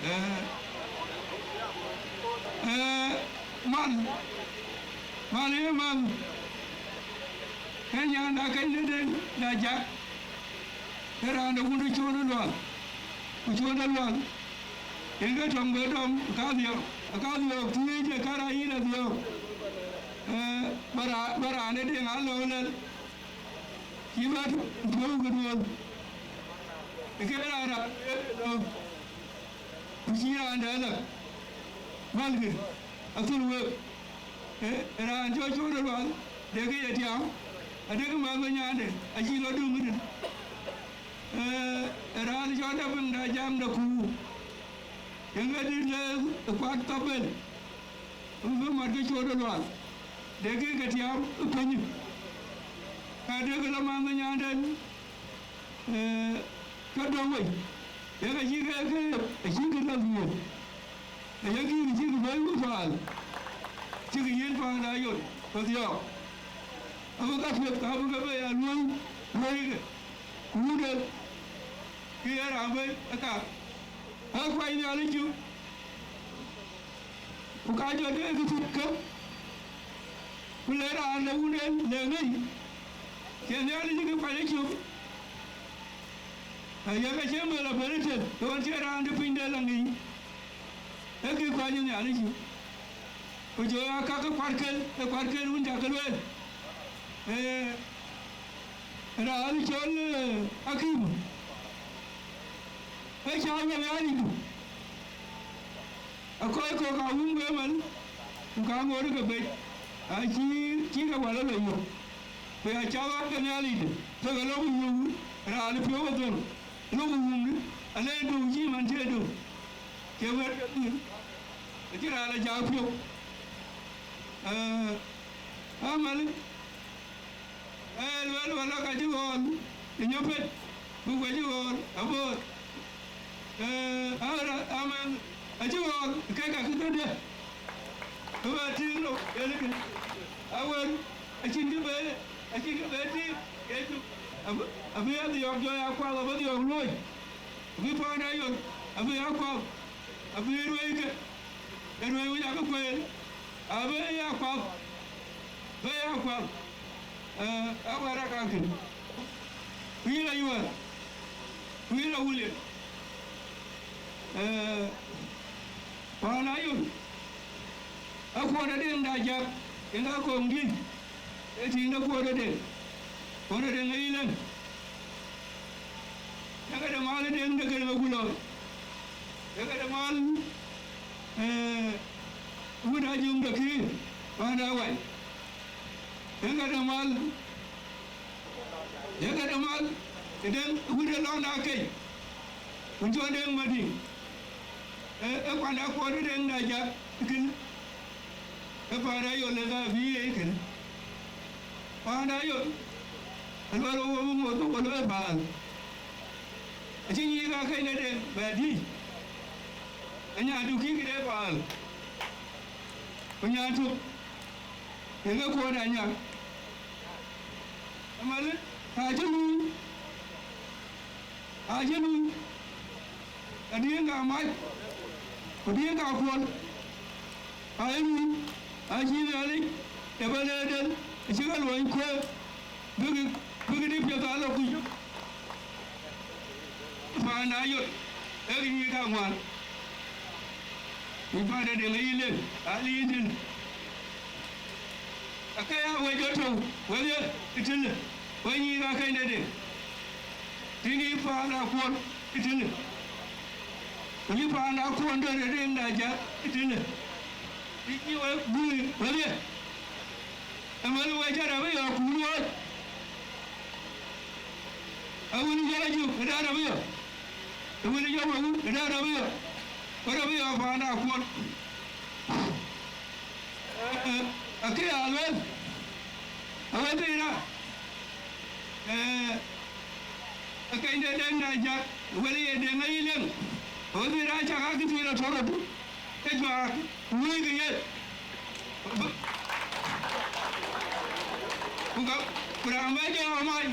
Eh, eh, man, man ye mamë, ke nyanda ke Deŋ da Jak, ke raan de wun de Cuɔ̈n de Lual, ku Cuɔ̈n de Lual. Yen ke tɔŋ bï dɔm ë kadhiɔ̈ɔ̈k, ë kadhiɔ̈ɔ̈k thiëëc ë kara yïn Adhiɔ̈ɔ̈k, eh, ba ra-, ba raan ë Deŋ alɔ̈u lɛl, cï bä tɔŋ piɔ̈u ke duööl, ë ke raan raan ë lɔ, ku cï raan dɛ lɔ, malkï, athöl wek, eh, raan cɔl Cuɔ̈n de Lual, de ke ye tiaam, adekï määth bï nyaande, acï lɔ döŋ ëtën. Eh, raan cɔl Dɛ̈ Piŋ da Jam de Kuur, yen ke dït le ë kuat Thɔ̈bel, bï mat ke Cuɔ̈n de Lual, de ke ke tiaam ë piny, ka de ke lɔ määth ë nyaanden, eh, ke dɔ̈ŋ wei, yen acï ke, ke, acï ke lɔ dhuëëŋ. Ayek yïn cïk bɛ̈i wun päl, cïk yïn paan ayol, ku dhiɔ̈ɔ̈k, abï ka piɛth, ka bï ke bɛ ya luöi, luöikë, ku wun de, kë ye raan bɛ̈i ë ka, aa kuany Nhialic cök, ku ka jɔ de kë thiëëk kë, ku le raan de wun de le ŋic, cï Nhialic kë kuany ë cök, ayek acie mel abɛ̈n ëtën, ɣɔn cï raan de piny de la ŋic. Ee kë kuany Nhialic, ku jɔ ya ka ke kuarken, ke kuarken wun cä ke lueel. Ee, raan cɔl, ee, Akim, ee cä wek ya rindu. Akɔc kɔ̈k ka wum ke man, ku ka ŋoot ke bec, acï, cï ke wal ë lɔ yök. Ku ya cä wal ke Nhialic, ke ke lɔ ku yök raan piɔ̈u ë dhöl, lɔ ku wumdï, alë döŋ cï man cie döŋ. Ke wɛ̈t ke dhil, acï raan la jak piɔ̈u. Ee, amäl, ee, luel wala ka cï ɣɔɔl ë nyopet, bï kuec ɣɔɔl abɔ̈ɔ̈r. Ee, amäl, acï ɣɔɔl ke ka kï kedhie, bï bɛ tïŋ rou, yen kë. Awën, acïn kë bɛ, acïn kë bɛ tïŋ, ke cuk, abï, abï adhiɔ̈ɔ̈k jɔ ya kual, abï dhiɔ̈ɔ̈k luöi. Abï paan ayol, abï ya kual, abï ruëëikë, ë ruëëi wïc akë kueel, abï ya kual, bï ya kual. Ee, awɛ̈ɛ̈r aka kën, ku yïn Ayuɛɛr, ku yïn Awulian, ee, paan Ayol, akuɔt Adeŋ da Ajak, yen ka kɔŋ diëc, ee tiiŋ de kuɔt Adeŋ, kuɔt Adeŋ ee yï lëŋ. Ee këde mal Adeŋ de këde ku lɔ, ee këde mal, ee, wut Ajɔŋ de kï, paan da Awai. Ee këde mal, ee këde mal, Adeŋ wut ë lɔn da kec, ku cɔl Adeŋ Madiŋ. Ee, ee kuanda kuɔt Adeŋ da Ajak kën, ee paan Ayol ë ka bï ye kën. Paan Ayol, aluɛl wo wo ŋoot wo luɛl paal. Acï nyic ka kɛny Adeŋ bɛ diëc. Anyan tök kï këde paal. Ku nyan tök, ee ke kuɔt Anyak. Amalë, ka cï luui, ka cï luui, ka diëŋ ka mac, ku diëŋ ka kuɔl, ka ye luui, acï Nhialic ë bä lëëden, acï ke luɔny kueer, bïk, bïk dï piɛth aa lɔ kuc. Paan Ayol, ee kë nyic kaŋuan, ku paan Adeŋ ayï lëŋ, aa liic tënë. Ake ya wec jɔ tɔ̈u, wek ye ëtënë, wek nyic ka kɛny Adeŋ. Tïŋ yï paan akuɔn ëtënë. Ku yï paan akuɔn de Adeŋ da Ajak ëtënë. Tïŋ yï wek guiir, wek ye. Ëmënë wek cä rap ë yɔ̈ɔ̈k ku luɔɔc. Awën jɔl Ajök ë dɛ̈t rap ë yɔ̈ɔ̈k. Ë wën jɔl wek wun ë dɛ̈t rap ë yɔ̈ɔ̈k. Ku rap ë yɔ̈ɔ̈k paan akuɔn. Ee, akë ya lueel, awën dhil raan, ee, ee kɛny de Deŋ da Ajak, wël ye Deŋ ayï lëŋ, awën dhil raan cak akë thil atɔ̈ rɔt, ke juaak, ku luui ke ye. Ku ka, ku raan bɛ jɔ ɣɔ̈k mac,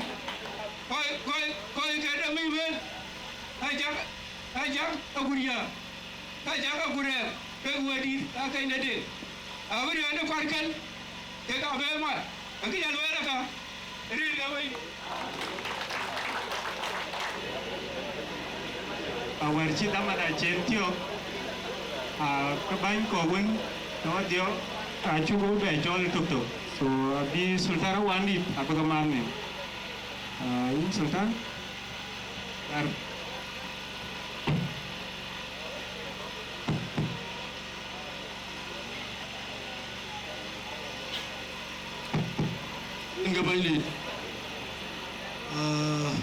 kɔc, kɔc, kɔc ke dam yic wël, Ajak, Ajak agut ya. Ka cak agut rɛɛk, kek wëëtdït aa kɛny de Deŋ, abï rɛɛk de kuat kën, kek abë mat, akë ya lueel aka, rëër ke wëi. Awär cï dhaman acen thiɔ̈k, aa, ke bäny kɔ̈k wën tɔ̈ dhiɔ̈k, acuk bɛ cɔl ë tök tök. So, abï Sultan Awandït abï ke mat nhïïm. Aa, yïn Sultan, ar. Rin ke Bɛ̈nydït. Ah,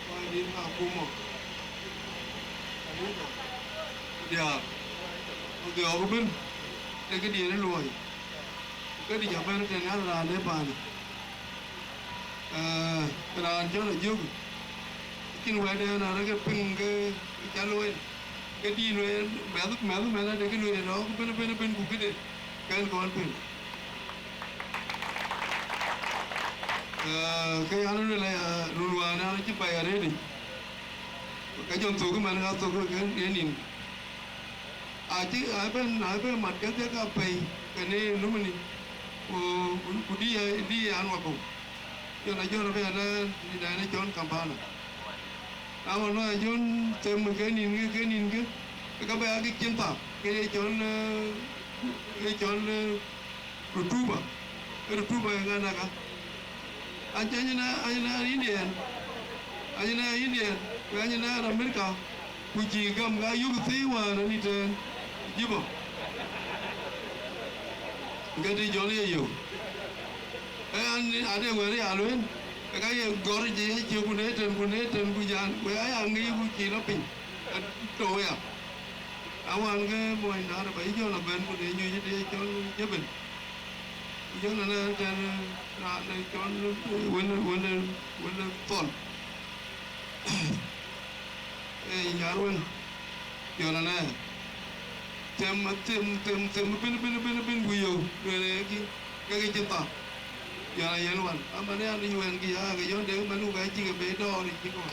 Bɛ̈nydït akuma. Anï diäär, ku dhiɔ̈ɔ̈k ëbën, ee këdiën ë luɔi. Ku këdï cä bɛ̈n tënë ɣɛn raan ë panë. Ee, raan cɔl Ajök, acïn wɛ̈tden arëk ke piŋ ke, ke cä looi, ke dï lueel, mɛ̈th, mɛ̈th, mɛ̈th ade ke lueel ë rɔ̈ɔ̈k ëbën, ëbën, ëbën, ku këde kɛn kɔn piŋ. Ee, ke yan lueel aya, run wään an, acï pɛ̈i arëëtic, ke jɔ thök ëmɛn, ka thök ke, ke nïn. Acï, abën, abë mat ke thiek apɛi, kënë numëni, ku, ku, ku dï, dï an wakɔ̈u. Jɔn a jɔn abï alɛɛr, dï dɛn ë cɔl Kampala. Na ɣɔn lɔ jɔn them ke nïn ke, ke nïn ke, ke ka bɛ a ke cin thap, ke ye cɔl, eh, ke ye cɔl, eh, rutuba. Rutuba ë ŋa naka? An cï anyina, anyina Indian, anyina Indian, ku anyina America, ku cï gam ka yök thii wään anï tɛ̈ɛ̈n Juba. Gɛ̈t jɔl ye yök. Ee an, ade wɛ̈ɛ̈r ya lueel, ke ka ye gɔ̈r jë ye cie ku ne tɛ̈n, ku ne tɛ̈n, ku jan, ku ya ya ŋic ku cï lɔ piny, atɔ̈u ya. Awään ke mony na raba yï jɔl abɛ̈n ku ne nyuc ëdë cɔl Jebel. Ku jɔl anɛɛr tɛ̈n, eh, raan de cɔl, eh, wën, wën, wën Thɔn. Ee, nyar wën, jɔl anɛɛr. Them, them, them, them, bën, bën, bën, bën, ku yöu, lueel ë kï, ke kï cï thap. Jɔl ayen wan, aman ë an, yöu ɛn kï, aa, ke jɔl dek man, ku ka cï ke bei dɔɔr ë cï kɔn.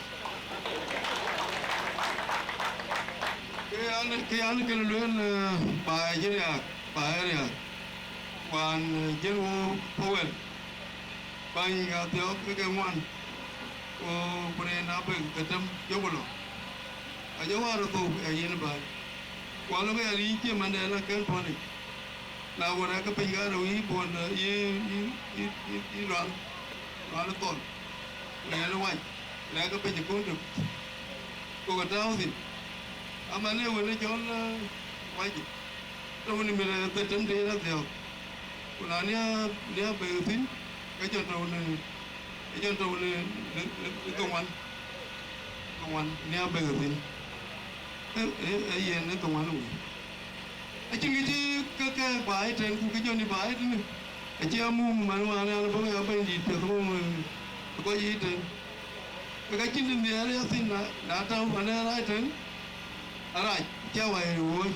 Ke an, ke an, kën lueel, eh, baai cï riääk, baai riääk. Wään, eh, jël wo Powel, bäny Athiɔ̈k ke ke ŋuan, ku, ku reen abek ke tem jɔku lɔ. Ajɔ wäär thok, eh, yen bäny. Ku alɔ ke ya riic cï mɛnde la kën puɔ̈nic. Na wën, ake piny ka rou yï puɔ̈n, eh, yï, yï, yï, yï, yï lual, lual thɔn. Ku yen wac, lɛ̈k ke piny kun tök. Ku ke tääu thïn. Aman ee wën ë cɔl, eh, wac. Tɔ̈u në mïth, eh, them de Athiɔ̈k. Ku na nia, nia bek thïn, ke jɔ tɔ̈u në, ke jɔ tɔ̈u në, në, në, në ke ŋuan. Ke ŋuan, nia bek thïn. Ë, ë, ë yen ë ke ŋuan wei. Acïn kë cï ke, ke baai tɛ̈n, ku kë jɔ në baai tënë. Acï amuk man wään an, bɔ̈ ya bɛ̈nydït piɛth ŋɔŋ, eh, kɔc yiic tɛ̈n. Ke ka cïn të nhiɛɛr ya thïn, na, na tääu man ë rac tɛ̈n, arac, cä wai wööc.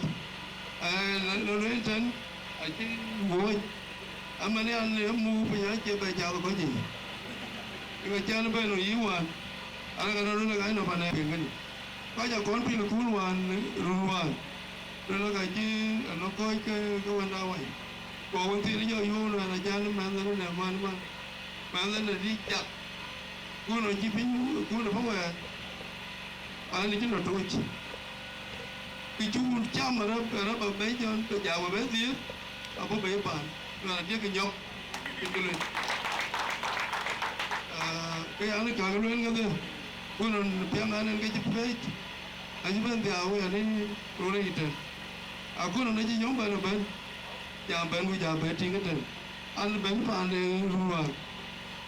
Eh, lɔ, lɔ lueel tɛ̈n, acï wööc. Aman an, ë muk piny acie bɛ cath kɔc yiic. Ke ka cän bɛ̈n ë yï wään, an, ka rɔt röt ë ɣac nɔm pan ë piŋ kënë. Kɔc akɔn pïl kun wään, run wään, run ë ka cï anɔ̈k kɔc ke, ke wën aa wai. Ku wën thïn jɔ yöök luɛɛl acan mɛnhde në man man, mɛnhde në dï cak. Kun ë cï piny, kun ë piny wɛɛr, an, cï lɔ tooc. Kë cuk cam arëp, arëp abɛ̈i jɔn, bë ja we bɛ dhiëëth, abï bei paan, luɛɛl adiëk nyɔk. Cï lueel. Ah, ke yan, kak lueel kedhie, ku nɔn piɛŋ an, en ke cï pɛ̈c, acï bɛ̈n dhiau wei, ani run ë yic tɛ̈n. Aku nɔn acï yɔ̈ŋ bɛ̈n ëbɛ̈n, jam bɛ̈n, ku jam bɛ̈n tïŋ ëtɛ̈n. An, bɛ̈n paan de run wään,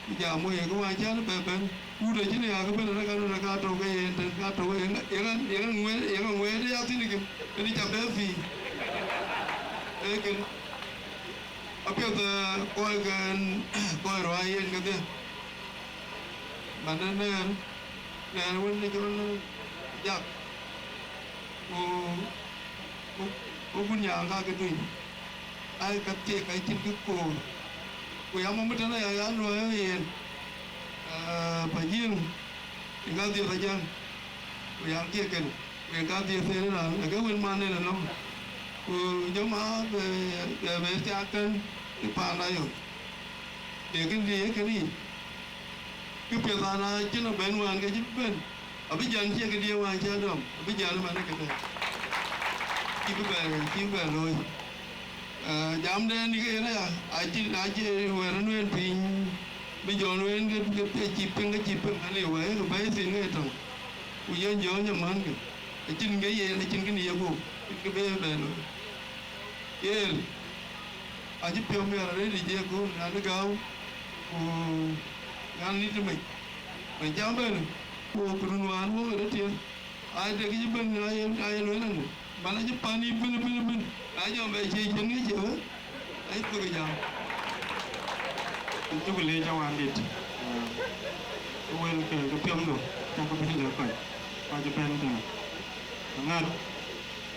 ku jam wei, ke wään cän bɛ bɛ̈n, ku de cïn ya ke bɛ̈n, rɛ̈k anɔn ka tɔ̈u ke yen tɛ̈n, ka tɔ̈u ke yen, yen, yen ŋuɛ̈ɛ̈n, yen ŋuɛ̈ɛ̈n de ya thïn kë, yen ca bɛ pïïr. Ee kën. Apiɛth, eh, kɔc ke, kɔc ruääi yen kedhie. Man ë nɛɛr, nɛɛr wën ë cɔl jak, ku, ku, ku kun nyaŋ ka ke tuny. Ai, ka thiek ka cïn kë koor. Ku ya mɔm tënë ya, ya luɔi yen, eh, pa jiëŋ, ë ka dhiëth ajäŋ. Ku yan kiëk kënë, wek ka dhiëth en raan, ake wën man en anɔm. Ku jɔ ma bɛ, bɛ, bɛ thiak kën ë paan ayɔ̈. Dek kën diëë kën yic. Kë piɛth an, acïn abɛ̈n wään ke cï bɛ̈n. Abï jän cie këdië wään cä dɔm, abï jän ëmɛn ë këdë. Cï bï bɛ, cï bï bɛ looi. Eh, jamden ë ke yen aya, acï, acï wɛ̈ɛ̈r nueen piny, bï jɔ nueen ke, ke, ke cï piŋ, ke cï piŋ, ani wɛ̈ɛ̈r ke bɛ̈ɛ̈i thïn ke tɔ̈. Ku yen jɔ nyamän ke, acïn ke yen, acïn kë ni ye guöp, acïn kë bï ye bɛ looi. Yen, acï piɔ̈u miɛt arëët ë jek ku nyan ë gääu, ku nyan nït ë mec. Mec jam bɛ̈n, ku ku run wään wok ë rɔt tiɛ̈n. Ai, dek yic bɛ̈n, aye, aye lueel ënë, man acï pan yï bën, bën, bën, na jɔ bɛ cie cïn ŋic ë, aye thök ë jam. Cuk leec awandït, ë wël ke, ke piɔ̈mdu, cak bï lɛ̈k kɔc, kɔc ëbɛ̈n tënë. Aŋäth,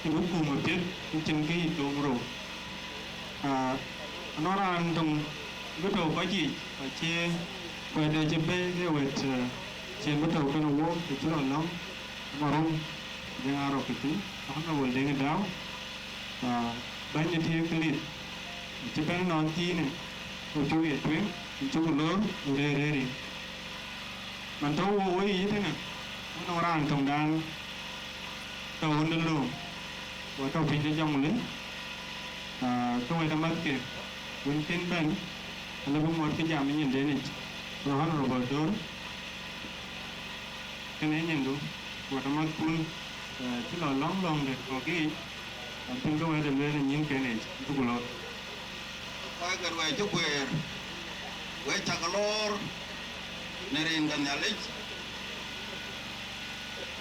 cï bï kum apiɛth, cïn kë yï thom rou. Ah, anɔŋ raan töŋ bï tɔ̈u kɔc yiic, acie kuɛɛt de cï bɛ̈i ke wɛ̈t, eh, cïn bï tɔ̈u kënë wok, të cï rɔt lɔ̈ŋ, Marum, Deŋ Arok këthiin, Honorable Deŋ Dau, ah, bɛ̈ny ë tiëëk lith, cï bɛ̈n ënɔnthiinë, ku cuk ye tueŋ, ku cuk loor, ku rëër rëër yic. Man tɔ̈u wo woi yic tënë, anɔŋ raan töŋdan tɔ̈u wën de lööm, ku tɔ̈u piny de Jonglei, ah, ke wɛ̈t amäthke, wën cïn bɛ̈n, ala bï ŋuɔt kë jam ë nyinden yic, ku Honorable Dor, kënë ë nyindu, wɛ̈t amäthkun, eh, cï lɔ lɔ̈ŋ lɔ̈ŋde kɔ̈k yiic, apiŋ ke wɛ̈t de lueel ë nyïnken yic, cuk lɔ. Kɔc ke ruɛɛc cï guëër, wek cak loor në rin ke Nhialic,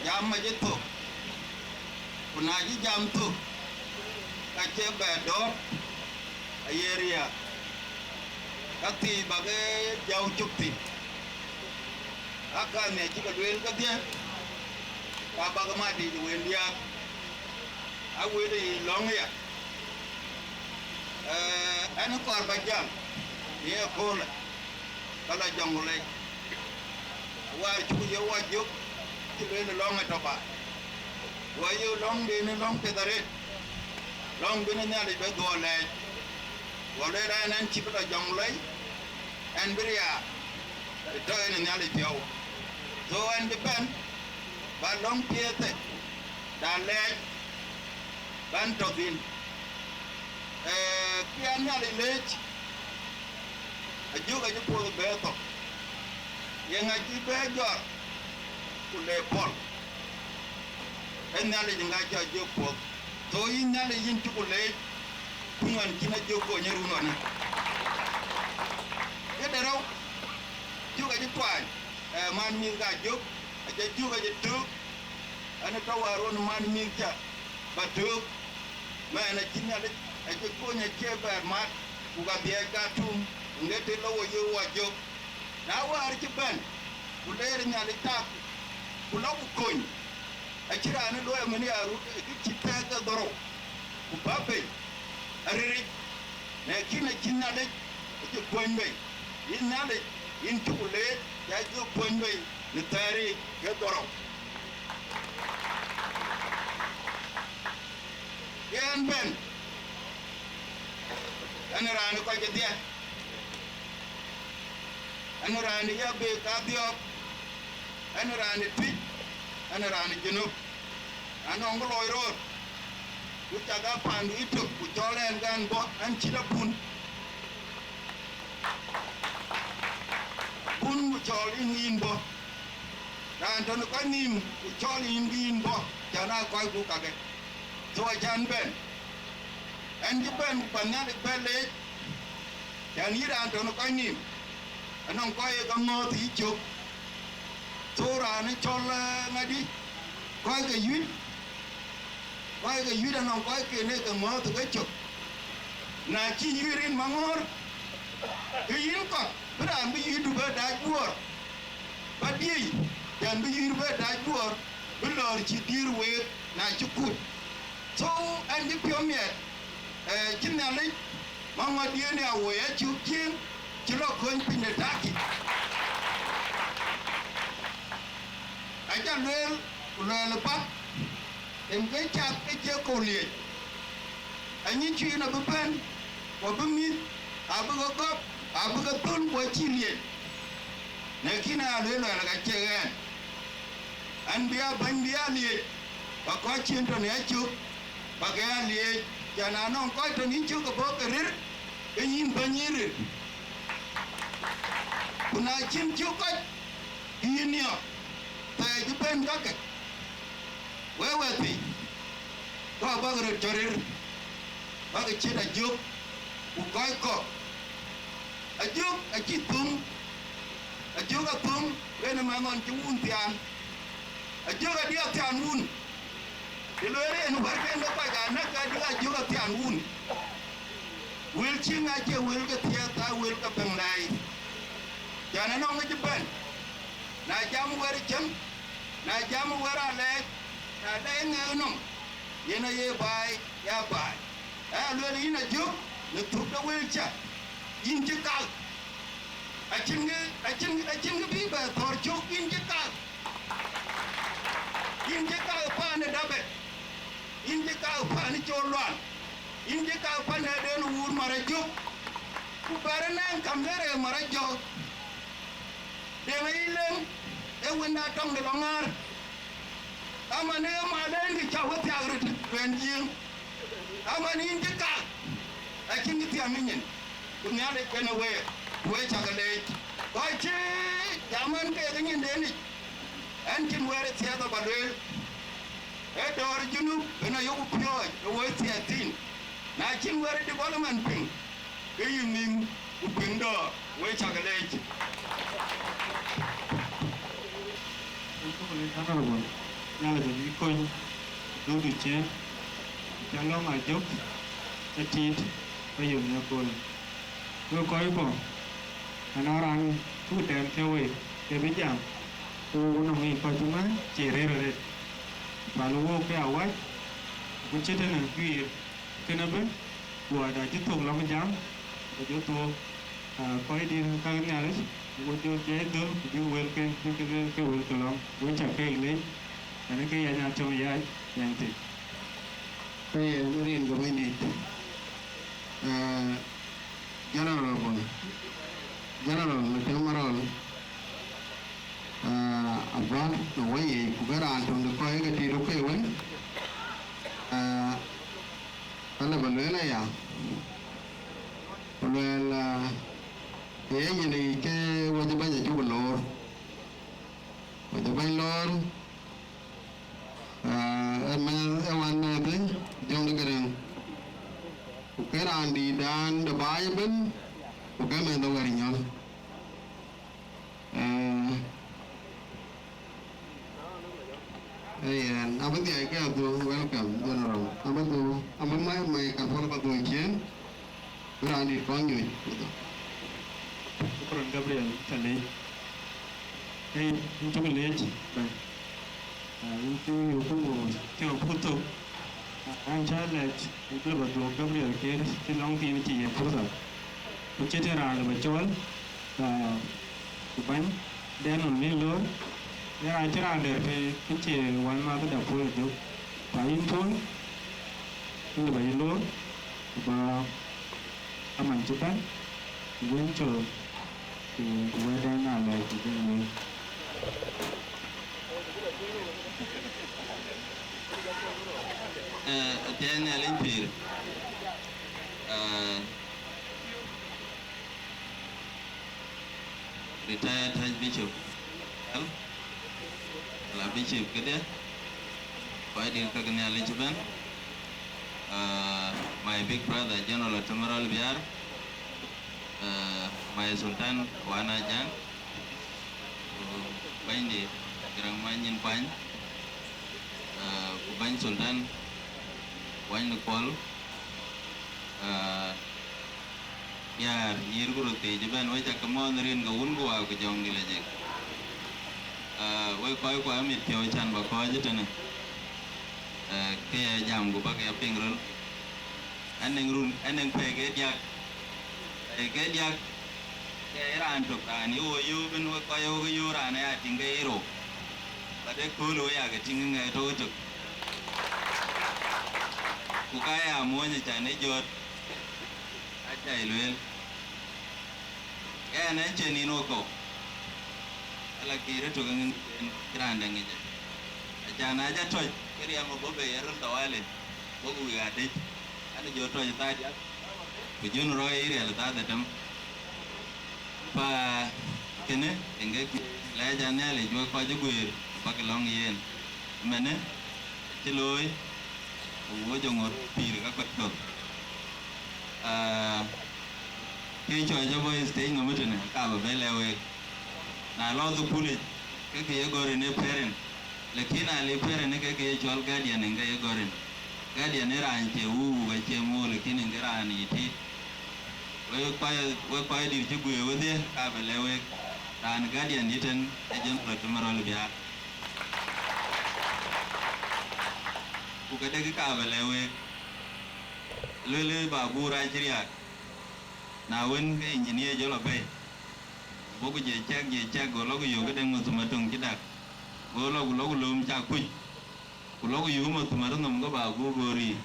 jam acï thök, ku na cï jam thök, ka cie bɛ dɔ̈ɔ̈k, aye riääk, ka thii bä ke jɔu cök thïn. Aa, ka nhiac cï ke lueel kedhie, ka bä ke mat yic ë wël diääk, a wël ë yic lɔ̈ŋ aya. Ee, ɛn ë kɔɔr bä jam në ye köölë, ka lɔ Jonglei. Wäär cuk ye wɔ jök, cï lueel lɔ̈ŋ ë tɔ baai. Wɔ ye lɔ̈ŋden ë lɔ̈ŋ piɛth arëët, lɔ̈ŋ bï Nhialic bɛ dhuɔɔk lɛɛc. Go lueel ɛn, ɛn cï bï lɔ Jɔŋlei, ɛn bï riaar, ë tɔ en ë Nhialic piɔ̈u. So ɛn cï bɛ̈n, ba lɔ̈ŋ piɛth ë, da lɛɛc, bän tɔ thïn. Ee, kë ya Nhialic leec, Ajök acï puɔth bɛ̈ɛ̈r thok. Ye ŋa cï bɛ̈ɛ̈r jɔt, ku le pɔ̈l? Ee Nhialic ŋa cï Ajök puɔth? Thou yïn Nhialic, yïn cuk leec, ku ŋuan cïn Ajök kony ë run ɣɔnë. Këde rou, Jök acï tuany, ee, man mïth ka Jök, acï Jök acï tök, ɛn ë tɔ wäär ɣön man mïth ca ba tök, mɛn acï Nhialic acï kony acie bɛɛr mat, ku ka dhiɛɛc ka tum, ŋet të lɔ wo ye wo Jök. Na wäär cï bɛ̈n, ku leer Nhialic tak, ku lɔ ku kony, acï raan ë luɔi mën ya rut ë kë cï tɛ̈ɛ̈k ke dhorou, ku bä bei ariric, lakin acï Nhialic acï kuɔny bei. Yïn Nhialic, yïn cuk leec, ya jɔ kuɔny bei në thɛɛr yiic ke dhorou. Yen bɛ̈n, ɛn raan ë kɔc kedhie, ɛn raan ë ya bek kadhiɔ̈ɔ̈k, ɛn raan ë Tuic, ɛn raan ë Junub. Anɔŋ kë looi röör, ku cak a paandu yïtök, ku cɔl ɛn ke ɛn bɔ̈, ɛn cït abun. Abun ku cɔl yïn, yïn bɔ̈. Raan tɔ̈ në kɔc nïïm, ku cɔl yïn bï yïn bɔ̈, cän aa kɔc ku kake. So acän bɛ̈n. Ɛn cï bɛ̈n ku Nhialic bɛ leec, cän yïn raan tɔ̈ në kɔc nïïm, anɔŋ kɔc ye ke ŋɔ̈ɔ̈th yï cök. So raan ë cɔl, eh, ŋadï, kɔc ke yuc, kɔc ke yuc anɔŋ kɔc ken ee ke ŋɔ̈ɔ̈th ke cök. Na cï yuc rin maŋɔ̈ɔ̈r, ke yïn kɔ̈k bï raan bï yucdu bɛ dac guɔ̈ɔ̈r, bä diëëc, cän bï yucdu bɛ dac guɔ̈ɔ̈r, bï lɔ̈ɔ̈r cï diëër week na cï kut. So ɛn cï piɔ̈u miɛt, eh, cï Nhialic maŋɔ̈ɔ̈rdiën ya woi acuk Jiëëŋ cï lɔ kony piny de Turkey. Aca lueel ku luɛɛl ë path, en ke cath ke cie kɔ̈u liec. Anyin cuïn abï bɛ̈n, ku abï mïth, abï ke gɔ̈p, abï ke thöl, ku acï liec. Lakin aya lueel luɛɛl ka cie ɣɛn. Ɛn bï a bɛ̈ny bï a liec, ba kɔc cïn tɔ̈ në yacök, ba ke a liec, cän anɔŋ kɔc tɔ̈ në cök abɔ̈ ke rëër, ke yïn bɛ̈ny yïn rëër. Ku na cïn cök kɔc, ke yïn niɔp, thɛɛr cï bɛ̈n kakë. Wek wɛ̈ɛ̈t piny, ku abäk röt cɔ̈t rëër, bäk ciët Ajök, ku kɔc kɔ̈k. Ajök acï thöŋ, Ajök athöŋ, yen ë mɛnh ɣɔn cï wun thiaan. Ajök adï athiaan wun. Të lueel en wärken ke kɔc anäk, adï Ajök athiaan wun. Wël cï ŋa cie wël ke thiëëth, aa wël ke bɛ̈ŋ lɛɛi. Cän anɔŋ ŋic bɛ̈n, na jam wɛ̈t cäŋ, na jam wɛ̈t alɛɛc, na lɛɛc ŋɛk nɔm, yen aye baai, ya baai. Aya lueel yïn Ajök, në thök de wël cä, yïn cï kak. Acïn kë, acïn, acïn kë bï bɛ thɔ̈r cök, yïn cï kak. Yïn cï kak paan ë Dabet, yïn cï kak paan ë Col Lual, yïn cï kak paan ë den wuur Marajök, ku bɛ̈ɛ̈r ënɛɛn kam de rëër Marajök. Deŋ ayï leŋ, ee wën aa tɔŋ de lɔ ŋaar. Aman ee malɛ̈ndï cä we thiak röt ë kuɛn Jiëëŋ. Aman yïn cï kak, acïn kë thiam ë nyin, ku Nhialic kënë week, ku we cä ke leec. Kɔc cï jam ɛn keek ë nyindenic, ɛn cïn wɛ̈ɛ̈r ë thiëëth aba lueel, ee dɔ̈ɔ̈r Junub ëna yök piɔ̈ɔ̈c ë woi thiëëth thïn. Na cïn wɛ̈ɛ̈r ë development piŋ, ke yï nhïïm ku piŋ dɔ̈ɔ̈r, we cä ke leec. Honorable, Nhialic abï kony, dudu ciëën, cä lɔ̈ŋ Ajök, cä tiit, ba yök në aköölë. Wek kɔc bɔ̈, anɔŋ raan cuk tɛ̈ɛ̈n ke wei, ke bï jam, ku wok nɔŋ yic kɔc cï ŋuɛ̈ɛ̈n, cie rëër arëët. Pal wok ke awäc, ku cït tënë guiir, kënë bï, luɔida cï thök lɔ̈ŋ jam, ku jɔ thuɔɔk, aa, kɔc dït käk Nhialic, ku jɔ jai dhöl, ku bïk wëlken, bïk ke lueel ke wël ke lɔ̈ŋ, wek cä keek leec, ɛn ke yɛn a tɔ̈ŋ yaac, yɛn thïn. Ke yen rin ke Bɛ̈nydït. Aa, General Bol, General Matem Marol, ah, abɔ̈ në wɔ yiic, ku ke raan töŋ de kɔc ke tit ke wën, ah, ka lë ba lueel aya, ku lueel, ah, ye nyin yic ke wec bäny acuk loor, wec bäny loor, ah, ë mɛnh, ë wän mɛnh Jɔŋ de Gërëŋ, ku ke raan dïïtdan de baai ëbën, ku ke mɛnh de Wɛ̈t Nyɔl. Eh, eh, yen, abï dhiac ke adhuk, welcome, General. Abï dhuk, abï mai, mai ka pɔl ba dhuk cien, bï raan dït kɔn nyuc. Shukran, Gabriel, ca leec. Hey, yïn cuk leec, bɛ̈ny. Ah, yïn cuk yök ku thiɔ̈k puk thok. Ah, an cä lɛc, bï ba dhuk Gabriel Kiir, cï lɔŋ thiin cï ye pursa. Ku cï tïŋ raan lë ba cɔɔl. Ah, ku bäny, dɛn nɔn min loor, yen acï raan dɛ̈r ke, ke cie wänmäthda Paul Ajök. Pa yïn Paul, yïn lë ba yï loor, ku ba aman cï bɛ̈n, ku wën cɔl, ku, ku wɛ̈tden aa lɛc ku bï yï. Eh, athiɛɛi Nhialic pïïr. Eh, Retired Archbishop, ala Bishop këdë, kɔc dït käk Nhialic ëbɛ̈n, uh, my big brother General Atem Marol Biar, uh, my Sultan Wan Ajäŋ, ku bɛ̈nyde Garaŋ Many Nyin Kuany, uh, ku bɛ̈ny Sultan Wany de Kuɔl, uh, Diäär, nyïïr ku röt thiic ëbɛ̈n, wek cä ke mɔ̈ɔ̈th në rin ke Wun ku Wä ku Jɔŋdït Lajik. Ah, wek kɔc ku amit piɔ̈u can ba kɔ̈ɔ̈c ëtënë, ah, ke ya jam ku bäk ya piŋ röl. Anɛŋ run, anɛŋ pɛ̈i ke diäk, pɛ̈i ke diäk, ke ye raan tök raan ye wo yöök ëbɛ̈n, wek kɔc ye wok yöök raan aya tïŋ ke ye rou. Ba de kööl wek ya ke tïŋ ŋɛk tök ëtök. Ku ka ya muɔ̈ny can ë jɔt. Acä ye lueel, ɣɛn ë cïn nïn wok kɔ̈u, ala Kiir ëtök ë ŋic en cï raan dɛ̈ ŋic ë. Acan na jɔ tɔ̈c, ke riɛm abɔ̈ bei ë röl tawali, bɔ̈ ku wïïk adït, an, jɔ tɔ̈c ë thaa diäk, ku jön rɔ̈ɔ̈c ë riɛl ë thaa dhetem. Pa kënë, yen ke lɛc Nhialic wek kɔc ë guëër, bäk lɔ̈ŋ yen. Ëmënë, cï looi, ku wo jɔ ŋot pïïr ka kɔc kɔ̈k. Ah, ke cɔɔc abɔ̈ stage nɔm ëtënë, ka bä bɛ lɛ̈k week. Na lɔ dhukulic, ke ke ye gɔ̈r yen ë parent, lakin na le parent, ke ke ye cɔl guardian, yen ke ye gɔ̈r yen. Guardian ë raan cie wuu, wuu ka cie mool, lakin yen ke raan yic tiit. Wek kɔc, wek kɔc dït cï guëër wedhie, ka bä lɛ̈k week, raan guardian yï tën, ë General Atem Marol Biar. Ku këdë kë ka bä lɛ̈k week, lueel ë Babur acï riääk, na wën, ke engineer jɔ lɔ bɛ̈i, bɔ̈ ku je cɛk, je cɛk, go lɔ ku yök këdë ŋö thum atuŋ cï dak, go lɔ ku lɔ ku lööm cak kuc, ku lɔ ku yök ŋö thum arëët nɔm, go Babur go riir.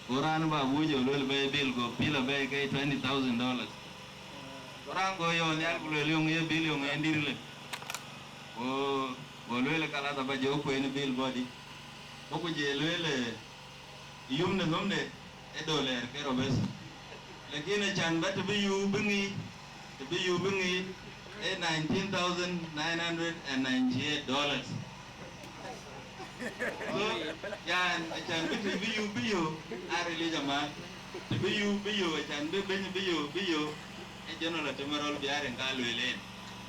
Go raan Babur jɔ lueel bɛ̈i bill, go pil abɛ̈i ke twenty thousand dollars. Go raan go yɔ̈ɔ̈k nhial ku lueel, yöŋ ye bill, yöŋ ye dïr lë. Go, go lueel, kalas, aba jɔ kueen bill bɔ̈ dï. Go ku je lueel, eh, yum në nhomde ë dollar ke rou bes. Lakin acan ba të bï yum bï ŋic, të bï yum bï ŋic, ë nineteen thousand nine hundred and ninety-eight dollars. So, yan, acan bï të bï yum bï yök, a rilic amääth. Të bï yum bï yök, acan bï bɛ̈ny bï yök, bï yök, ë General Atem Marol Biar yen ka lueel en.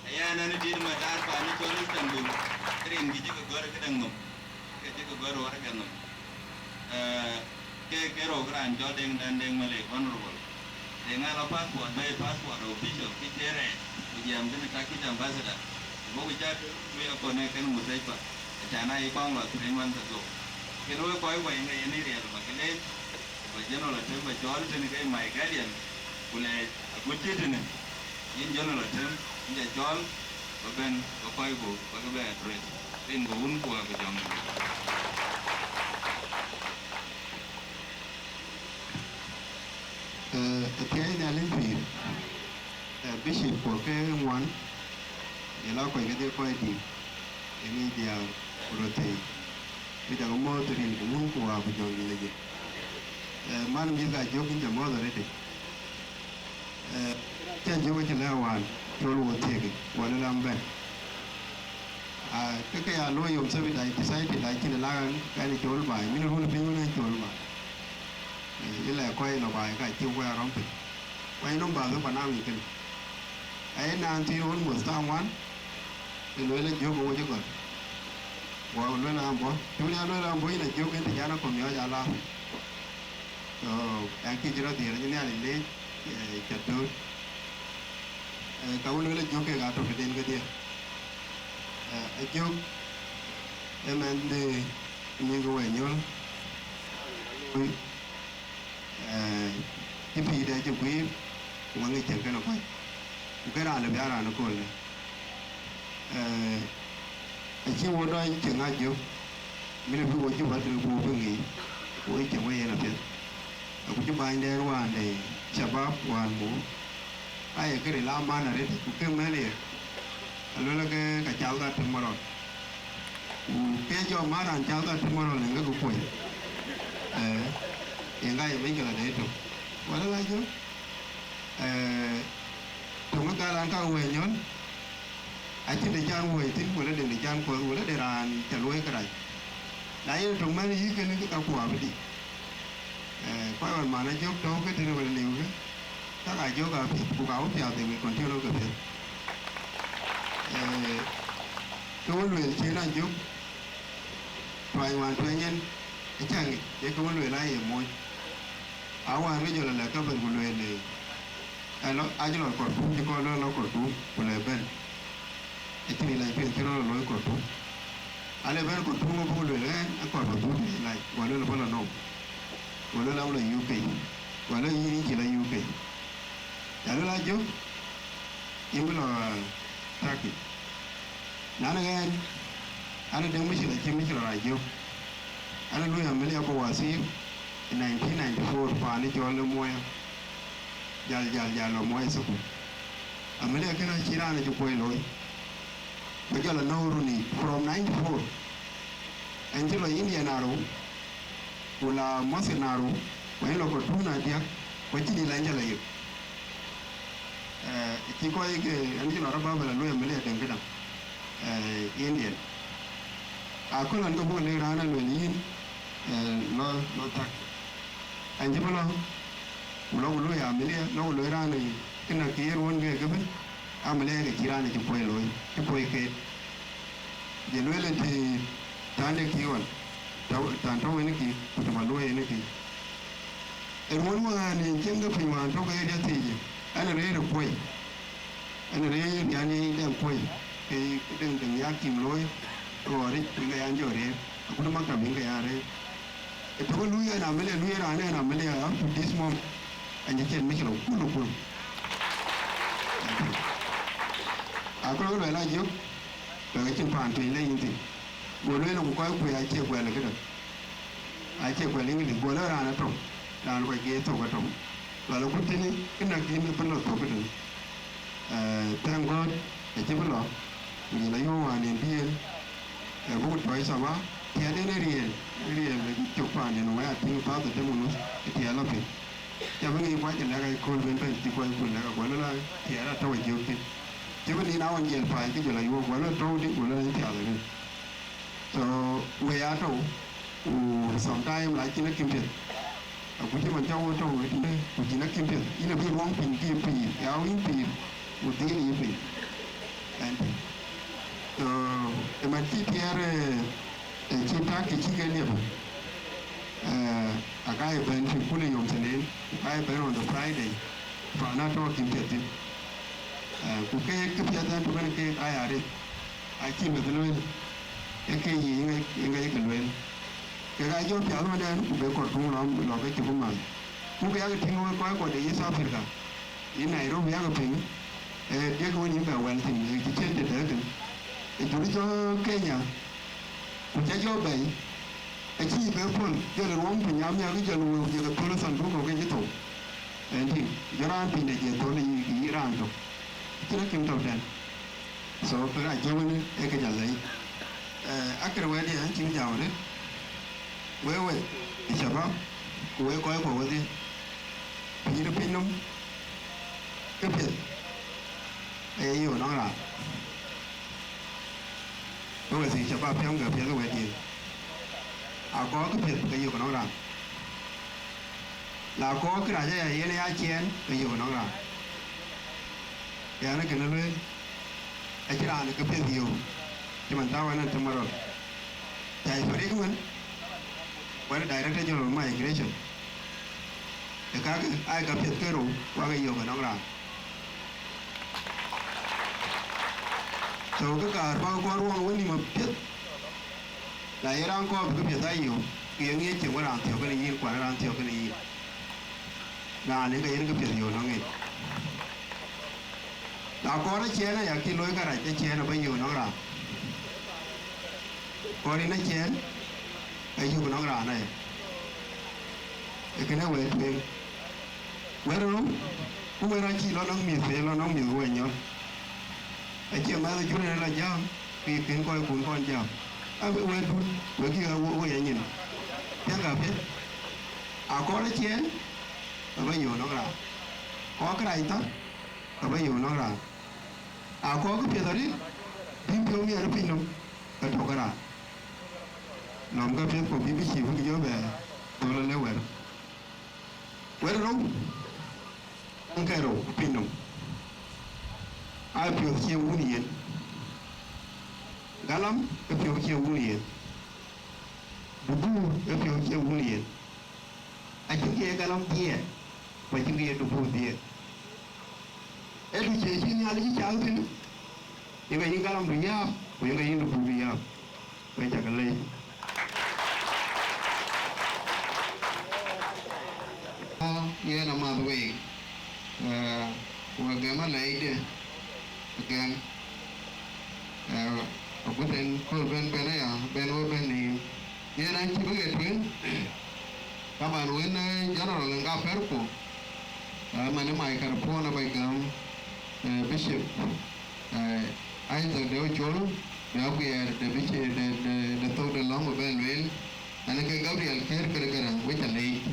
Aya nɔn ë tiit matar panë cɔl Istanbul, rin kë cï ke gɔ̈r këdäŋ nɔm, ke cï ke gɔ̈r waraka nɔm. Eh, ke, ke rou raan cɔl Deŋ Dan Deŋ Malek, Honorable. Deŋ aa lɔ passport, bɛ̈i passport official, kë cie rɛɛc, ku jiɛɛm kënë Turkish ambassador. Ku bɔ̈ ku cak, ku ya connect kenë mustashfa. Acan aa ye kɔŋ lɔ three months ago. Kën wek kɔc wɛ̈i ŋa yen ë riɛl ba ke leec, ku ba General Atem ba cɔɔl tënë ke my guardian, ku lɛɛc agut cï tënë, yïn General Atem, yïn ca cɔɔl, ba bɛ̈n, ba kɔc ku ba ke bɛ address, rin ke Wun ku Wä ku Jɔŋdït. Eh, athiɛɛi Nhialic pïïr. Bishop ku ke ŋuan, ye la kɔc kedhie kɔc dït, ye ŋic diäär ku röt thëi, ke jɔkï mɔ̈ɔ̈th rin ku wun ku wä ku jɔŋdït lajik. Eh, man mïth ka jök yïn ca mɔ̈ɔ̈th arëëtic. Eh, ca jök acï lɛ̈k wään col wo thiëëk, wä lë lam bɛ̈n. Ah, ke ke ya looi yom sabit, I decided, acïn la ɣɛn, ɣɛn col baai, min run piny wën ɣɛn col baai. Eh, ëlɛ kɔc lɔ baai ka cï wɛɛr rɔm piny. Wɛny nɔm bath ë panam yic kënë. Aye naan thiin almost thaa ŋuan, ë lueel ajök ë wec ë gɔl. Wä lueel an bɔ̈, cuk ya lueel an bɔ̈ yïn ajök, yen të jan akɔ̈u miɔɔc alath. So, ɛn kï cï rɔt dhiëër acï Nhialic leec, eh, ca dööt. Eh, ka wun lueel ajök kek atök tëden kedhie. Eh, ajök ë mɛnh de nyïïk ë wɛny nyöl. Eh, cï pïïrde cï guiir, ku ŋa ŋic cäŋ kënë kɔc, ku ke raan lë bï aa raan ëköölë. Eh, acï wo dɔny cï ŋa jök, min abï wo cï wät ku wo bï ŋic, ku wo cï cäŋ we yen apiɛth. Aku cï bänydɛn wään de shabab wään muk, aye kë ril aman arëët, ku ke mɛ̈n ye, aluel ke ka cath ka tïŋ marɔl. Ku ke jɔ man raan cath ka tïŋ marɔl ë ŋek kuɔi. Eh, yen ka ye mec kela de tök. Wala la jɔ, eh, töŋ ë gal an ka wëë nyɔl, acïn de can wëë thïn, wala de de can kuɔth, wala de raan ca luɔi kërac. Na yen töŋ man yï kënë ke ka kuɔ abï dï. Eh, kɔc ɣɔn man ajök tɔ̈u ke tënë wala liu ke, ka ka jök apiɛth, ku ka wä piath, they will continue ke piɛth. Eh, ke wä lueel cïn ajök, tuany wään tuɛny en, acä ŋic, ye ke wä lueel aye moc. A wään ke jɔl alɛ ka bɛ̈n ku lueel, eh, alo, acï lɔ Khartoum, cï kɔn lɔ Khartoum, ku le bɛ̈n. Acïn ilac piɛth cï rɔt lɔ looi Khartoum. Ale bɛ̈n Khartoum abuk lueel ɛn, akɔɔr ba dhuk ilac, go lueel ba lɔ nɔm. Go lueel am lɔ U K. Go lueel yïn cï lɔ U K. Ya lueel ajök, yïn bï lɔ, ah, Turkey. Nɔn ɣɛn, an dëŋ mïcïlë cï mïcïlë rac jök. An lui amëlia bawasir nineteen ninety-four, paan ë cɔl ë Moya. Jal, jal, jal lɔ Moya thukul. Amëlia kënë acï raan acï kuɔi looi. Ku jɔl anɔ̈k runi from ninety-four. Ɛn cï lɔ India na rou, ku la Masir na rou, ku ɛn lɔ Khartoum na diäk, ku acïn ë lany jɔl ayök. Eh, cï kɔc ke, ɛn cï lɔ rɔt bä bɛ lɔ luɔi amëlia dɛŋ këdäŋ, eh, Indian. Aköl ɣɔn ke buk lëk raan aluel yïn, eh, lɔ, lɔ thak. Ɛn cï bï lɔ, ku lɔ ku luɔi amëlia, lɔ ku luɔi raan ë, kënë kë ye ruɔ̈n ke kë bï, amëlia ke cï raan ë cï puɔi looi, cï puɔi keet. Jël lueel ë të tän de kï ɣɔn, tɔ̈u, tän tɔ̈u en kï, ku të bä luɔi en kï. Ë ruɔ̈n wään en cieŋ ke piny wään tök ë riɛth thiic, ɛn rëër ë kuɔi, ɛn rëër rian ë dɛŋ kuɔi, ke dɛŋ dɛŋ ya kim looi, ɣɔɔric, wïn ke yan jɔ rëër, akut maktab wïn ke yan rëër. Ë tök ë luui ɛn amëlia, luui raan ɛn amëlia up to this moment, ɛn cï cien mïcïlë kul kul. Akölë luɛl ajök, luɛl acïn paan tueny le yïn thïn. Go lueel ku kɔc kuc acie guɛl këdäŋ, acie guɛl English, go lueel raan atɔ̈u, raan kɔc geet thok atɔ̈u. Luɛl akut tënë, kënäk yïn bï lɔ thok këdäŋ. Eh, thank God, acï bï lɔ, ku jël ayuɔ̈ɔ̈m wään en bï en, eh, buk tɔc thaba, tiɛɛt en ë riɛl, ë riɛl, ë cök paanden, wɛ̈ɛ̈r atïŋ thath ë dem ë nuth, ë tiɛɛl lɔ piny. Ca bï ŋic kuac ë lɛ̈k aköl ben bɛ̈n, cï kuac kun lɛ̈k aguɔ lɔ la, tiɛɛt atɔ̈u ë jiök thïn. Cï bï nin awɔn jiɛl paai, ke jɔl ayuɔ̈ɔ̈m, guɔ lɔ tɔ̈u dï, guɔ lɔ en thiath ëbën. So, wëi atɔ̈u, ku sometime la cïn akïm piɛth. Aku cï man cä wo tɔ̈u ëtënë, ku cïn akïm piɛth. Yïn abï ruɔŋ piny kï pïïr, yau yïn pïïr, ku dhil yï piny. Ɛn tïŋ. So, ë man cï tiɛɛr, eh, eh, cï tak kï cï ke liep. Eh, aka ye bɛ̈n fi kul yom tëneen, aka ye bɛ̈n on the Friday, paan atɔ̈u akïm piɛth thïn. Eh, ku keek kë piɛth ɛn tök ɛn keek aya arëët. Acï meth lueel, ee ke yic ŋa, ŋa ye ke lueel. Kek aa jɔ piath ëmënë, ku be kɔt tuŋ lɔ, lɔ ke cï ku mal. Ku ke yak tïŋ wek kɔc kɔt de East Africa, yïn Nairobi yak piŋ, ee, diëk wën yïn bɛ wɛl thïn, ee, cï cïn të dɛ̈k thïn. Ee jur jɔ Kenya, ku ca jɔ bɛ̈i, acï be pol, jɔl ruɔm piny amiäk, jɔl wëu jɔl ke thöl ë thanduk kɔ̈k ke cï thou. Ɛn tïŋ, jɔ raan piny de jɛ thöl yï, yï raan tök. Cïn akïm tɔ̈u tɛ̈n. So, kë rac cï wën ë kë jal lɛc. Eh, akër wɛ̈tdiɛ̈ cïn jam arëët. Wek wek, ë shabab, ku wek kɔc kuɔ wedhie. Pïïr ë piny nɔm, këpiɛth aye yök nɔŋ raan. Wek wek thii shabab piɛŋkë piɛth ë wɛ̈tdiɛ̈. Akɔɔr këpiɛth ke yök nɔŋ raan. Na kɔɔr kërac aya yen ya ciɛɛn, ke yök nɔŋ raan. Yɛn ë kënë lueel, acïn raan ë këpiɛth yök, cï man tääu ɛn ë tëm ë rɔt. Cai Farik ëmën, wën ë Director General Migration, ë kakë aa käpiɛth ke rou, wak ë yök ënɔŋ raan. So, kë kaar bäk kɔn ruɔŋ wën nïm apiɛth, na ye raan kɔɔr bï këpiɛth aa yök, ke ye ŋiɛc cieŋ wën raan thiɔ̈k kenë yïn, ku an, raan thiɔ̈k kenë yïn. Raan ë ke yen këpiɛth yök nɔŋ ŋic. Na kɔɔr aciɛɛn aya, kï looi kërac aciɛɛn abä yök nɔŋ raan. Kɔɔr yïn aciɛɛn, ayök nɔŋ raan aya. Ee kënë wɛ̈t tueŋ. Wɛ̈t rou, ku wɛ̈t rou acï lɔ nɔŋ mïth, ke lɔ nɔŋ mïth wɛ̈t nyɔl. Acie mɛnh ë jur ë la jam, ke ye kën kɔc kun kɔn jam. Abï wɛ̈t dun, wek kï ɣa wo, wo ya nyin. Piɛŋkë apiɛth. Akɔɔr aciɛɛn, abä yök nɔŋ raan. Kɔɔr kërac thar, abä yök nɔŋ raan. Akɔɔr këpiɛth arëët, bï piɔ̈u miɛt ë piny nɔm, ke tɔ̈ ke raan. Lɔ̈m käpiɛth ku bï bï cïï bïk jɔ bɛ dhöl alë wɛ̈t. Wɛ̈t rou, käŋ ke rou piny nɔm. Aa piɔ̈th cie wun yen. Galam ë piɔ̈u cie wun yen. Dubuur ë piɔ̈u cie wun yen. Acïn kë ye galam dhiɛɛth, ku acïn kë ye dubuur dhiɛɛth. Ee du cie cï Nhialic cak thïn, yïn ke yïn galamdu yääp, ku yïn ke yïn dubuurdu yääp. Wek cak leec. Yen amath week, eh, ku agɛm alɛɛcde, agɛm, eh, agut en kööl bɛ̈n bɛ̈n aya, bɛ̈n we bɛ̈n nïïm. Yen an cï bï ɣet tueŋ, taban wën, eh, general en ka pɛ̈rku, eh, man ë microphone abä gäm, eh, Bishop, eh, Isaac de Ocol, bï aguiɛɛr de Bishop de, de, de thok de lɔ̈ŋ bï bɛ lueel, an ke Gabriel Kiir Kerekere, wek ca leec.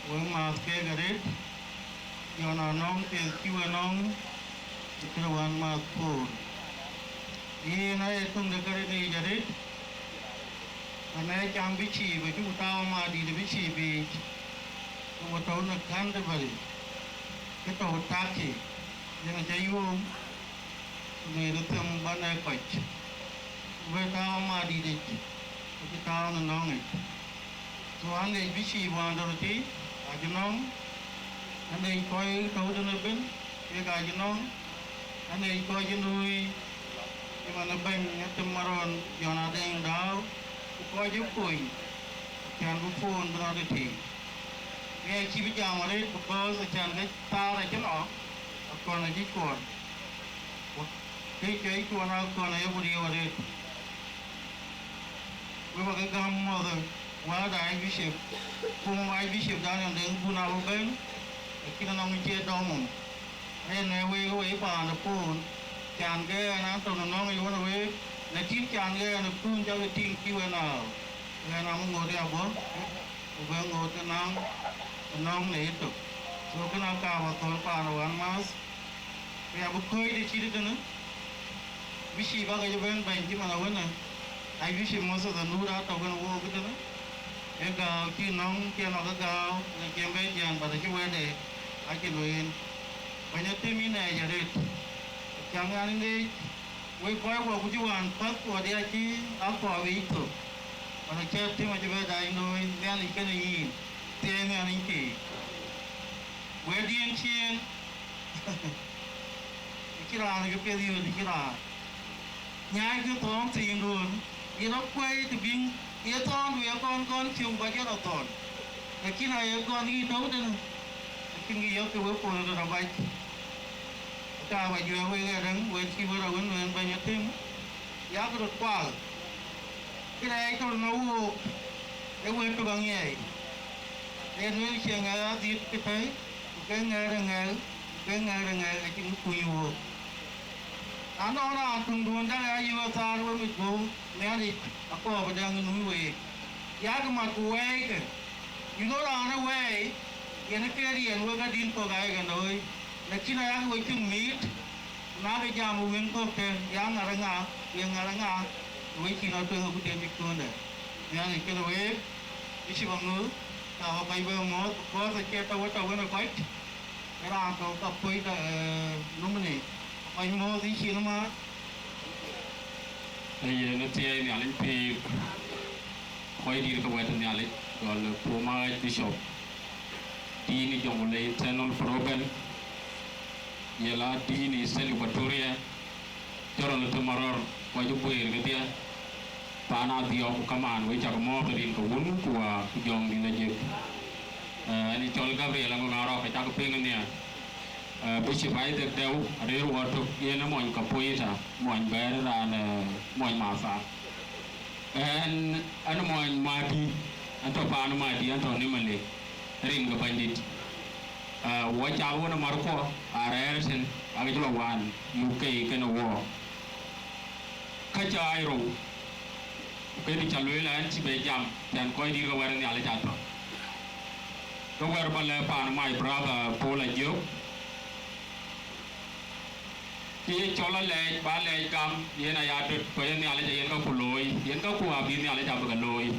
Wek maath keek arëët, yɔn anɔŋ piɛth cï we nɔŋ, ë këde wän maath koor. Yen aye töŋ de käril yic arëët, ënë cam bï cïï bï cuk tääu ë madït bï cïï biic, ku we tɔ̈u në Canterbury, kë tɔ̈u Turkey, yen acä yuööm, ku lueel them bän ë kɔc, ku bï tääu ë madït yic, ku cï tääu në nɔ̈ŋ yic. Ku anec bï cïï wään Dorothy acï nɔ̈ŋ, anec kɔc tɔ̈u tënë ëbën, kek acï nɔ̈ŋ, anec kɔc ë luui, cï man ë bɛ̈ny ë tim Maron Jɔn Adeŋ Dääu, ku kɔc ë kony, acän bï phone bï rɔt ë tïŋ. Ke acï bï jam arëët, because acän ke thaar acï lɔ, akɔn acï cuɔɔr. Ku kë cuɛc cuɔɔr akɔn ayeku riëëu arëët. Wek bä ke gäm mɔ̈th ë wääda Archbishop, kum Archbishop Daniel Deng Bun abï bɛ̈n, lakin anɔŋ cie dɔm mum. Yen ee wek wei paan de pun, can ke ɣɛn an, tɔ̈ në nɔ̈ŋ yic wën ë week, lakin can ke ɣɛn ë kun cä ke tïŋ cï wën aa, ɣɛn amï ŋoot ya bɔ̈, ku bɛ ŋoot ënɔŋ, ënɔŋ në yetök. So, kënë akaar bä thöl paan ë wän maath, ku ya bï kɔ̈ɔ̈c de cït tënë, bï cïï bä ke cï bɛ̈n bɛ̈ny cï man awënë, Archbishop Moses Anur atɔ̈ kën wook tënë, ee gääu cï nɔ̈ŋ cï nɔ̈k ë gääu, ke cï bɛ̈n jiɛɛn, but acï wɛ̈tde, acï lueel. Bɛ̈ny athim yïn ŋɛɛc arëët, cäŋ an, yïn ŋeec, wek kɔc wä ku cï wään päth kuɔɔt ya cï akɔɔr wic thok, but acï athim acï bɛ dac looi, Nhialic kënë yïn, thiëëc Nhialic thii. Wɛ̈tdiɛ̈n ciëën, acï raan ke piɛth yöt, acï raan. Nyaai ke thɔ̈ɔ̈ŋ thiinduön, ye rɔt kuɛɛi të bïŋ, ye thɔ̈ɔ̈ŋdu ye kɔn kɔn cieŋ ku ba jɔt athɔ̈ɔ̈n. Lakin aye kɔn yï tɔ̈u tënë, acïn kë yɔ̈k ke wek puɔ̈l röt abac. Ka ba juɛ̈ɛ̈r wek ë däŋ, wek cï wek awën lueel bɛ̈ny athim, yak röt kual. Kërɛɛc tɔ̈u në wook, ee wëët tök aŋiɛɛi. Ee lueel cieŋ ë adhit kë tɛ̈i, ke ŋɛɛr ë ŋɛɛr, ke ŋɛɛr ë ŋɛɛr acïn kuny wook. Na nɔŋ raan töŋduön dak aa yï we thaar we mit guöu Nhialic, akɔɔr bï dɛŋ ë nuui week. Yak mat ku wɛɛikë, yïn ɣöö raan ë wɛɛi, yen ë ke riɛn wek adïn kɔ̈k ayek looi, lakin ayak we cïn miit, ku na ke jam ë wën kɔ̈k tɛ̈n, ya ŋäär ë ŋa, ku ye ŋäär ë ŋa, ku we cïn atueŋ ë ku tiɛm cï kuöndë. Nhialic kenë week, bï cï bä ŋö, ka bä kɔc bɛ mɔ̈ɔ̈th, because acie tɔ̈u ë tɔ̈u wën ë kɔc, ke raan tɔ̈u ka puɔ̈c da, eh, nomini, kɔc mɔ̈ɔ̈th yï cin ëmääth. Ee yen ë thiɛɛi Nhialic pïïr, kɔc dït ke wɛ̈t Nhialic, gɔl former Archbishop, Dean ë Jonglei Internal Province, ye la Dean ë Eastern Equatoria, Jorol Temarɔr, kɔc ë guëër kedhie, paan Adhiɔ̈k ku kamaan wek cak mɔ̈ɔ̈th rin ke wun ku waa ku jɔŋdït Ajëk. Eh, ɛn ë cɔl Gabriel Aŋɔŋ Arɔk, ke cak piŋ nhial. Eh, Bishop Isaac Dɛu, arëër wɔ tök, yen ë mony Kapoeta, mony bɛ̈ɛ̈r raan, eh, mony Mathaar. Ɛn, ɛn ë mony Madi, ɛn tɔ̈ paan Madi, ɛn tɔ̈ Nimule, rin ke Bɛ̈nydït. Eh, wɔ cak wën ë markuɔ, arɛɛr tën, akë cï lɔ waan U K kenë wɔ. Ka cä aa rou, ku këdï cä lueel ɛn cï bɛ jam, tɛ̈n kɔc dït ke wɛ̈t ë Nhialic atɔ̈. Ke wɛ̈t bä lɛ̈k paan my brother Paul Ajiök, ke ye cɔl alɛɛc, bä lɛɛc gam, yen aya döt, ku ye Nhialic ayen ka ku looi, yen ka ku abï Nhialic abï ke looi.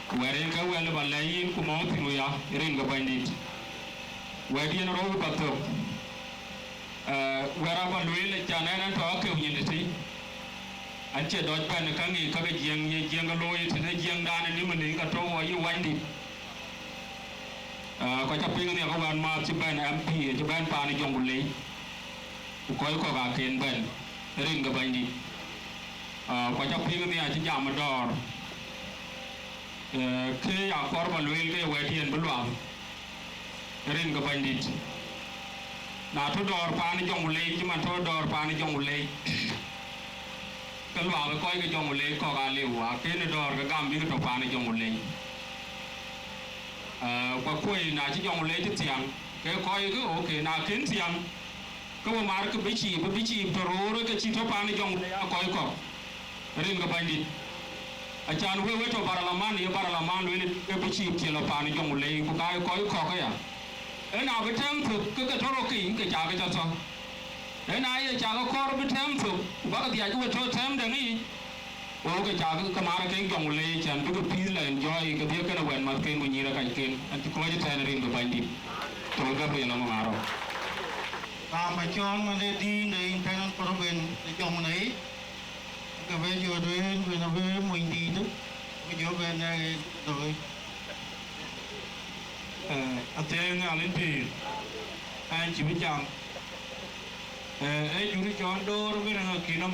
Ku wɛ̈t yen ke wɛ̈l bä lɛ̈k yïn ku mɔ̈u thïn wia, rin ke Bɛ̈nydït. Wɛ̈t yen rou bä thök. Eh, wɛ̈t abä lueel, acan ɛn ɛn tɔ̈ akeu nyin tëtï. An cie dɔc bɛ̈n ë käŋ yiic, käk ë Jiëŋ, ye Jiëŋ ke looi tënë Jiëŋdan ë Nimule, ka tɔ̈u wɔ yï wanydït. Eh, kɔc ca piŋ nhial ke wɛ̈t maath cï bɛ̈n M P, cï bɛ̈n paan ë Jonglei. Ku kɔc kɔ̈k aken bɛ̈n, rin ke Bɛ̈nydït. Eh, kɔc ca piŋ nhial cï jam ë dɔ̈ɔ̈r. Eh, kë ya kɔɔr bä lueel ke wɛ̈t yen bï luaŋ, rin ke Bɛ̈nydït. Na tɔ̈ dɔ̈ɔ̈r paan ë Jonglei, cï man tɔ̈ dɔ̈ɔ̈r paan ë Jonglei, ke luaŋ ë kɔc ke Jonglei kɔ̈k aa liu, akënë dɔ̈ɔ̈r ke gam bï ke tɔ̈ paan ë Jonglei. Eh, ku akuɔ̈i na cï Jonglei cï thiaŋ, ke kɔc ke, okay, na kën thiaŋ, ke we mar ke bï ciip, bï ciip tɔ̈ roor ke cï tɔ̈ paan ë Jonglei aa kɔc kɔ̈k, rin ke Bɛ̈nydït. Acan wek we tɔ̈ parliament, ye parliament lueel ke bï ciip cï lɔ paan ë Jonglei, ku ka ye kɔc kɔ̈k aya. Ëna bï tɛ̈m thök ke ke tɔ̈ rɔt kei, ke cakë cä thɔ̈. Ëna ye cakë kɔɔr bï tɛ̈m thök, ku bäkë dhiac ke we tɔ̈ tɛ̈m dɛ̈ŋ yic. Wo ke cakë ke mar kek Jonglei, cän bï ke peace la enjoy kedhie kenë wɛ̈t mathken ku nyïïr ë kacken. An cï kɔc ëtɛ̈ɛ̈n rin ke Bɛ̈nydït. Col Gabriel Aŋɔŋ Arɔk. Raan bä cɔɔl man de Dean de Internal Province de Jonglei, ke bɛ jɔ duëër, bï na bï mony dïïtë, bï jɔ bɛn nɛ̈k ë looi. Eh, athiɛɛi Nhialic pïïr, ɛn cï bï jam. Eh, ee jur cɔɔn door bï rɛ̈ŋ akïnɔm.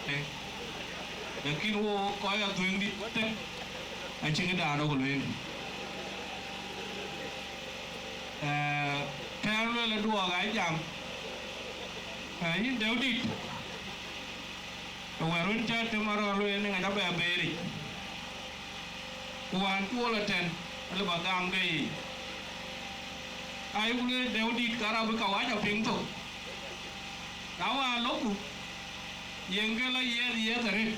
Eh, lakin wo kɔc athueŋdït wëtën, acïn këdan ɣok lueel. Eh, tɛ̈ɛ̈n lueel ë duɔɔk aa jam. Eh, yïn Dɛ̈udït, ke wɛ̈t wën cä tëm arɔ̈ɔ̈r lueel ë ŋac abɛ beeric. Ku wään cï wo lɔ tɛ̈n, alë bä gam ke yiic. Ayuk lueel Dɛ̈udït, ka rap ë kawaja piŋ thok. Na wään lɔku, yen ke lɔ yiɛth yiɛth arëët.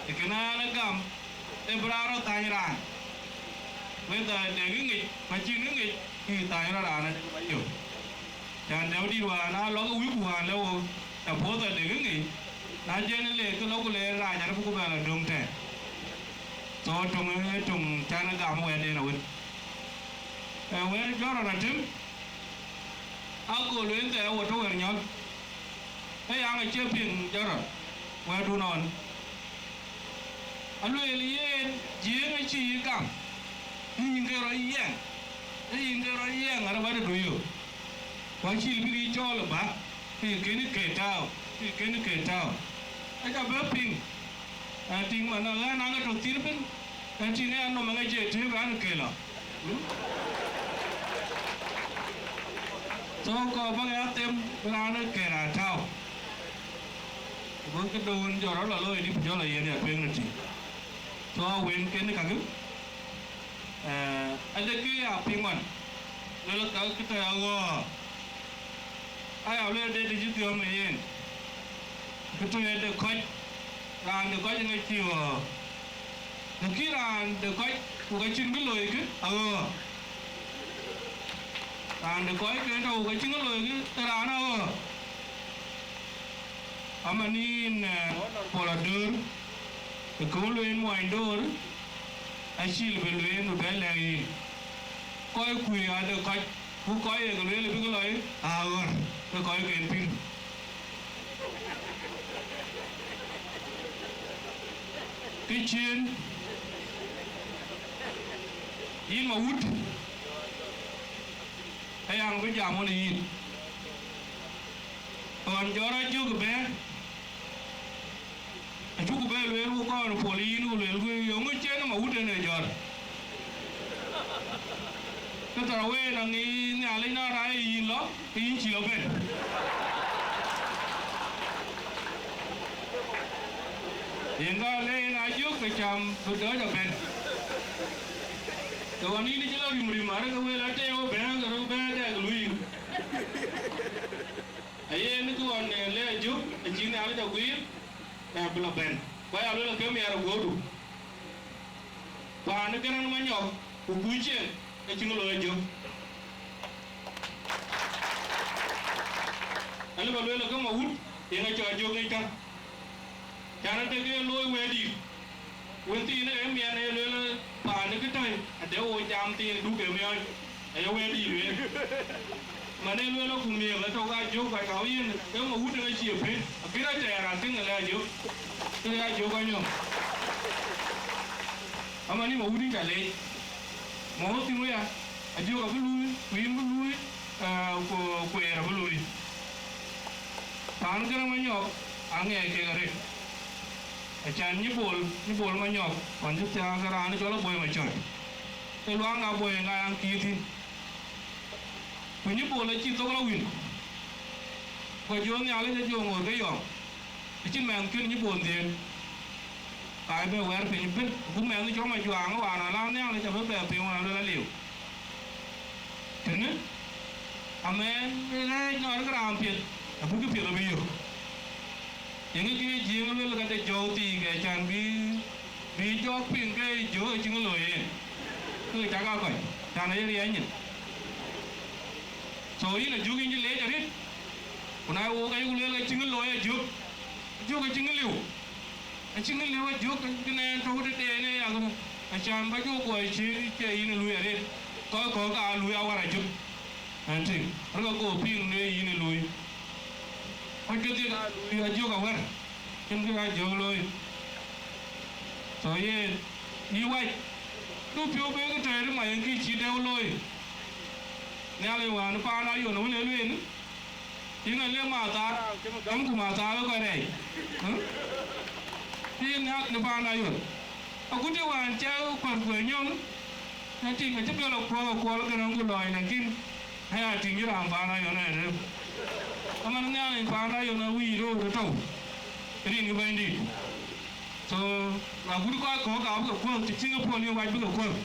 Ë kënë an, ë gam, ë bï raan rɔt thany raan. Whether dek ŋic, ku acïn ŋic, kï thany rɔt raan adek bä yök. Cän Dɛ̈udït wään aa lɔk ë wïku wään lë wo, ta puɔ̈th adek ŋic, na jɛn ë le ke lɔku le rac arëp ku bɛ lɔ döŋ tɛ̈n. So töŋ ë töŋ cän ë gam wɛ̈tden awën. Ee wɛ̈t jɔt rɔt atëm, akööl wën thɛɛr wo tɔ̈ wɛ̈t nyɔl, ë yaŋ acie piŋ jɔt rɔt wɛ̈tdun ɣɔn. Alueel yen, Jiëëŋ acï yï gam, ë yïn ke rɔt yiɛŋ, ë yïn ke rɔt yiɛŋ arëp adï du yök. Ku acïï bïk yï cɔɔl ë bä, ke yï kën ke tääu, ke yï kën ke tääu. Aca bɛ piŋ, ë tïŋ man ɣɛn aŋ tɔ̈ thïn ëbën, ë tïŋ ë anɔm aŋ cie tëëk an, ke lɔ. Thok kɔɔr bäk ya them bï raan ë kën aa tääu. Ku bï këdun jɔt rɔt lɔ looi dï, ku jɔl lɔ yen ya tueŋ në tïŋ. Thok wën kën kakë. Eh, ade kë ya piŋ ɣɔn, luel ka kë tɔ̈ aɣɔ̈ɔ̈r. Aya luel de të cï thiɔ̈ɔ̈m ë yen, kë tɔ̈ de kɔc, raan de kɔc ŋa cï ɣɔ̈ɔ̈r. Lakin raan de kɔc ku ka cïn kë loikë aɣɔ̈ɔ̈r. Raan de kɔc ke tɔ̈ ku ka cïn kë loikë ë raan aɣɔ̈ɔ̈r. Aman yïn, eh, Honorable Adöör, ë kë wën lueel muɔny Döör, acïï bï lueel bï bɛ lɛ̈k yïn. Kɔc kuc ade kɔc, ku kɔc ye ke lueel bï ke lɔi aɣɔ̈ɔ̈r, ke kɔc ke pïr. Kë ciëën, yïn Mawut, aya bï jam ɣɔn yïn. Ɣɔn jɔt Ajök bɛ̈ɛ̈r, acuk bɛ lueel ku kɔɔr pol yïn ku lueel ku yöŋ cïn Mawut en ë jɔt. Kë thar ween aŋic Nhialic na rac yïn lɔ, ke yïn cï lɔ bɛ̈n. Yen ka le yen Ajök ke cam bï dɔc abɛ̈n. Ke ɣɔn yïn cï lɔ rim rim, arëk wël atëë wo bɛ̈ɛ̈r, ke röt bɛ̈ɛ̈r dɛk luiir. Ayen kë ɣɔn, eh, le Ajök, acï Nhialic aguiir, eh, bï lɔ bɛ̈n. Ku aya luel ke miɛt aguɔ̈ɔ̈rdu. Paan ë Gäräŋ Manyɔk, ku kuc cieŋ, acïn looi Ajök. Alë bä luel ke Mawut, yen acɔl Ajök ŋic kä. Can ade ke looi wɛ̈ɛ̈tdït. Wën thiin ë miɛn ë luel paan ë kë tɔ̈i, ade wo jam thiin duk ë miɔɔc, aye wɛ̈ɛ̈tdït lueel. Man ë luel ku miëëk atɔ̈ ka Ajök ka kau yen, ke Mawut ë cie pën, abï rɔt tɛɛr akëŋ ë lɛ Ajök, ke lɛ Ajök anyɔk. Aman ë Mawut ë ca leec, Mawut thïn wëya, Ajök abï luui, ku yïn bï luui, eh, ku kueer abï luui. Paan Gäräŋ Manyɔk aŋɛɛc kek arëët. Acan Nyïbol, Nyïbol Manyɔk, ɣɔn cï thiaak ke raan cɔl Aboi Macɔt. Ke luaŋ Aboi ŋa yaŋ kiir thïn. Ku Nyïbol acï thok lɔ wïn. Ku jɔ Nhialic ajɔ ŋoot ke yɔŋ. Acïn mɛnhkën Nyïbol dhiëëth. Ka bɛ wɛɛr piny ëbën. Ku mɛnh cɔl Majuaŋ wään ala Nhialic abï bɛ piŋ wään luel aliu. Tënë, amɛn rɛɛc nɔn ke raan piɛth, abï këpiɛth abï yök. Yeŋö kë ye Jiëëŋ luel ka de jɔ̈ɔ̈u thii ke can bï, bï jɔɔk piŋ ke jɔ̈ɔ̈u acï ŋö looi yen? Ke cak aa kɔc, can aye riɛɛc nyin. So yïn Ajök yïn cï leec arëët, ku na ye wook ayï ku lueel ka cï ŋö looi Ajök, Ajök acï ŋö liu. Acï ŋö liu Ajök, kënë en tɔ̈u tëde en ë yakë, acan bä jɔ guɔ cï cie yïn ë luui arëët, kɔc kɔ̈k aa luui awär Ajök. Ɛn tïŋ, rɔt ke go piŋ në yïn ë luui. Kɔc kedhie aa luui Ajök awär, cïn kë Ajök looi. So yen, yï wac, du piɔ̈u bek tɛ̈ɛ̈r ë mac en kë cï dɛ̈u looi. Nhialic wään paan Ayon wën ë lueel, yïn a le mathaar, gäm ku mathaar ë kɔc rɛɛc. Ë? Yïn nhial në paan Ayon. Agut të wään cä kuär kuɛɛr nyɔn, na tïŋ acï piɔl akuɔɔk akuɔl Gäräŋ ku lɔɔc, lakin aya tïŋ yï raan paan Ayon ë rem. Aman Nhialic paan Ayon awïc röör ë tɔ̈u rin kë Bɛ̈nydït. So, agut kɔc kɔ̈k abï ke kuɔ̈th, të cï ke puɔl yï wac bï ke kuɔ̈th.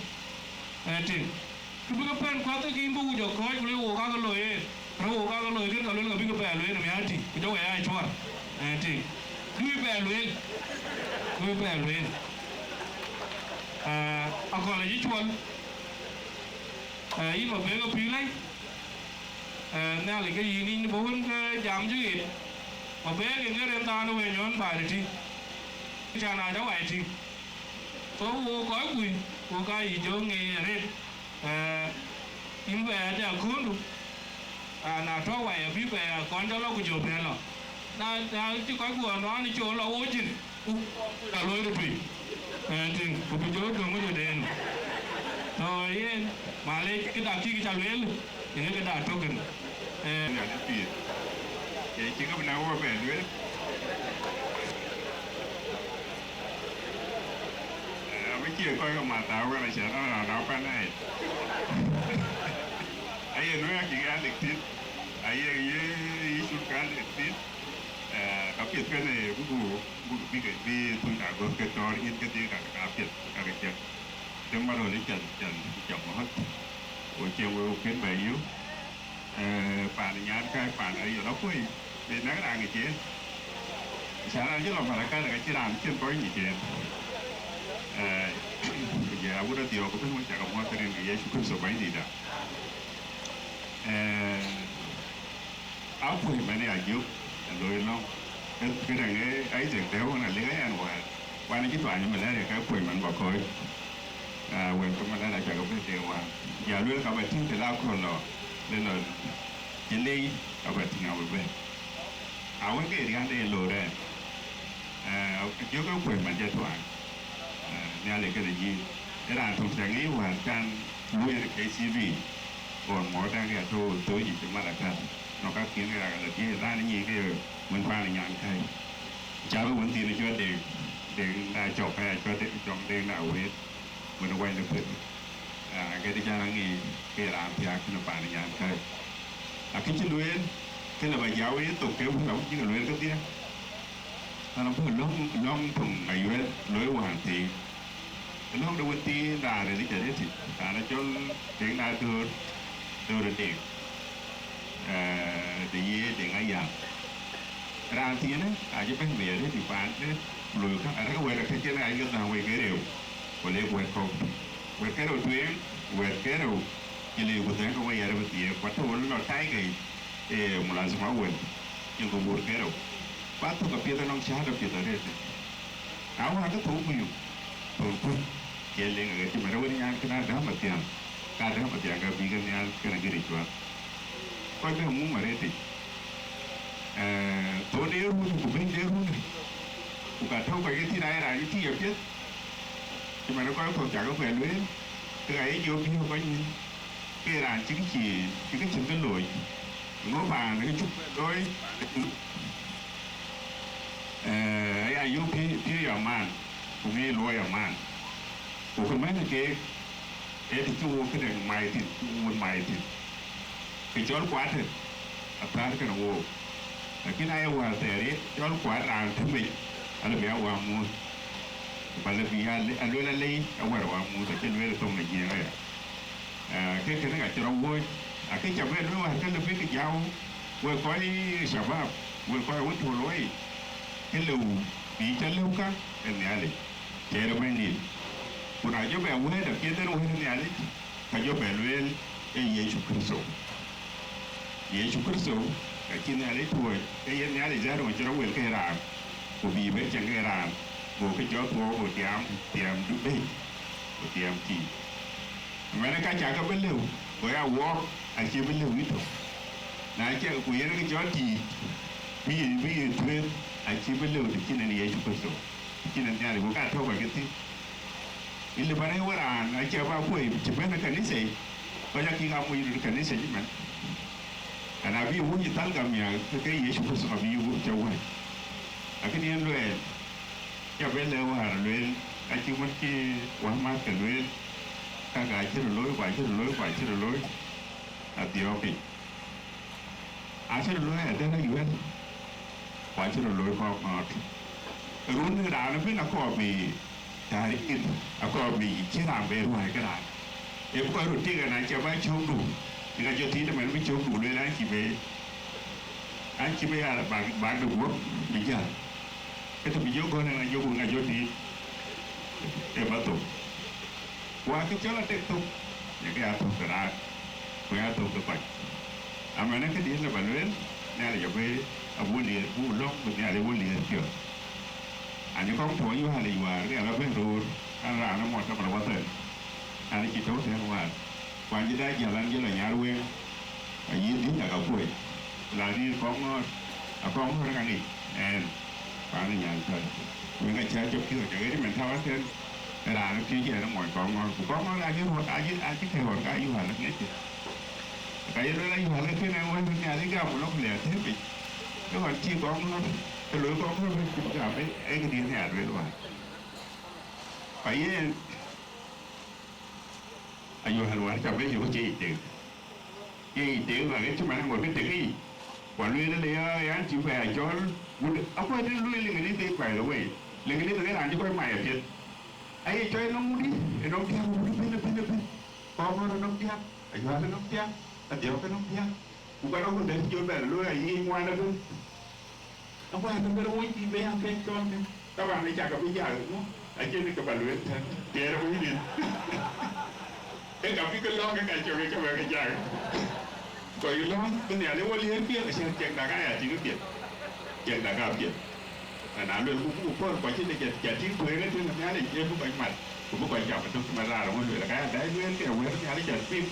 Ë tïŋ. Kë bï ke pɛ̈n kuath ke yïn bï wuc ë kɔ̈ɔ̈c, ku le wok aa ke loi yen, rɔt wok aa ke loi kën ka luel ka bï ke bɛ lueel ë miäk tïŋ, ku jɔ wek aa cuɔl. Ë tïŋ. Duöi bɛ lueel. Duöi bɛ lueel. Ë, akɔ̈l acï cuɔl. Ë, yïn Mabek apïïr lɛ̈i. Ë, Nhialic ke yïn yïn bɔ̈ wën ke jam cï ɣet. Mabek yen ke rem thaar në wëny ɣɔn baai tïŋ. Can aa jɔ wai tïŋ. So, wok kɔc kuc, wok aa yï jɔ ŋeec arëët. Ë, yïn bɛ adë aköndu, aa, na tɔ̈ wai abï bɛ akɔn jɔ lɔ ku jɔ bɛ lɔ. Na, na cï kɔc guɔ nɔn col lɔ wo jin, ku ka loi röt tui. Ë, tïŋ, ku bï jɔ döŋ röt en. So, yen, malec, këda kï ca lueel, yen këda tökën. Ë, Nhialic pïïr. Ee, cï kë bï na wɔ bɛ lueel. Ee, abï cie kɔc ke mat thaar wën acän ɣɔn raan dau pan ë. Aye lueel akï ke adek thïn. Aye ye yï cul ke adek thïn. Ee, ka piɛth kënë bï ku, bï, bï ke, bï thun ka gɔ̈th ke tɔ̈ɔ̈r nyin ke dhie ka, ka piɛth, ka ke cïn. Të Marol ë cäl, cäl, cäl mɔ̈ɔ̈th. Wo cieŋ wek wo kën bɛ yök. Eh, paan nyan kääc, paan ë yɔl akuɔ̈i, bï näk raan ŋic en. Cä raan cï lɔ Marekani, ka cï raan cïn kɔc ŋic en. Eh, ku jɛ awut adhiɔ̈ɔ̈k ëbën wek cä ke muɔ̈th rin ke Yecu Kërtho Bɛ̈nydïïtda. Eh, Akuɔ̈c man ya jök, ë loi lɔ̈ŋ. Ë këdäŋ ë Isaac dɛ̈ɛ̈u ɣɔn alëk aya ɛn wäär. Wan cï tuany malaria ke akuɔ̈c man bä kɔ̈ɔ̈c. Ah, wën ke malaria cä ke bɛ̈n de wäär. Ya luel ka bä tïŋ të la kööl lɔ, le lɔ cï lei abä tïŋ abä bɛ̈n. Awën ke riän de ye lor ɛn. Eh, jök akuɔ̈c man cä tuany. Eh, Nhialic kënë yïn. Ë raan töŋ cä ŋic wäär can luui ɛn K C B. Ɣɔn mɔ̈ɔ̈r däŋ ke atɔ̈u thööc yic ë Marekani. Nɔŋ ka kiɛ̈n ke rak ala diëëc raan ë nyic ke ye wën paan ë nyan kääc. Cä bï wën thiin ë cɔl Deŋ, Deŋ da cɔk, ka ya cɔl Deŋ, cɔk Deŋ da wëët, wën ë wany de kueth. Ah, ke dï cä raan ŋic ke raan thiaak kënë paan ë nyan kääc. Akë cï lueel, kënë bä jau ë thok ke wën awïc cï ke lueel kedhie. Ɣɛn abï lɔ̈ŋ, lɔ̈ŋ töŋ ayuɛɛl loi wään thïn. Lɔ̈ŋ de wën thiin raan ril cä rëtic, raan acɔl Deŋ na Döör, Döör Deŋ, eh, de ye Deŋ Ayaŋ. Raan thiinë acï bɛ̈n bei arëtic paan de loi kä, arëk wɛ̈t ë kë cïn ŋac ke dhäŋ wei ke reu, ku lek wɛ̈t kɔ̈u. Wɛ̈t ke reu tueŋ, wɛ̈t ke reu cï lëu ku dhɛ̈ŋ ke wei arëp thiëëk, ku atɔ̈ wën lɔ taikei, ee, mulazima wën, yen ke wuur ke reu. Ku athök apiɛth anɔŋ cäät apiɛth arëët. Na wään ke thou guiu, thou kuc, ke leŋ aɣet cï mɛt awën nyan kën Adäŋ Mathiaŋ, ka Adäŋ Mathiaŋ ka bï ke nhial kën agiric cuat. Kɔc bɛ mum arëëtic. Eh, thou de run, ku bɛ̈ny de run, ku ka tɔ̈u kɔc ke thïn aye raan cï tïc apiɛth, cï mɛt kɔc kɔ̈k cakë kuɛl lueel, ke ka ye jɔ bï kɔc nyin, ke raan cï kë cï, cï kë cïn kë looi, ŋö paan ke cuk bɛ looi, paan ke cuk. Eh, aya yök pïïr, pïïr ya man, ku ŋic luɔi ya man. Ku kë mɛ̈nhë keek, ee të cï wok këdäŋ mai thïn, cï wok wun mai thïn. Kë cɔl kuatë, athäär kënë wook. Lakin aye wäär thɛɛr ye cɔl kuat raan tëmec, alë bï a wäär muɔ̈th. Ku bä lë bï a le-, a luel alei, a wäär wäär muɔ̈th, acï lueel ë thoŋ de Jiëëŋ aya. Eh, ke kënë ka cï rɔt wuɔ̈c, akë cä bɛ lueel wäär ke lë bï ke jau, wek kɔc shabab, wek kɔc wën tɔ̈ luɔi, ke lëu bï cä lëu kä ë Nhialic, cï rɔt bɛ̈ny dït. Ku na jɔ bɛ wëët apiɛth en wëët ë Nhialic, ka jɔ bɛ lueel ë Yecu Kërtho. Yecu Kërtho, ka cï Nhialic tuɔɔc, ke yen Nhialic dhɛ̈ɛ̈r ŋö cï rɔt wel ke raan, ku bï bɛ cieŋ ke raan, go ke jɔ thuɔɔu, go tiaam, tiaamdu bei, go tiaam tiic. Ëmɛnë ka cä ke bï lëu, go ya wɔɔk acï bï lëu yïtök. Na cä ku yen ke jɔ tiic, bï ye, bï ye tueŋ, acï bï lëu të cïn en Yecu Kërtho, të cïn en Nhialic, ku ka tɔ̈u kɔc ke thïn. Ë lë bä rɛ̈ɛ̈r we raan acï bä kuöc cï bɛ̈n ë kanitha yic, kɔc akï aa moc röt ë kanitha yic ëmɛn. Ɛn abï wuc ë thal gam ya ke ke Yecu Kërtho abï wuc cä wäc. Akënë yen luɛɛl, cä bɛ lɛ̈k wäär lueel, acï wën cï wämäthke lueel, kaka acï röt looi, ku acï röt looi, ku acï röt looi, adhiɔ̈ɔ̈k yic. Acï röt looi adɛ̈n ayuɛ̈l, ku acï röt looi kɔ̈k ŋɔ̈ɔ̈t. Run raan ëbën akɔɔr bï tarik, akɔɔr bï cïn raan bɛ ruääi ke raan. Ee bï kɔc röt tik ɛn acï bä cökdu, ë ka jɔ tiit ëmɛn bï cökdu lueel an cï bɛ, an cï bɛ ya bak, bak de guɔ̈p bï jäl. Ke të bï jɔ gɔ̈l ɛn ajök wën ajɔ tiit ë bä thok. Ku akë cɔl atek thok, ye ke ya thök de raak, ku ya thök de kɔc. Amɛn ee këdiën lë bä lueel, Nhialic abï, abï wël diëër, bï wël lɔ̈ŋ, bï Nhialic wël diëër piɔ̈ɔ̈th. An, cï kɔŋ tuɔɔc Yohana yic wäär, ke ala bɛ̈n röör, an, raan ë mɔt tɔ̈ Marawathan, an, cï tɔ̈u tɛ̈ɛ̈n wäär. Ku an, cï dai jäl, an, jël anyar weŋ, ayï dhïc aka kuöc, la dïït kɔŋ ŋɔ̈ɔ̈t, akɔŋ ŋɔ̈ɔ̈t ë ka ŋic ɛn, paan ë nyan kääc. Wek acä cä piɔ̈ɔ̈c, aɣet ëmɛn tääu atɛ̈n, raan ë piööc ɛn ë mɔny kɔŋ ŋɔ̈ɔ̈t, ku kɔŋ ŋɔ̈ɔ̈t acï ruɔt, acï, acï kɛ̈ɛ̈c ɣɔn ka Yohana ŋic. Ka ye luel a Yohana kënë ɛn wël Nhialic gam ku lɔ̈k Nhialic tëëk piny, ke ɣɔn cï kɔŋ ŋɔ̈ɔ̈t, ke loi kɔŋ ŋɔ̈ɔ̈t bï cï gam, ee, ee këdï Nhialic lueel wään. Ka yen, a Yohana wäär cä bɛ̈n yök cie yic tek. Cie yic tek, bäk cï man ŋot ke tek yic. Ku lueel le ya, yan cï bɛ ya cɔl, wut, akuɔ̈c tënë lueel English, by the way. English ke raan cï kɔc mac apiɛth. Aye cɔl nɔm mudï, ë nɔm diäk, mudï bën, bën, bën. Kɔɔr nɔm diäk, ayual nɔm diäk, adhiɔ̈k nɔm diäk. Ku ka nɔm mudï jɔ bɛ̈n looi ayic ŋuan ëbën. Aguɔ të bɛ̈n wöny dït bï ya kek cɔl kë. Taban, ë cak abï jal ŋö? Acïn kë ba lueel tɛ̈n, tiɛɛr wëi dït. Ë ka bï ke lɔ̈ŋ ke ka cök, ke bɛ ke jak. Kɔc lɔ̈ŋ bï Nhialic wo liëër piɛth, acïn tiɛŋda ka ya tïŋ piɛth. Tiɛŋda ka piɛth. Na luel ku buk pɔ̈l, ku acïn de jat, jat tïŋ tueŋ ë tïŋ Nhialic, ee bï kɔc mat, ku bï kɔc jam ëtök cï man raan ŋö lueel, ka ya dai lueel ke wëër Nhialic jat piŋ,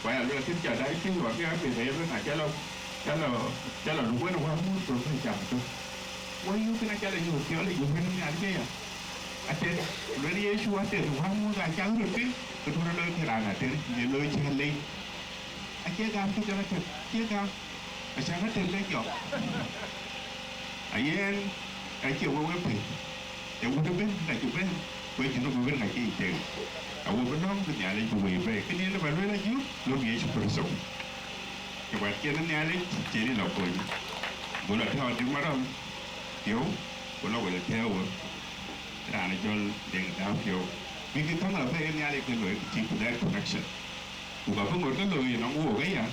ku aya lueel kën jat dai piŋ, wä ke apiɛth ee bï na cä lɔ, cä lɔ, cä lɔ luk wën wäŋ mut, ku bï jam ëtök. Wä yuk kën acä lɔ yök piɔl ë yök wën Nhialic aya. Ater, lueel Yecu ater, wäŋ mut acä röt piŋ, ke duɔ̈r looi kë raan ater, ye looi cä lei. Acie gam kë jɔl ater, acie gam, acä ater ke jɔk. Ayen, acie wek we pɛ̈i, ee wut ëbën ka cï bɛ̈n, ku ee junub ëbën ka cï yic tek. Awo bï lɔ̈ŋ bï Nhialic bï wëi bɛ̈ɛ̈i, kënë yen ba lueel ajï lɔ̈ŋ Yecu Kërtho. Cï kuat cïn Nhialic cïn lɔ kony, go lɔ tɛ̈ɛ̈u dï marɔl piɔ̈u, go lɔ wël tɛ̈ɛ̈u wek, raan ë cɔl Deŋ Dääu piɔ̈u. Bïk käŋ la bɛ̈ɛ̈i Nhialic ke loi kë cï ku direct connection. Ku ka bï ŋot ke looi nɔŋ wook aya,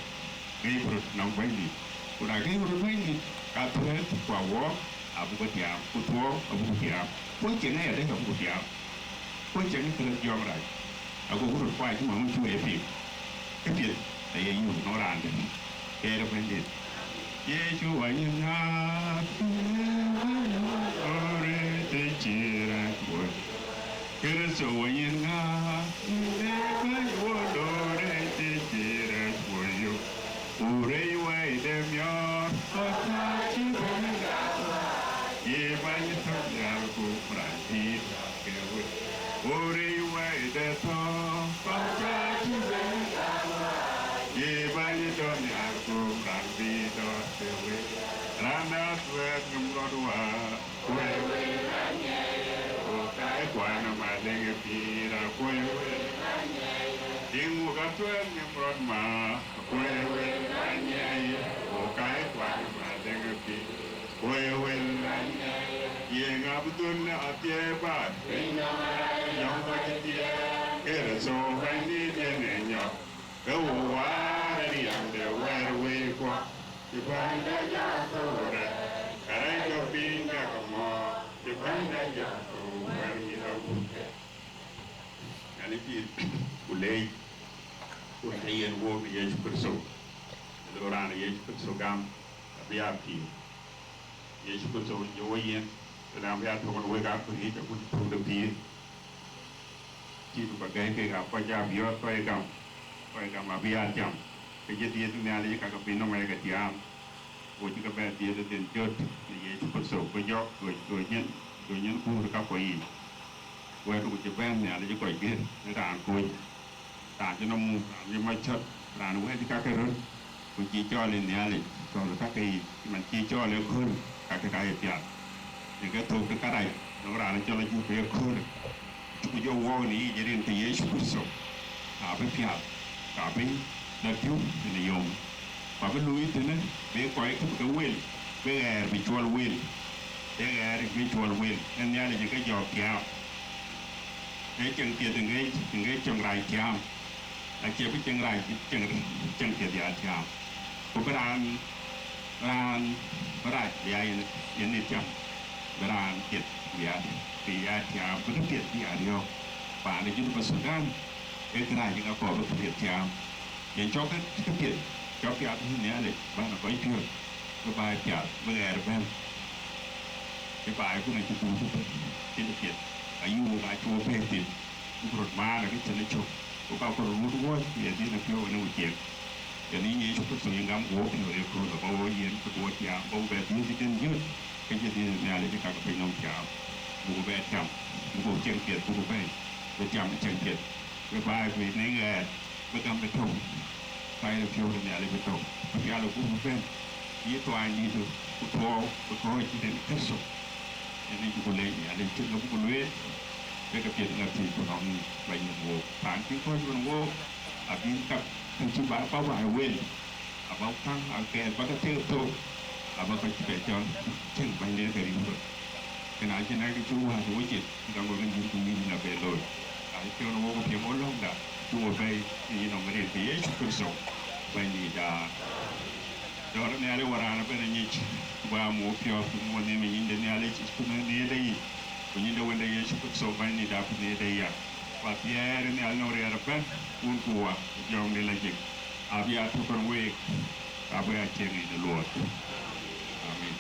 ŋic ku röt nɔŋ Bɛ̈nydït. Ku na ŋic ku röt Bɛ̈nydït, ka thuëëth ku awɔɔk abuk ke tiaam, ku thuɔɔu abuk ke tiaam, ku cieŋ ayadäŋ abuk ke tiaam, ku cieŋ ë kërɛɛc jɔŋ rac, agoku röt kuany cï mɔ̈u cï wek piŋ. Këpiɛth aye yök nɔŋ raan dɛ̈t, ɣɛɛr ë Bɛ̈nydït. Yecu wanyïn ŋaat, ore të cï rɛ̈ɛ̈c wei. Kërtho wanyïn ŋaat, ine bɛ̈ny wo lore të cï rɛ̈ɛ̈c wei yök. Ku rɛ̈ɛ̈c wei de miɔɔr, kɔc cï bɛ̈ny, ye bɛ̈ny tɔ̈ nhial ku raan dït. Ke we, ore wei de thɔ, kɔc cï bɛ̈ny, ye bɛ̈ny tɔ̈ nhial ku raan bï dɔ̈ɔ̈r ke we. Raan atuɛɛk Nimrod wäär, kuɛɛi we, o kaai kuan ë Maleŋ ë pïïr, akuɛɛi we. Tiŋ wok atuɛɛk Nimrod ma, kuɛɛi we, o kaai kuan ë Maleŋ ë pïïr. Wëi wël, ye ŋa bï dhöl në athiɛɛi baai? Nyɔk kɔc ë thiëëk, Kërtho Bɛ̈nydït yen ë nyɔk. Ke wo wäär ë riɛmde wɛ̈ɛ̈r wëikuɔ, cï bänyda jɔ thou rɛ̈ɛ̈r, kärɛc jɔ piny ke ke mɔ̈ɔ̈r, cï bänyda jɔ thou wɛ̈ɛ̈r mïth agut. Nhialic pïïr, ku leec, ku të yen wook në Yecu Kërtho. Të lɔ raan ë Yecu Kërtho gam, abï aa pïïr. Yecu Kërtho jɔ wo yen, të na bï aa tök në wek aa këriëëc, agut tök de pïïr. Cït bä gäi kek aa kɔc aa biɔɔth kɔc ë gam, kɔc ë gam abï aa tiam, ke jɔ dhiëëth Nhialic ka ke piny nɔm ayek tiaam. Go cï ke bɛ dhiëëth ë dhil jɔt në Yecu Kërtho, ku jɔk, go, go nyin, go nyin kuur ë kakuɔ yiic. Wɛ̈t ku cï bɛ̈n Nhialic ë kɔc gër, ë raan kony, raan cï nɔm muk, raan cï mac cɔ̈t, raan wɛ̈ɛ̈t cï kakë röt, ku cï cɔɔl ë Nhialic, cɔɔl ë kakë yiic, cï man cï cɔɔl ë kööl, kakë ka ye piath. Yen ke thok de kärɛc, nɔm raan ë cɔl ajur ke ye kööl. Ku jɔ wɔɔk në yic rin ke Yecu Kërtho, abï piath, ka bï la piu në yom, ku abï luui tënë, bï kɔc kë bï ke wel, bï ɣɛɛr bï cuɔl wel, bï ɣɛɛr bï cuɔl wel, ee Nhialic ke jɔɔk tiaam. Ee cieŋ piɛth ë ŋec, ë ŋec cieŋ rac tiaam, acie bï cieŋ rac, cieŋ, cieŋ piɛth ya tiaam. Ku bï raan, raan bï rac bï ya yen, yen ë tiam, bï raan piɛth bï ya, bï ya tiaam, bï kë piɛth bï ya riɔ̈ɔ̈k. Paan ë Junub Thudan, ee kërac ë ka kɔɔr bï kë piɛth tiaam. Yen cɔk kë, kë piɛth, cɔk piath bï Nhialic, bän ë kɔc piɔ̈ɔ̈th, bï baai piath, bï ɣɛɛr bɛ̈n, bï baai kun acï kuut ëbɛ̈n, cïn piɛth, ayï wok acï wo bɛ̈ɛ̈i thïn. Buk röt maan akë cïn ë cök, ku ka ku röt ŋut wuɔ̈c, ye dhiëth ë piɔ̈u ënë ku ciëŋ. Yen yï Yecu Kërtho yï gam ku wo piɔ̈ɔ̈th ë kööl, abä wo yiɛ̈n, ku wo tiaam, bä wo bɛ dhiëëth ë den jöt, ke cï dhiëëth ë Nhialic ë kakë piny nɔm tiaam. Buk bɛ tiam, buk cieŋ piɛth, buk bɛ̈ɛ̈i, bï tiam ë cieŋ piɛth, bï baai bï në ɣɛɛr, bï gam bï tɔ̈u, baai ë piɔ̈u de Nhialic bï tɔ̈u, bï pial ë gup bï bɛ̈n, yï thuaany dïïtë, ku thuɔɔu, bï kɔ̈ɔ̈c rin Kërtho. Yen ë cuk leec Nhialic, cïn kë buk lueel, ke ke piɛth ŋäth thiëc ku nɔŋ bä yiëk wook. Raan cï kɔc wën wook, abï kak, kë cï ba, ba waai wel, abä kaŋ akɛɛth, bä ke thiëk thok, abä kɔc cï ke cɔl, cieŋ bänyden ke riëëu röt. Kënë Cïn ë kë cï Wät wecin, cï ka ŋot rin jur ku wïc na be looi. Acï piɔ̈n wok piɛm wo lɔ̈ŋda, cï wo bɛ̈i në yïnɔm rin ke Yecu Kërtho, Bɛ̈nydït aa. Dɔ̈ɔ̈r Nhialic wä raan ëbɛ̈n anyic, ku bä muk piɔ̈ɔ̈th ku muk nhïïm ë nyïnyde Nhialic ku në nhiëërde yic, ku nyïnyde Wënde Yecu Kërtho Bɛ̈nydït aa ku nhiëërde ya. Ku athiɛɛr ë Nhialic nɔm riɛɛr ëbɛ̈n, wun ku wä, ku jɔŋdï lajik, abï aa tök kën week, abï aa cieŋ yic në luɔɔth. Amin.